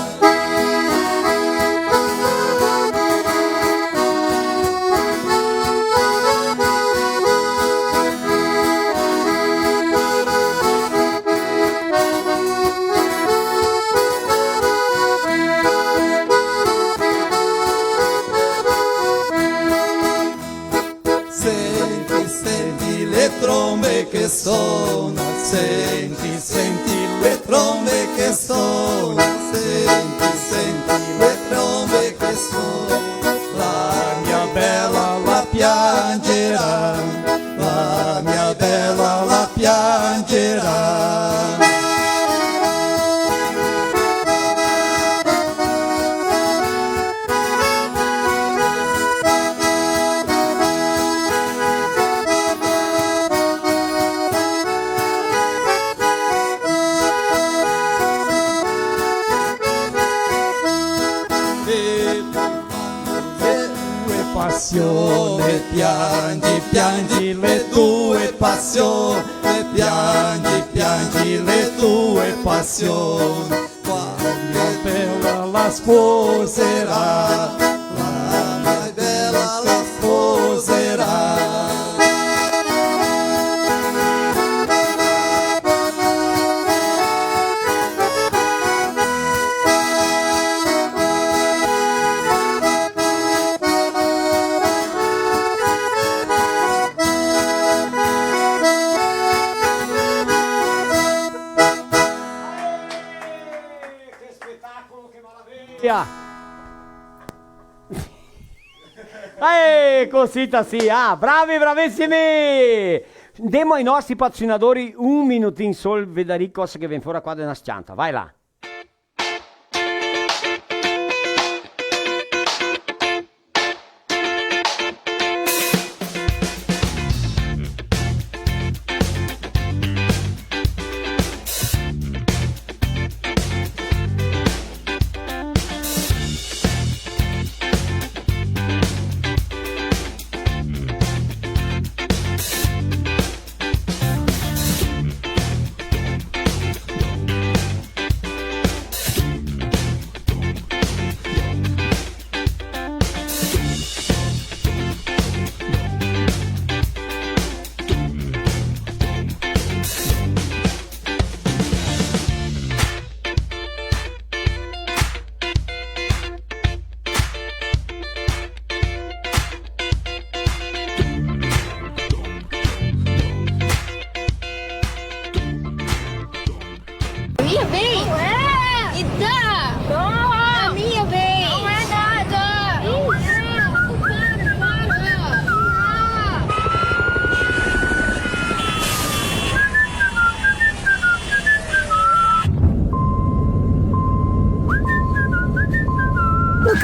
Senti, senti le trombe che sona, senti, senti le trombe che sona, senti, senti le trombe che sona. La mia bella la piangerà, la mia bella la piangerà. E pasione, piangi, piangi le tue pasione, piangi, piangi le tue pasione. Quando bella la sposerà, la mai bella la sposerà. Che spetacolo, che maraviglia! Eh, cosita sì, ah, bravi, bravisimi! Demo ai nostri patrocinadori un minutin sol, vedarì cosa che vien fora qua de na s-cianta. Vai là!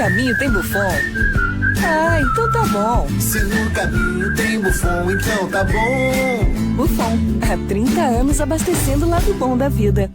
Caminho tem Buffon? Ah, então tá bom. Se no caminho tem Buffon, então tá bom. Buffon, há trinta anos abastecendo o lado bom da vida.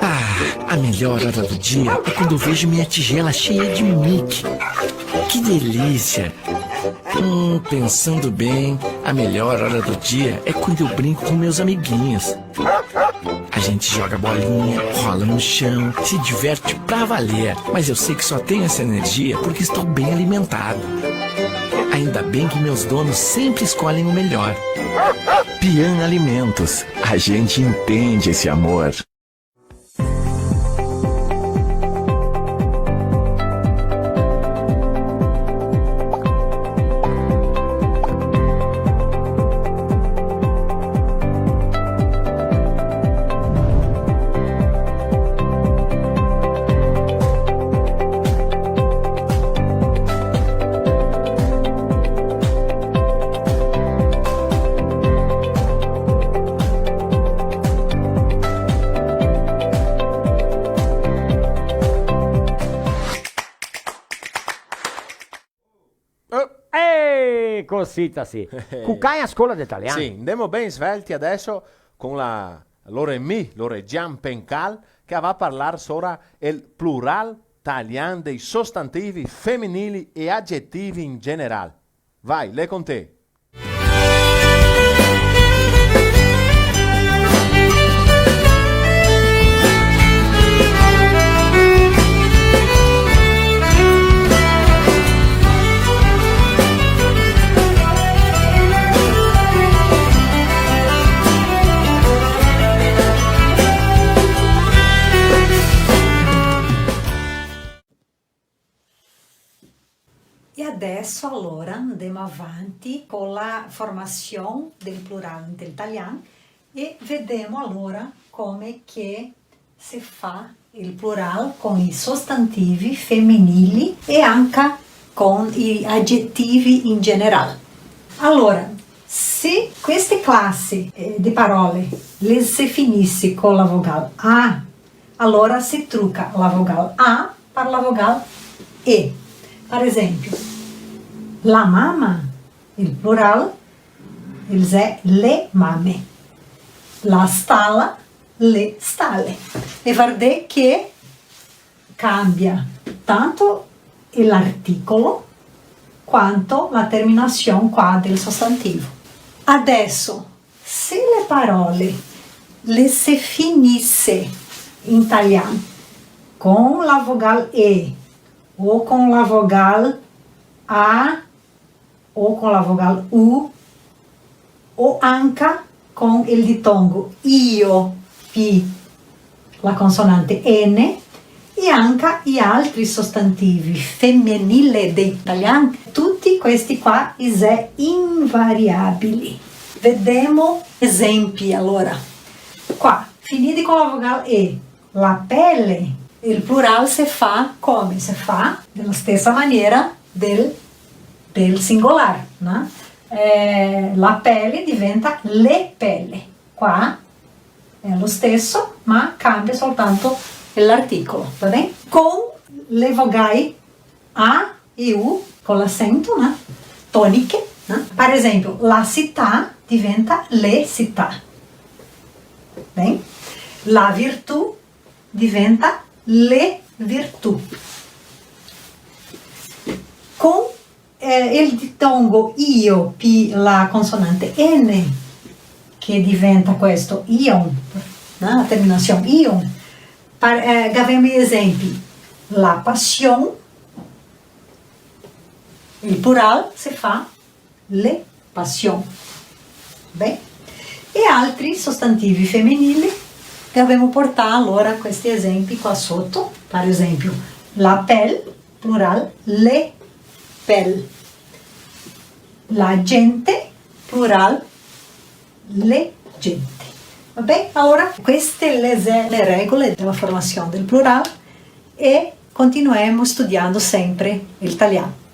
Ah, a melhor hora do dia é quando eu vejo minha tigela cheia de Mickey. Que delícia! Hum, pensando bem, a melhor hora do dia é quando eu brinco com meus amiguinhos. A gente joga bolinha, rola no chão, se diverte pra valer. Mas eu sei que só tenho essa energia porque estou bem alimentado. Ainda bem que meus donos sempre escolhem o melhor. Pian Alimentos, a gente entende esse amor. Eh, eh, cosita sì. Cucai a scola de talian. Sì, ndemo ben svelti adeso con la Loremi, Loregian Pencal, che va a parlar sora el plural talian dei sostantivi feminili e agetivi in general. Vai, l'è con te. E adeso, alora, ndemo avanti co la formasion del plural inte el talian e vedemo, alora, come che se fa el plural con i sostantivi feminili e anca con i agetivi in general. Alora, se queste clase, eh, de parole le se finise co la vogal A, alora se truca la vogal A par la vogal E. Par esempio, la mama, el plural, el xe le mame. La stala, le stale. E vardè che cambia tanto l'articolo quanto la terminasion qua del sostantivo. Adeso, se le parole le se finise in talian con la vogal E o con la vogal A o con la vogal U o anca con el ditongo io pi la consonante N, e anca i altri sostantivi femenile de talian, tuti questi qua i xe invariabili. Vedemo esempi, alora. Qua, finidi con la vogal E, la pele, el plural se fa come? Se fa de la stesa maniera del, del singolar, no? Eh, la pele diventa le pele. Qua xe lo steso, ma cambia soltanto l'articolo, va ben? Con le vogai A e U, con l'acento, no? Toniche, no? Par esempio, la cità diventa le cità. Ben? La virtù diventa le virtù. Con, eh, el ditongo io pi la consonante N, che diventa questo ion, né? La terminasion ion. Par-, eh, gavemo i esempi. La pasion, el plural se fa le pasion. Ben? E altri sostantivi feminili che gavemo portà alora questi esempi qua soto. Par esempio, la pel, plural, le pel. La gente, plural, le gente. Va ben? Alora, queste le xe le regole dela formasion del plural e continuemo studiando sempre el talian.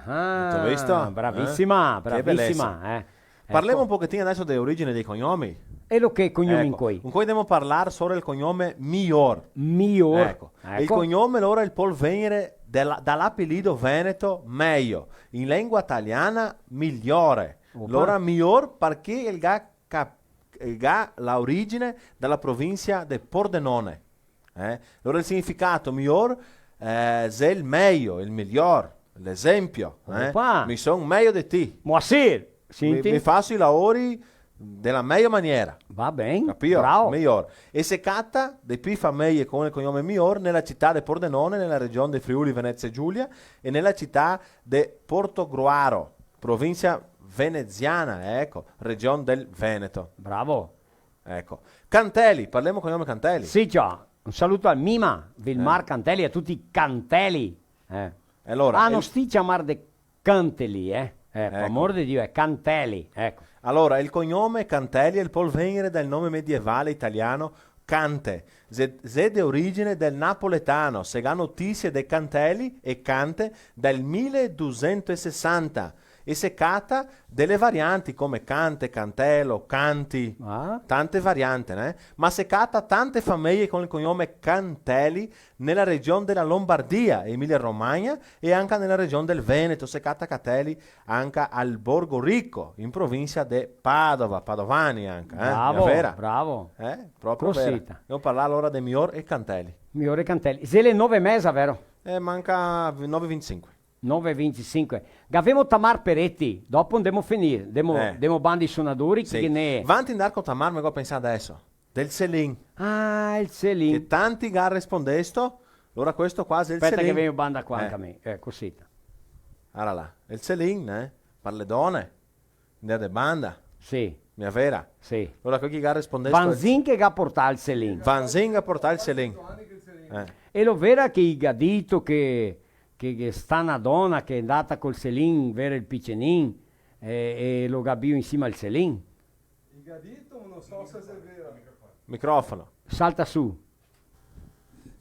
Ah, gheto visto? Bravisima, eh? Che belesa. Bravisima, eh. Parlemo un pochetin deso de origine dei cognomi. E lo che cognomi incoi? Incoi demo parlar sora el cognome Mior. Mior. Eco. E el cognome, alora, el pol vegner da la, da l'apelido veneto mejo. In lengua taliana, migliore. Opa. Alora, Mior parché el ga cap-, el ga la origine da la provinsia de Pordenone. Eh? Alora el significato mior, eh, xe el mejo, el miglior, l'esempio, eh? Opa! Mi son mejo de ti. Moasir, mi, sinti? Mi faso i laori de la mejo maniera. Va ben, capio? Bravo. Mior. E se cata de pi fameje con el cognome Mior nela cità de Pordenone, nela region de Friuli Venezia Giulia, e nela cità de Portogruaro, provinsia veneziana, eco, region del Veneto. Bravo. Eco. Canteli, parlemo cognome Canteli. Sì, già. Un saluto a Mima, Vilmar Canteli, a tuti i Canteli. Eh. E alora, ah, el no sti ciamar de Canteli, eh? Eh, par amor de Dio, xe Canteli, eco. Alora, el cognome Canteli el pol vegner dal nome medievale italiano Cante, xe, xe de origine del napoletano, se ga notisie de Canteli e Cante dal mile dusentosesanta, e se cata de le varianti come Cante, Cantelo, Canti, tante variante, né? Ma se cata tante fameje con el cognome Canteli nela region dela Lombardia, Emilia Romagna, e anca nela region del Veneto, se cata Canteli anca al Borgo Rico, in provinsia de Padova, padovani anca, eh? Bravo, vera? Bravo. Eh? Proprio vera. Cosita. Demo parlar alora de Mior e Canteli. Mior e Canteli. Xe le nove e meza, vero? Eh, manca v-, nove e vintisinque. Nove e vintisinque. Gavemo Tamar Peretti, dopo ndemo finir, ndemo, eh, ndemo banda i sonadori, sì, che ne... Vanti ndar co Tamar, me go pensà deso. Del Selin. Ah, el Selin. Che tanti ga respondesto, alora questo qua xe el Selin. Speta che vegno banda qua, eh, anca mi. Eh, cosita. Ara là, el Selin, eh? Par le done. Ndea de banda. Sì. Mia vera? Sì. Alora, quei che ga respondesto... Vanzin che ga portà el Selin. Vanzin ga portà el Selin. Eh. E lo vera che i ga dito che, che, che sta na dona che xe ndata col Selin ver el picenin, e, e lo ga bio in sima al Selin? I ga dito, ma no so se xe vera. Microfono. Salta su.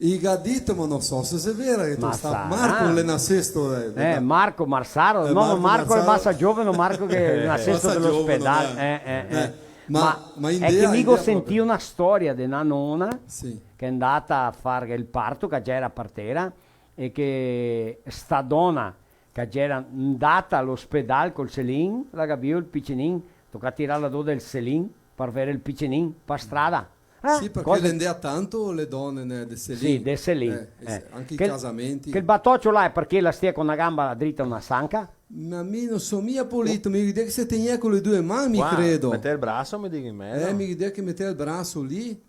I ga dito, ma no so se xe vera, che... Ma sta sarà. Marco l'è nasesto, eh, eh, Marco Marsaro, eh, no, Marco Marsaro. Marco xe basa gioveno, Marco che xe nasesto de l'ospedal, eh, eh, eh. Ma, ma xe che mi go sentìo na storia de na nona, sì, che xe ndata a far el parto, che gera partera, e che sta dona che gera ndata a l'ospedal col Selin, la ga bio el picenin, toca tirarla do del Selin par ver el picenin pa strada. Eh, sì, parché cosa le ndea tanto le done, né, de Selin. Sì, de Selin. Eh, eh, sì, anca i casamenti. Che el batocio là xe parché la stea co na gamba drita e na sanca? Ma mi no so mia polito, mi vede che se tegnea co le due man, mi credo. Qua, meter el braso, mi digo, in mezo. Eh, mi vede che metea el braso lì.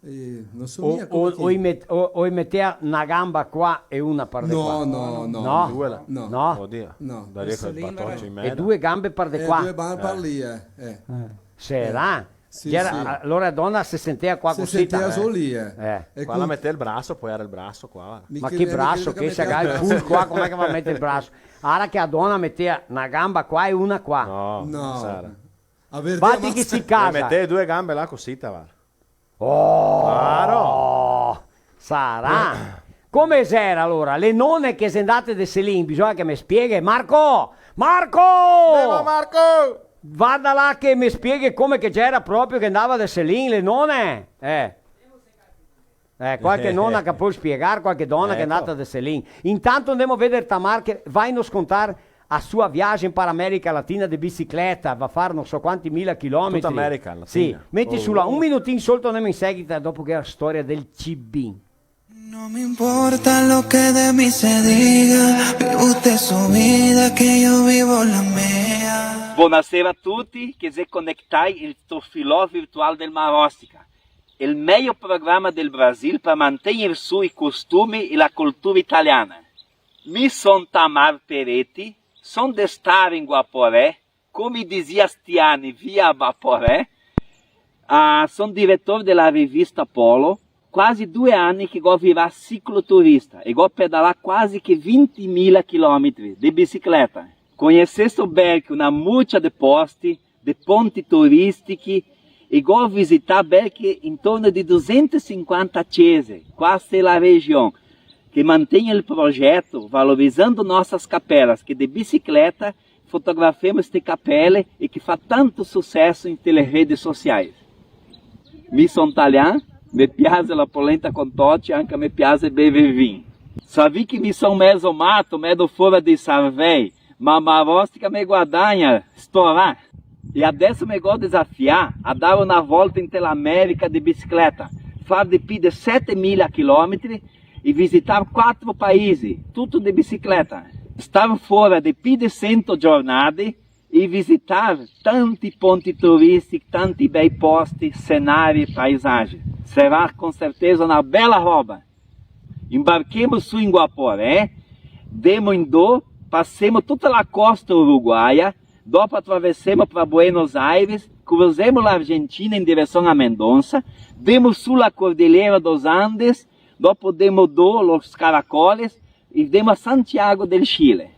Eh, no so mia come che... O, o i met-, o, o i metea na gamba qua e una par de qua. No, no, no. No? Due là. No. No? Odio. No. Daria quel batocio in mezo. E due gambe par de qua. Eh, due par, par lì, eh, eh. Eh. Sarà? Sì, sì. Gera, alora la dona se sentea qua cusì, eh. Se sentea solo lì, eh. Eh. E qua la metea el braso, poi gera el braso qua, varda. Ma che braso, che se ga el cul qua, come che va a meter el braso? Ara che la dona metea na gamba qua e una qua. No, no. Sara. Bati che si casa. E metea due gambe là cusì, varda. Oh! Claro! Sarà! Come xera alora? Le none che xe ndate de Selin, bisogna che me spieghe. Marco! Marco! Viva Marco! Varda là che me spieghe come che gera proprio che ndava de Selin, le none! Eh. Eh, qualche nona che pol spiegar, qualche dona che xe ndata de Selin. Intanto ndemo veder Tamar che vai nos contar a sua viagem para a América Latina de bicicleta, va far no so quanti mila chilometri. Tuta América Latina. Sì, meti su là un minutin, sol tornemo in seguita, dopo che la storia del cibin. No me importa lo que de mí se diga, vive usted su vida, que yo vivo la mía. Bonasera a tuti che xe conectai in sto filò virtual del Marostica, el mejo programa del Brasil par mantegner su i costumi e la cultura italiana. Mi son Tamar Peretti, son de star in Guaporé, come dizia sti ani, via Baporé. Ah, son diretor de la revista Polo, quasi due ani che go virà cicloturista e go pedalà quasi che vintimila chilometri de bicicleta. Cognese so belche na mucia de posti, de ponti turistichi, e go visità belche intorno de dusentosinquanta cese, qua xe la region che mantegn el progeto valorizando nosas capelas, che de bicicleta fotografemo ste capele e che fa tanto suceso inte le rede sociais. Mi son talian, me piase la polenta con toci, anca me piase bever vin. Savì che mi son mezo mato, mezo fora dei sarvei, ma Marostica me guadagna, storà. E adeso me go desafià a dar na volta inte l'America de bicicleta, far de pi de setemila chilometri e visitar quatro paisi, tuto de bicicleta. Star fora de pi de sento giornade e visitar tanti ponti turistichi, tanti bei posti, senari, paisagi. Sarà con certesa na bela roba. Imbarchemo su in Guaporé, demo in do, pasemo tuta la costa uruguaia, dopo atraversemo pra Buenos Aires, cruzemo la Argentina in diresion a Mendonça, demo su la Cordilheira dos Andes, dopo demo do los Caracoles, e demo a Santiago del Chile.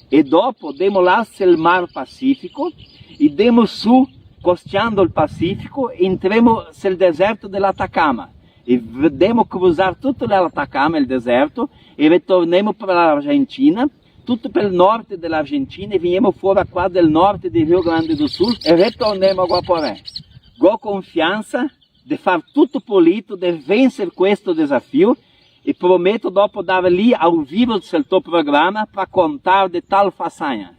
E dopo demo là sul Mar Pacifico, e demo su, costeando el Pacifico, e entremo sul deserto de l'Atacama. E v-, demo cruzar tuto l'Atacama, el deserto, e retornemo pra l'Argentina, tuto pel norte de l'Argentina, e vignemo fora qua del norte de Rio Grande do Sul, e retornemo a Guaporé. Go confiansa de far tuto polito, de venser questo desafio, e prometo dopo dar lì ao vivo sul to programa pra contar de tal fasagna.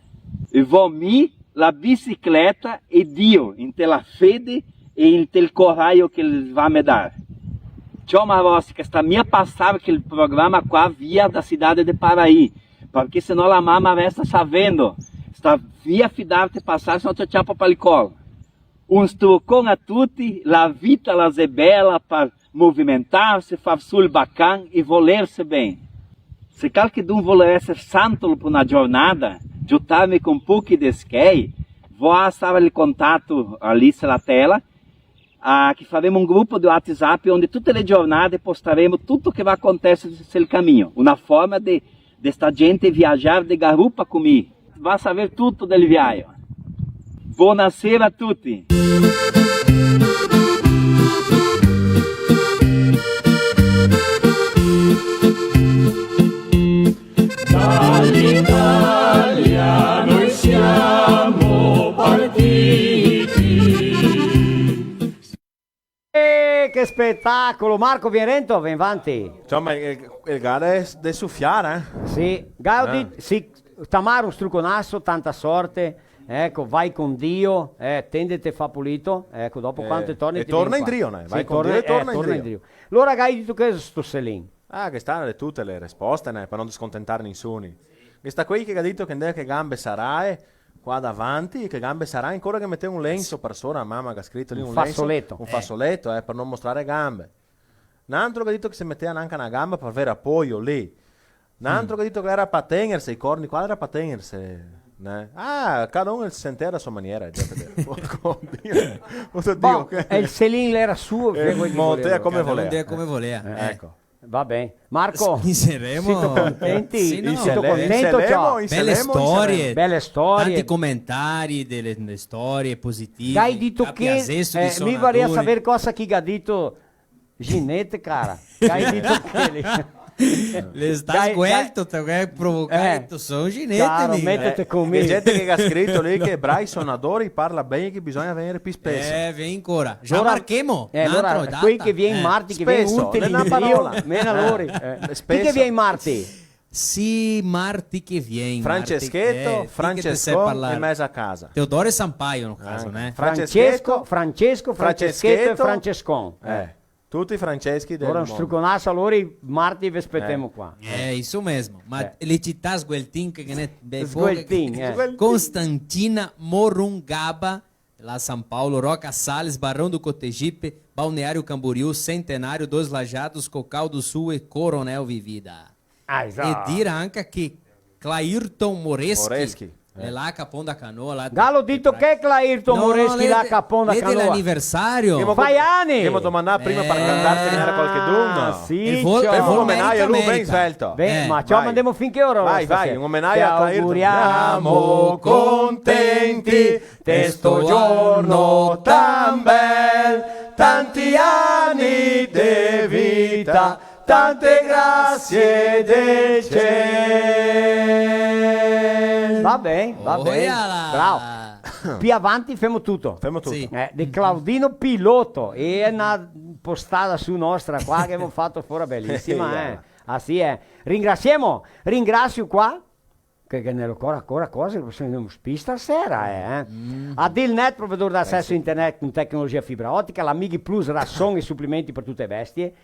E vo mi, la bicicleta e Dio, inte la fede e inte el corajo che el va me dar. Ciò, Marostica, sta mia pasar quel programa qua via da cidade de Paraí, parché senò la mama resta savendo. Sta via fidarte pasar, senò te ciapa pa el colo. Un strucon a tuti, la vita la xe bela par movimentarse, far su el bacan e volerse ben. Se calchedun voler eser santo par na giornada, giutarme con pochi de schei, vo asar el contato lì su la tela, ah, che faremo un grupo de WhatsApp onde tute le giornade postaremo tuto che va aconteser sul camino. Una forma de de sta gente viajar de garupa con mi. Va saver tuto del viajo. Bonasera a tuti. Dall'Italia noi siamo partiti. Eh, che spetacolo! Marco, vien rento, vien vanti. Insoma, el, el ga de, de sufiar, eh? Sì, Gaudi, eh. Sì, Tamar, un struconaso, tanta sorte, eco, vai con Dio, eh, tendete fa pulito, eco, dopo eh, quanto torni e ti torna vien qua. Indrio, né? Sì, vai con Dio e eh, torna indrio. Alora, gai dito che sto Selin? Ah, che sta de tute le resposte, né? Par no descontentar nisuni. Che sta quei che ga dito che ndea che gambe sarae, qua davanti, che gambe sarae, ancora che metè un lenso par sora, mama ga scrito lì un lenso, un fasoleto. Un fasoleto, eh, par no mostrar gambe. N'antro ga dito che se metea nanca na gamba par aver apoio lì. N'antro ga dito che l'era par tegnerse, i corni qua l'era par tegnerse, né? Ah, cada un el se sentea a la so maniera, già che te-, porco Dio. Cosa digo? Bon, che e el Selin l'era suo, eh, che vuoi che montea voleva? Come volea. Cada un dea come volea, eh. Eco. Va ben. Marco, spinseremo. Sito contenti? Sì, no. Sito contento, ciò? Bele storie. Bele storie. Tanti comentari dele, dele storie positive. Gai dito che, eh, mi voria saver cosa che ga dito Ginete, cara. Gai dito che le sta sguelto, te ga provocà, eh, son Ginete, caro, miga, metete con mi. Che gente che ga scrito lì che brai sonadori parla ben e che bisogna vegner pi speso. Eh, vien ancora. Già marchemo. Eh, alora, quei che vien marti, che vien speso, utili, l'è na parola. Mena lori. Eh, speso. Chi che vien marti? Sì, marti che vien, Franceschetto, marti, eh, ti che te sè Francescon parlar. E meza casa. Teodoro e Sampaio, no caso, né? Franceschetto, Francesco, Francesco, Franceschetto e Francescon. Franchetto. Eh. Tuti i Franceschi del mondo. Alora un struconaso, alora i marti ve spetemo qua. Eh, isso mesmo. Ma le cità sgueltin che ghe n'è ben poche. Sgueltin, eh. Constantina Morungaba, là San Paolo, Roca Sales, Barão do Cotegipe, Balneário Camboriú, Centenário, Dois Lajeados, Cocó do Sul e Coronel Vivida. Ah, esatto. E dir anca che Clairton Moreschi, Moreschi, eh, l'è là a Capon da Canoa, là. Galo dito che Clairton Moreschi l'è là a Capon da Canoa? L'è l'aniversario. Fa i ani! Ghemo domandà prima par cantar se ghe n'era qualchedun. Ah, sì, ciò. Femo un omenaio a lu, ben svelto. Ben, ma ciò, mandemo fin che ora? Vai, vai, un omenaio a Clairton. Ti auguriamo contenti de sto giorno tan bel, tanti ani de vita, tante grasie del ciel. Va ben, va ben. Oiala! Bravo. Pi avanti femo tuto. Femo tuto. Sì. Eh, de Claudino Piloto. E xe na postada su nostra qua che ghemo fato fora belisima, eh. Sì, eh. Ah, sì, eh. Ringrasiemo, ringrasio qua che, che ghe n'è ancora, ancora cose che se ne spista stasera, eh. Mm. Adilnet, provedor de acesso internet con tecnologia fibra otica, l'Amighi Plus, rason e suplementi par tute e bestie,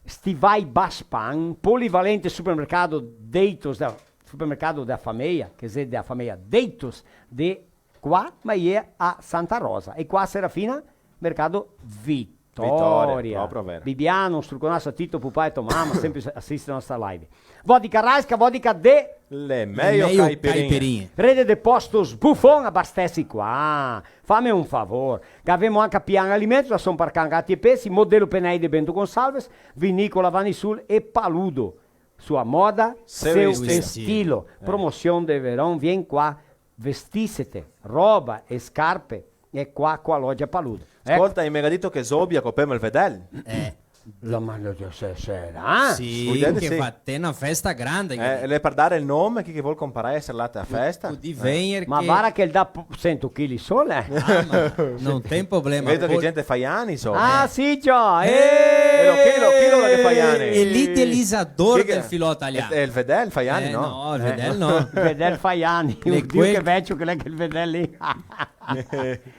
Stivai Baspan, Polivalente, supermercado Deitos, da, supermercado da fameia, quer dizer, da fameia Deitos, de qua, ma iera a Santa Rosa. E qua a Serafina, mercato Vitoria. Vitoria, proprio vero. Bibiano, un struconaso a Tito, pupà e to mama, sempre asiste a nostra live. Vodka Rajska, vodka de... Le mejo caipirinhe. Rede de Postos Buffon, abastece qua. Fame un favor. Gavemo anca Pian Alimentos, rason par can, gati e pesi, Modelo Penei de Bento Gonçalves, Vinícola Vanisul e Paludo. Sua moda, seu estilo. Seu estilo. Eh. Promosion de veron, vien qua, vestisete, roba e scarpe, e qua co a loja Paludo. Eco. Scolta, i me ga dito che Zobia copemo el vedel. Eh. La mano de stasera, eh? Sì, che sì. Fa te na festa granda, eh, che l'è par dar el nome, chi che vol comparar, eser là a festa. Pudì vegner. Ma che varda che el dà po-, sento chili sol, eh? Ah, ma no ten problema. Vedo che gente fa i ani, insoma. Ah, sì, già, eh. E lo, chi lo, chi lo che fa i ani? L'idelisador del filò talian. Xe el vedel, fa i ani, no? Eh, no, el vedel no. El vedel fa i ani. Dio, che vecio che l'è quel vedel lì.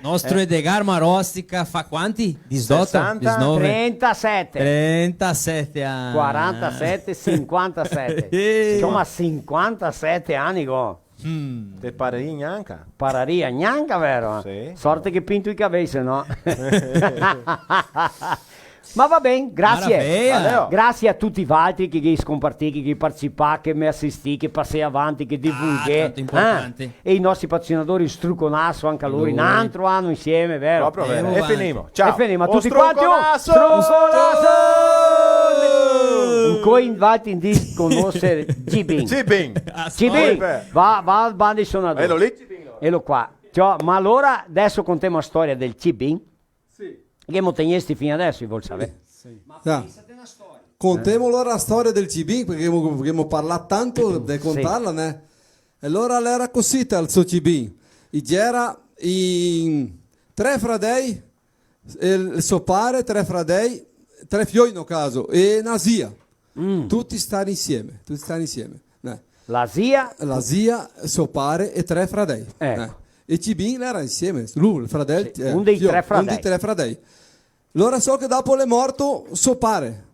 Nostro Edgar Marostica fa quanti? Disdoto? Sesanta? Disnove? Trentasete. Trentasete ani. Quarantasete, sinquantasete. Sì. Insoma, sinquantasete ani, go. Mm. Te pararia gnanca? Pararia gnanca, vero? Sì. Sorte che pinto i cavei, se no. Ma va ben, grasie. Maraveia. Valeu. Grasie a tuti valtri che, che scompartì, che, che participà, che me asistì, che pasè avanti, che divulghè. Ah, tanto importante. Eh? E i nostri patrocinadori, struconaso anca lori, un altro ano insieme, vero? Proprio vero. E finimo. Ciao. E finimo. A tuti quanti, un struconaso! Struconaso! Ancoi valtri in dis conoser Gibin. Gibin. Gibin, va, va al bando sonador. Elo lì, Gibin, no? Elo qua. Ciò, ma alora deso contemo la storia del Gibin. Sì. Che mo tegnesti fin adeso, i vol saver. Sì. Ma pensate na storia. Contemo alora la storia del Gibin, parché ghemo, ghemo parlà tanto de contarla, né? E alora l'era cusì, tal so Gibin. I gera in tre fradei, el, so pare, tre fradei, tre fioi, no caso, e na zia. Mm. Tuti stari insieme, tuti stari insieme, né? La zia? La zia, so pare e tre fradei, né? Eco. E Gibin l'era insieme, lu, el fradel, sì, eh, un dei tre fradei. Un dei tre fradei. Alora so che dopo l'è morto so pare.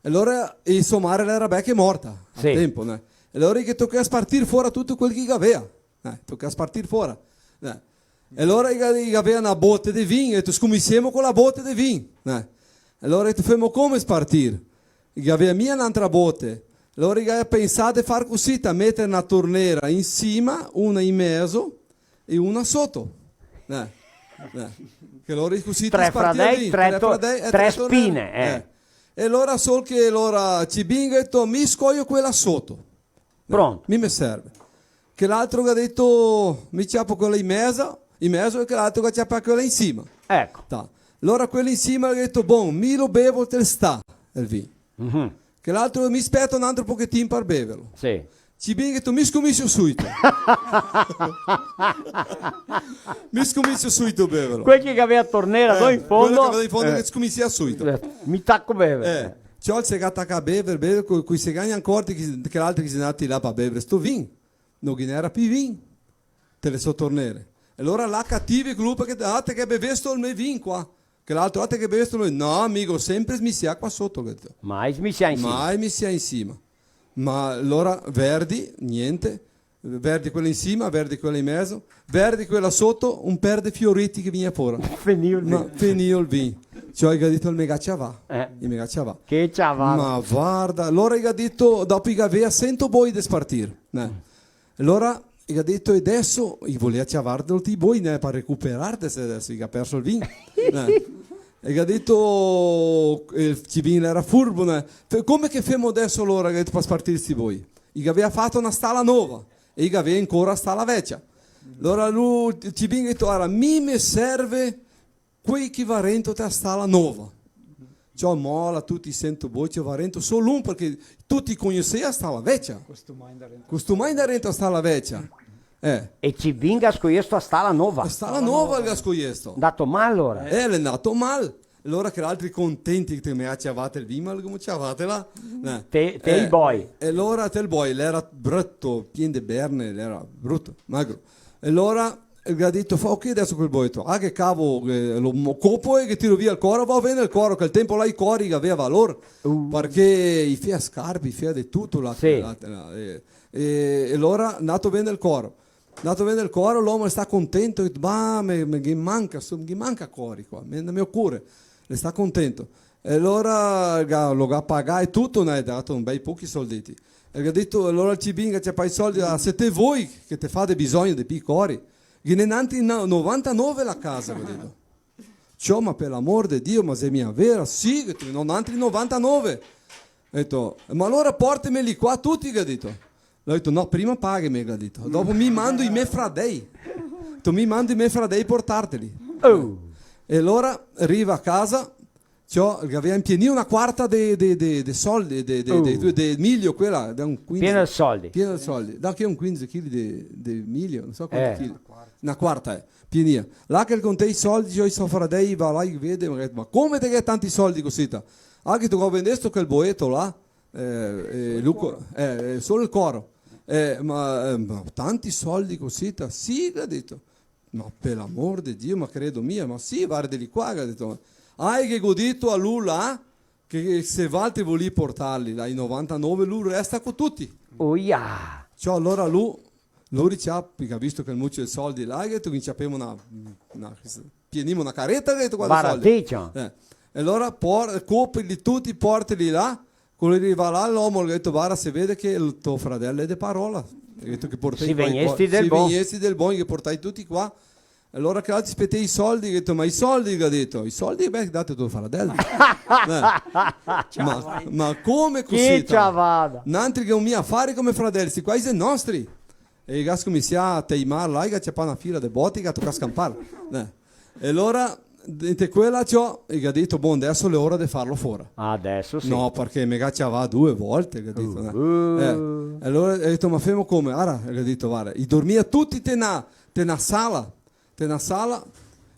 E alora, e so mare l'era belche morta, al tempo, né? E alora i ghe tocava spartir fora tuto quel che i gavea. Eh, tocava spartir fora. Eh. E alora i ga-, i gavea na bote de vin, e i ga dito, "Scominsiemo co la bote de vin." Eh. E alora i ga dito, "Femo come spartir?" I gavea mia n'antra bote. Alora i ga pensà de far cusì, ta meter na tornera in sima, una in mezo e una soto. Eh. Eh. Che alora cusì te spartia el vin, tre fradei, tre to-, tre fradei, eh, tre tornere. Tre spine, eh. Eh. E alora sol che alora Gibin ga dito, "Mi scoio quela soto." Pronto. Mi me serve. Che l'altro ga dito, "Mi ciapo quela in meza", in mezo, e che l'altro ga ciapà quela in sima. Eco. Ta. Alora quela in sima ga dito, "Bon, mi lo bevo, te sta el vin." Mhm. Che l'altro, "Mi speto un altro pochetin par beverlo." Sì. Gibin ga dito, "Mi scominsio suito." "Mi scominsio suito beverlo." Quel che gavea tornera, eh, no, in fondo. Quel che gavea in fondo, eh, che scominsia suito. Eh, mi taco bever. Eh. Ciò, el se ga tacà a bever, bever, co-, co i se ga incorti che, che l'altri che xe ndati là par bever sto vin, no ghe n'era pi vin te le so tornere. E alora là cativi, co lu, parché, "Ah, te ghe bevesto el me vin qua." Che l'altro, "Ah, te ghe bevesto el me vin." "No, amigo, sempre smisià qua soto", el ga dito. Mai smisià in sima. Mai smisià in sima. Ma alora verdi, gnente. Verdi quela in sima, verdi quela in mezo, verdi quela soto, un per de fioreti che vegnea fora. Fenìo el vin. Ma fenìo el vin. Ciò, i ga dito, "El me ga ciavà." Eh. El me ga ciavà. Che ciavà. Ma varda, alora i ga dito, dopo i gavea sento boi de spartir, né? Alora i ga dito, "E deso?" I volea ciavar tuti i boi, né, par recuperarte, se deso i ga perso el vin, né? E i ga dito, el Cibin l'era furbo, né? "Fe-, come che femo deso alora?" I ga dito, "Par spartir sti boi." I gavea fato na stala nova e i gavea ancora a stala vecia. Alora lu, Cibin, ga dito, "Ara, mi me serve quei che va rento te a stala nova." Ciò, mola tuti i sento boi, ciò, va rento solo un, parché tuti cognosea a stala vecia. Costumà ndar rento. Costumà ndar rento a stala vecia. Eh. E Cibin ga scoiesto a stala nova. A stala nova el ga scoiesto. Ndato mal, alora? Eh, l'è ndato mal. Alora che l'altri contenti che te me ga ciavà el vin, ma come ciavà là? Eh. Te, te i boi. E alora te el boi, l'era bruto, pien de berne, l'era bruto, magro. E alora el ga dito, "Fa, ok, deso quel boi, to, ah, che cavo, che lo mo-, copo e che tiro via el coro, va a vender el coro", che el tenpo là i cori che gavea valor, parché i fea scarpe, i fea de tuto là, là, là, e, e, e alora ndato a vender el coro. Ndato a vender el coro, l'omo el sta contento, el ga dito, "Bah, me, me, ghe manca, so-, ghe manca cori qua, me, me ocore." El sta contento. E alora ga, lo ga pagà e tuto, ne ga dato un bei pochi soldeti. E el ga dito, alora el Cibin ga ciapà i soldi, "Ah, se te voi che te fa de bisogno de pi cori, ghe n'è nantri no-, novantanove la casa", el ga dito. "Ciò, ma par l'amor de Dio, ma xe mia vera?" "Sì", ga dito, "no, nantri novantanove." El ga dito, "Ma alora portemeli qua tuti", el ga dito. L'ha dito, "No, prima pagheme", el ga dito. "Dopo mi mando i me fradei." Ga dito, "Mi mando i me fradei portarteli." Oh. E alora riva a casa, ciò, el gavea inpienìo na quarta de, de, de, de soldi, de, de, de, de milio, quela, da un quindici. Piena de soldi. Piena de soldi. Da che un quindici chili de, de milio, no so quanti chili. Na quarta, eh. Pienìa. Là che el contea i soldi, ciò, i so fradei, va là, i vede, ma, "Ma come te ghe tanti soldi cusita?" "Ah, che te go vendesto quel boeto là?" Eh, eh, Luco, eh, eh, solo el coro. Eh, "Ma, eh, ma tanti soldi cusita?" "Sì", el ga dito. "Ma par l'amor de Dio, ma credo mia, ma sì, vardeli qua", el ga dito. "Ah, che go dito a lu là, che se valtri volì portarli là, i novantanove, lu resta co tuti." Oia! Ciò, alora lu, lu riciapa, parché ga visto che el mucio de soldi là, el ga dito, "Ciapemo na, na, pienimo na careta", el ga dito, "qua de soldi." Baratecia. Eh. E alora por-, copili tuti, porteli là, Quando riva là, l'omo el ga dito, "Varda, se vede che el to fradel l'è de parola." El ga dito che portai qua i co-, vegnesti del bon. Se vegnesti del bon, che portai tuti qua. E alora che l'altri spetea i soldi, el ga dito, "Ma i soldi", el ga dito, "I soldi, beh, date a to fradel." Eh. "Ma, ma come cusì? Che ciavada! Nantri che un mia afari come fradel, sti qua i xe nostri." E i ga scominsià a teimar là, i ga ciapà na fila de boti, i ga tocà scampar. Eh. E alora, inte quela, ciò, i ga dito, "Bon, deso l'è ora de farlo fora." Deso sì. "No, parché me ga ciavà due volte", i ga dito, eh. Uh. Eh, e alora el ga dito, "Ma femo come?" "Ara", el ga dito, "Varda, i dormia tuti te na, te na sala, te na sala,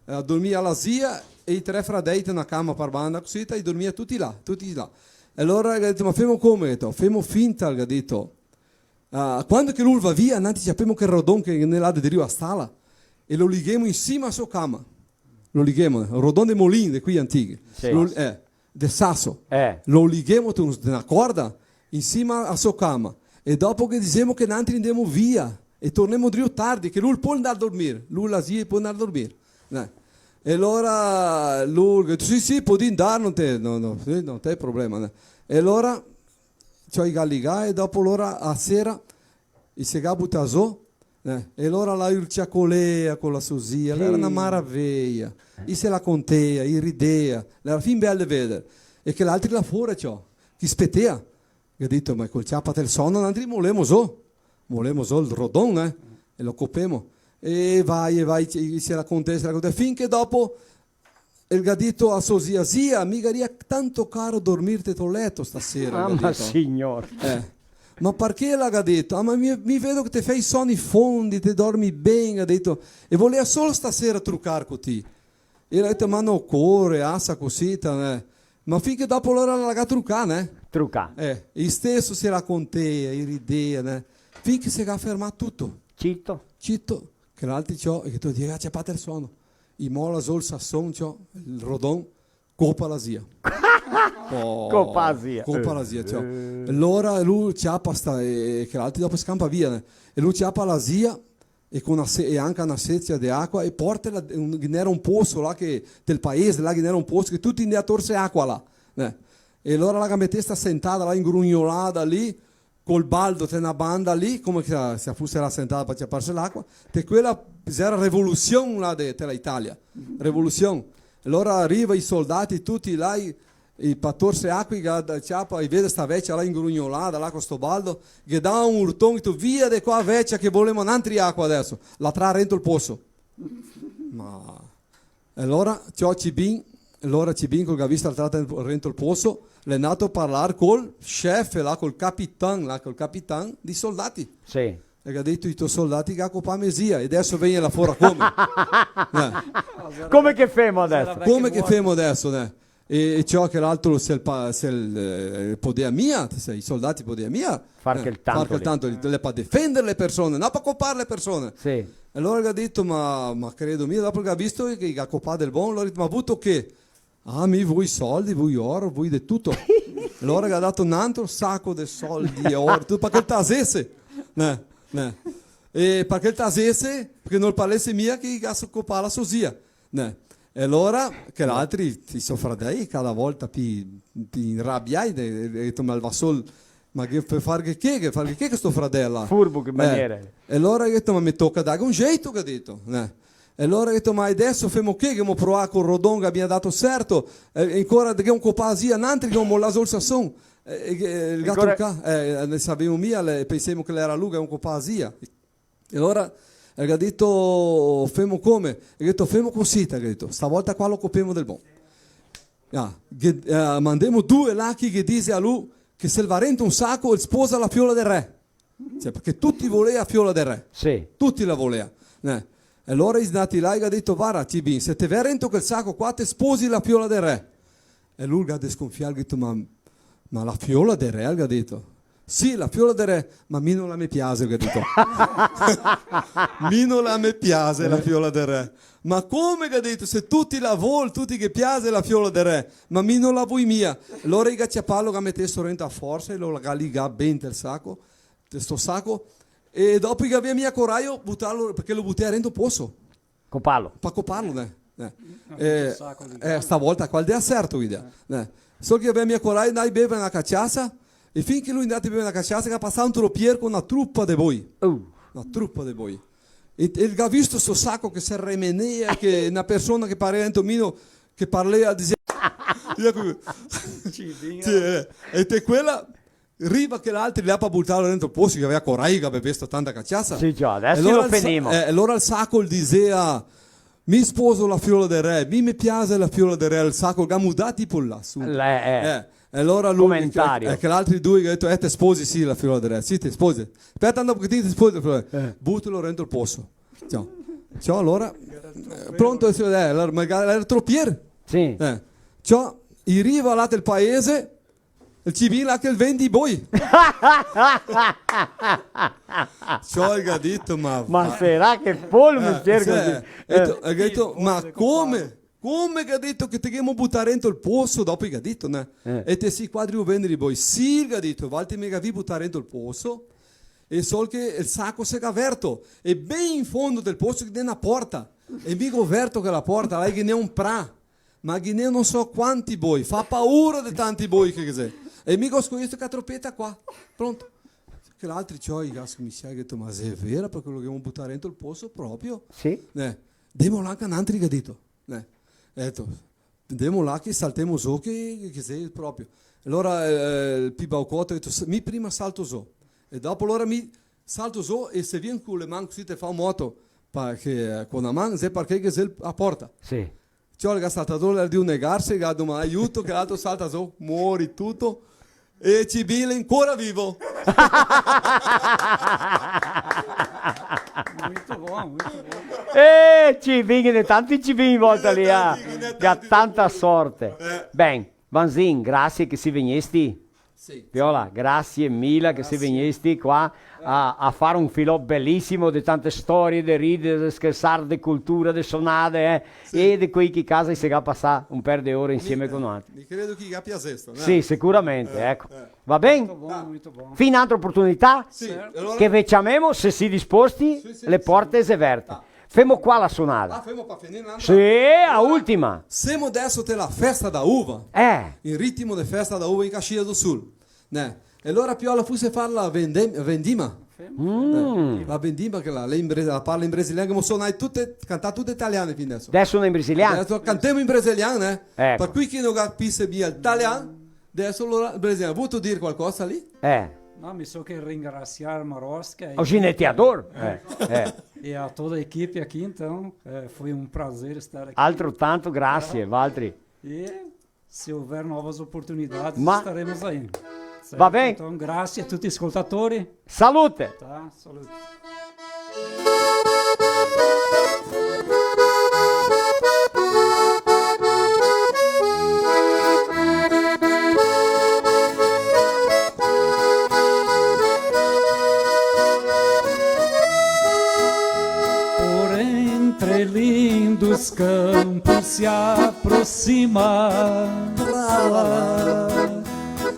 eh, dormia la zia e i tre fradei te na cama par banda, cusì, i dormia tuti là, tuti là." E alora el ga dito, "Ma femo come?" El ga dito, "Femo finta", el ga dito, Ah, quando che lu va via, nantri ciapemo quel rodon che ghe n'è là de drio a stala e lo lighemo in sima a so cama. Lo lighemo, rodon de molin, de quei antichi. Sì. Lo, eh, de saso. Eh. Lo lighemo te un, te na corda in sima a so cama. E dopo ghe disemo che nantri ndemo via e tornemo drio tardi, che lu pol ndar a dormir. Lu, la zia, pol ndar a dormir. Eh. E alora lu, "Sì, sì, podi ndar, no te, no, no, sì, no te problema, né?" E alora ciò, i ga ligà e dopo alora a sera i se ga butà zo, eh, e alora là i ciacolea co la so zia, l'era na maraveia. I se la contea, i ridea, l'era fin bel de veder. E che l'altri là fora, ciò, che spetea. Ga dito, "Ma col ciapa del sono, nantri molemo zo, molemo zo el rodon, eh, e lo copemo." E vai, e vai, i se la contea, se la contea, fin che dopo el ga dito a so zia, "Zia, mi garia tanto caro dormir te to leto stasera", el ga dito. Mama signor. Eh. "Ma parché?" la ga dito. "Ah, ma mi, mi vedo che te fè i soni fondi, te dormi ben", ga dito. "E volea solo stasera trucar co ti." E la ga dito, "Ma no ocore, asa cusita, eh. Ma fin che dopo lora la ga trucà, né? Trucà. Eh, i steso se racontea, i ridea, né? Fin che se ga fermà tuto. Cito. Cito, che l'altri ciò, e che te diga, "Ah, ciapà el sono." I mola zo el sason, ciò, el rodon, copa la zia. Oh, copa la zia. Copa la zia, ciò. Eh. E lora lu ciapa sta, e, e che l'altri dopo scampa via, né? E lu ciapa la zia, e co na se-, e anca na secia de acua, e porta là, un, ghe n'era un poso là che, del paese, là ghe n'era un poso, che tuti ndea torse acua là, né? E lora la ga metesta sentada là, ingrugnolada lì, col baldo te na banda lì, come che se, se fuse là sentada par ciaparse l'acua, te quela ghe zera revolusion là de, te la Italia, revolusion. E lora riva i soldati tuti là, i, i pa torse acua, i ga da, ciapa, i vede sta vecia là ingrugnolada, là co sto baldo, ghe dà un urton, i dise: "Via de qua, vecia, che volemo n'antri acua deso." La tra rento el poso. Ma E lora, ciò, Cibin, lora Cibin, co el ga visto la trata rento el poso, l'è ndato a parlar col chef là, col capitan là, col capitan dei soldati. Sì. E el ga dito: "I to soldati ga copà me zia, e deso vegni là fora come?" Eh. Come che femo deso? Come che femo deso, né? E, e ciò che l'altro se el pa-, se el, eh, podea mia, se i soldati podea mia, far, eh, quel tanto far quel lì. Tanto lì, l'è pa defender le persone, no pa copar le persone. Sì. E lora el ga dito: "Ma, ma credo mia", dopo che el ga visto che i ga copà del bon, lora el ga dito: "Ma vuto che?" "Ah, mi voi soldi, voi oro, voi de tuto." E lora el ga dato n'antro saco de soldi e oro, tuto, parché el tasese. Né, né. E parché el tasese, parché no el parlese mia che i ga so-, copà la so zia. Né. E lora che l'altri, i so fradei, cada volta pi, pi inrabiai, de, de, de, ma el va sol, ma che, par far che, che, che far che, che sto fradel là? Furbo, che maniera. Eh. E lora el ga dito: "Ma me toca darghe un geito", el ga dito, né? E lora el ga dito: "Ma deso femo che, che ghemo provà col rodon, che el ga mia dato serto, e, e ancora che ghemo copà la zia, nantri che ghemo molà zo el sason." E, e, e el ga trucà, eh, ne savemo mia, le, pensemo che l'era lu che ghemo copà la zia. E alora el ga dito: "Femo come?" El ga dito: "Femo cusì", el ga dito, "stavolta qua lo copemo del bon. Ah, ghe, eh, mandemo due là che ghe dise a lu che se el va rento un saco, el sposa la fiola del re." Cioè, parché tuti volea la fiola del re. Sì. Tuti la volea, eh. E alora i xe ndati là e i ga dito: "Varda, Cibin, se te vè rento quel saco qua, te sposi la fiola del re." E lu el ga desconfià, el ga dito: "Ma, ma la fiola del re?", el ga dito. "Sì, la fiola del re, ma mi no la me piase", el ga dito. "Mi no la me piase la fiola del re." "Ma come?", el ga dito, "se tuti la vol, tuti ghe piase la fiola del re, ma mi no la voi mia." Alora i ga ciapà, lo ga metesto rento a forsa e lo ga ligà ben tel saco, te sto saco, e dopo i gavea mia corajo butarlo, parché lo butea rento poso. Coparlo. Pa coparlo, né? Eh. Eh, eh, stavolta qua el dea serto, idea, eh. Sol che gavea mia corajo, ndai bever na caciasa, e fin che lu xe ndati bever na caciasa, che ga pasà un tropier co na trupa de boi. Uh. Na trupa de boi. E, e el ga visto sto saco che se remenea, che na persona che parea dentro mino, che parlea, disea, sì, eh. E te quela, riva che l'altri là pa butarlo dentro el poso, che gavea corajo, che gavea bevesto tanta caciasa. Sì, già, deso lo fenimo. E alora el sa-, eh, alora el saco el disea: "Mi sposo la fiola del re, mi me piase la fiola del re", el saco el ga mudà tipo là su. Eh, eh. Eh, e alora lu, comentario. Eh, che l'altri due che ga dito: "Eh, te sposi, sì, la fiola del re, sì, te sposi. Speta un pochetin, te sposi la fiola del re." Eh. Butalo dentro el poso. Ciò. Ciò, alora, eh, pronto, sì, eh, alora, ma l'era tropier. Sì. Eh. Ciò, i riva là del paese, el Cibin là che el vende i boi. Ciò, el ga dito: "Ma va-", ma sarà che fol, eh, mestier sì, cusì? E to-, eh, el ga dito: "Ma come? Come", el ga dito, "che te ghemo butà dentro el poso?" Dopo i ga dito, né? Eh. "E te si qua drio vender i boi?" "Sì", el ga dito, "valtri me gavì butà dentro el poso, e sol che el saco se ga verto, e ben in fondo del poso ghe n'è na porta, e mi go verto quela porta là, e ghe n'è un pra." Ma ghe n'è no so quanti boi, fa paura de tanti boi che, che xe. E mi go scoiesto che tropeta qua. Pronto? Che l'altri ciò, i ga scominsià, i ga dito: "Ma xe vera, parché lo ghemo butà dentro el poso proprio?" Sì. Eh, "Demo là anca nantri", i ga dito. Eh, eto, "Demo là che saltemo zo che, che xe proprio." Alora, eh, el pi baucoto el ga dito: "S-, mi prima salto zo. E dopo alora mi salto zo e se vien co le man cusì te fa un moto, parché, eh, co na man, xe parché che xe el-, a porta." Sì. Ciò, el ga saltà zo, el ga drio negarse, el ga domandà aiuto, che l'altro salta zo, mori tuto, e Cibin l'è ancora vivo. Muito bom, muito bom. Eh, Cibin, ghe n'è tanti Cibin in volta lì, ah. Ghe n'è tanti, ghe n'è tanti. Ga tanta sorte. Eh. Ben, Vanzin, grasie che si vegnesti. Sì, Viola, sì. Grasie mila che si vegnesti qua a, a far un filò belisimo de tante storie, de ride, de schersar, de cultura, de sonade, eh, sì, e de quei che casa se ga pasà un per de ore insieme co noantri. Mi credo che i ga piasesto, no? Sì, sicuramente, eh, eco. Eh. Va ben? Molto bon, molto bon. Fin n'altra oportunità, sì, certo, alora che ve ciamemo, se si disposti, sì, sì, le porte xe verte. Ah. Femo qua la sonada. Ah, femo par finir l'altra? Sì, a ultima. Semo deso te la festa da uva. Eh. In ritimo de festa da uva in Caxias do Sul, né? E alora, Piola, fuse far la vendem-, vendima? Mm. Eh, la vendima, che la, la in bre-, la parla in brasilian, che mo sonai tute, cantà tute italiane fin deso. Deso una in brasilian? Deso cantemo in brasilian, né? Eco. Par cui che no capise mia el italian, deso alora, brasilian, vuto dir qualcosa lì? Eh. No, mi so che ringrasiar Marosca e O gineteador? Eh, eh. E a toda a equipe aqui, então, é, foi um prazer estar aqui. Altro tanto, grasie, Valtri. E se houver novas oportunidades, estaremos aí. Certo? Va ben. Então, grasie a tuti i ascoltatori. Salute. Tá, salute. Por entre lindos campos se aproxima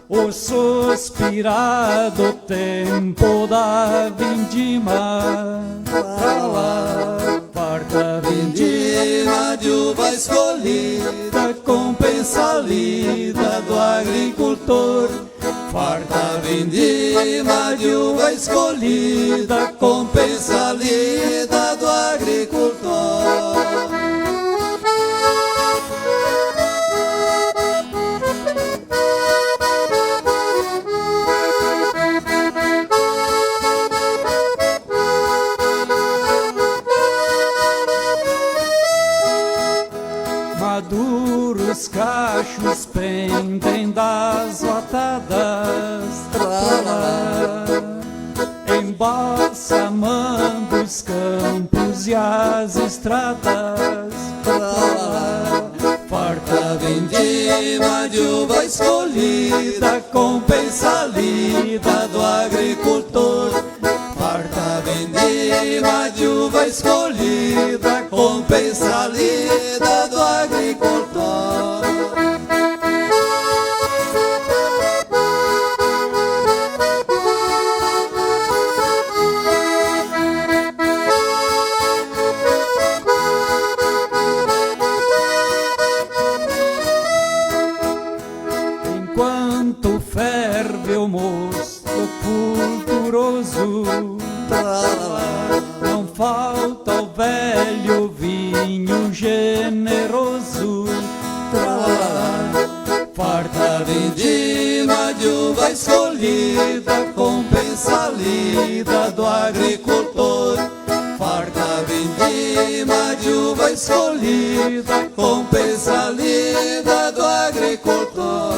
o suspirado tempo da vindima. Farta vindima de uva escolhida, compensa a lida do agricultor. Farta vindima de uva escolhida, compensa a lida do agricultor. Maduros cachos pendem das vatadas, tralala, embalsamando os campos e as estradas, tralala. Farta vindima de uva escolhida, compensa a lida do agricultor. Farta vindima de uva escolhida, compensa a lida do agricultor. Enquanto ferve o mosto fulguroso, não falta ao velho vinho generoso. Farta vindima de uva escolhida, compensa a lida do agricultor. Farta vindima de uva escolhida, compensa a lida do agricultor.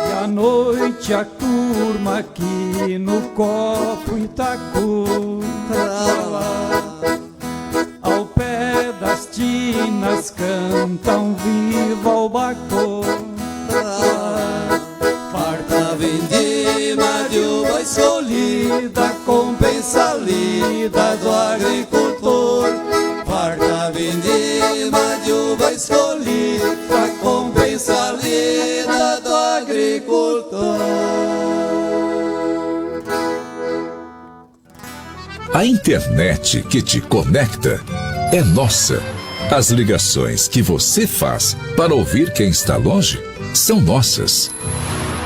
E a noite a turma aqui no copo e taco, tralala. Ao pé das tinas cantam viva o Baco. Farta vindima de uva escolhida, compensa a lida do agricultor. Farta vindima de uva escolhida, compensa a lida do agricultor. A internet que te conecta é nossa. As ligações que você faz para ouvir quem está longe são nossas.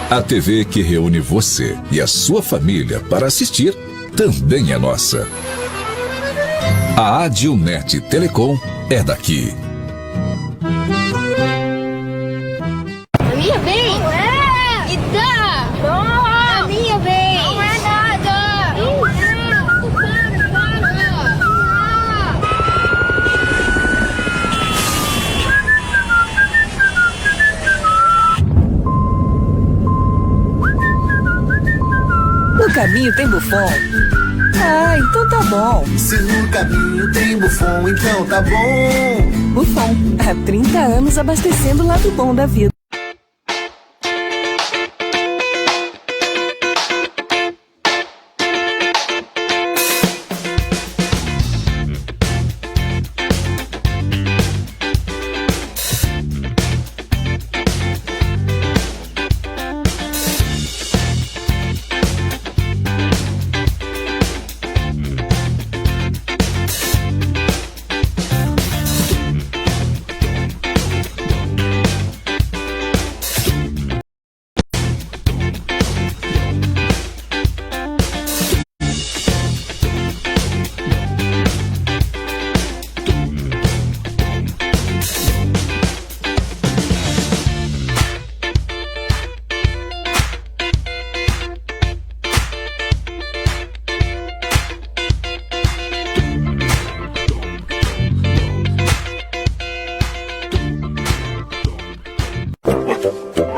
A T V que reúne você e a sua família para assistir também é nossa. A Adilnet Telecom é daqui. A minha vez? Não é! Me dá! Não! A minha vez! Não é nada! Não é! Para, para! E tem Buffon? Ah, então tá bom. Se no caminho tem Buffon, então tá bom. Buffon, há trinta anos abastecendo o lado bom da vida.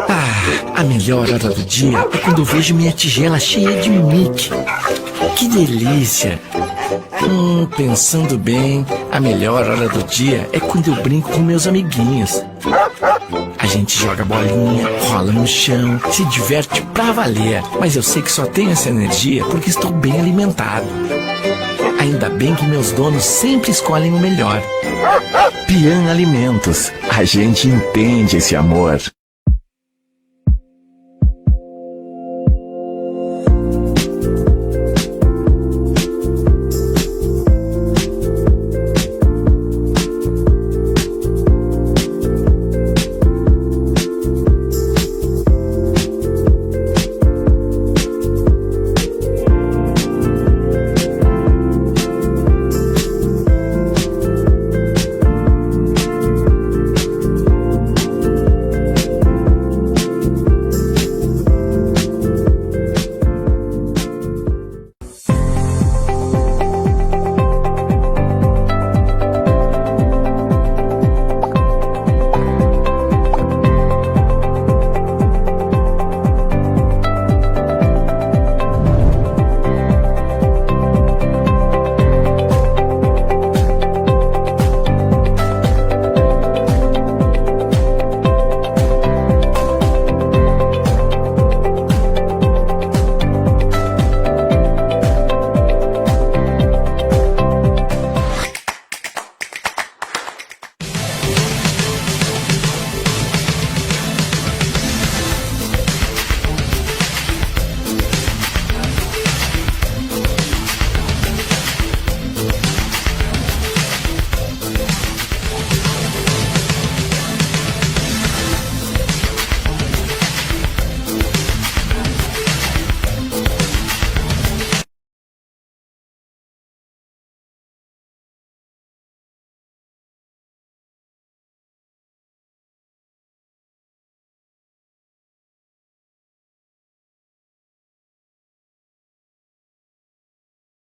Ah, a melhor hora do dia é quando eu vejo minha tigela cheia de Mickey. Que delícia! Hum, pensando bem, a melhor hora do dia é quando eu brinco com meus amiguinhos. A gente joga bolinha, rola no chão, se diverte pra valer. Mas eu sei que só tenho essa energia porque estou bem alimentado. Ainda bem que meus donos sempre escolhem o melhor. Pian Alimentos, a gente entende esse amor.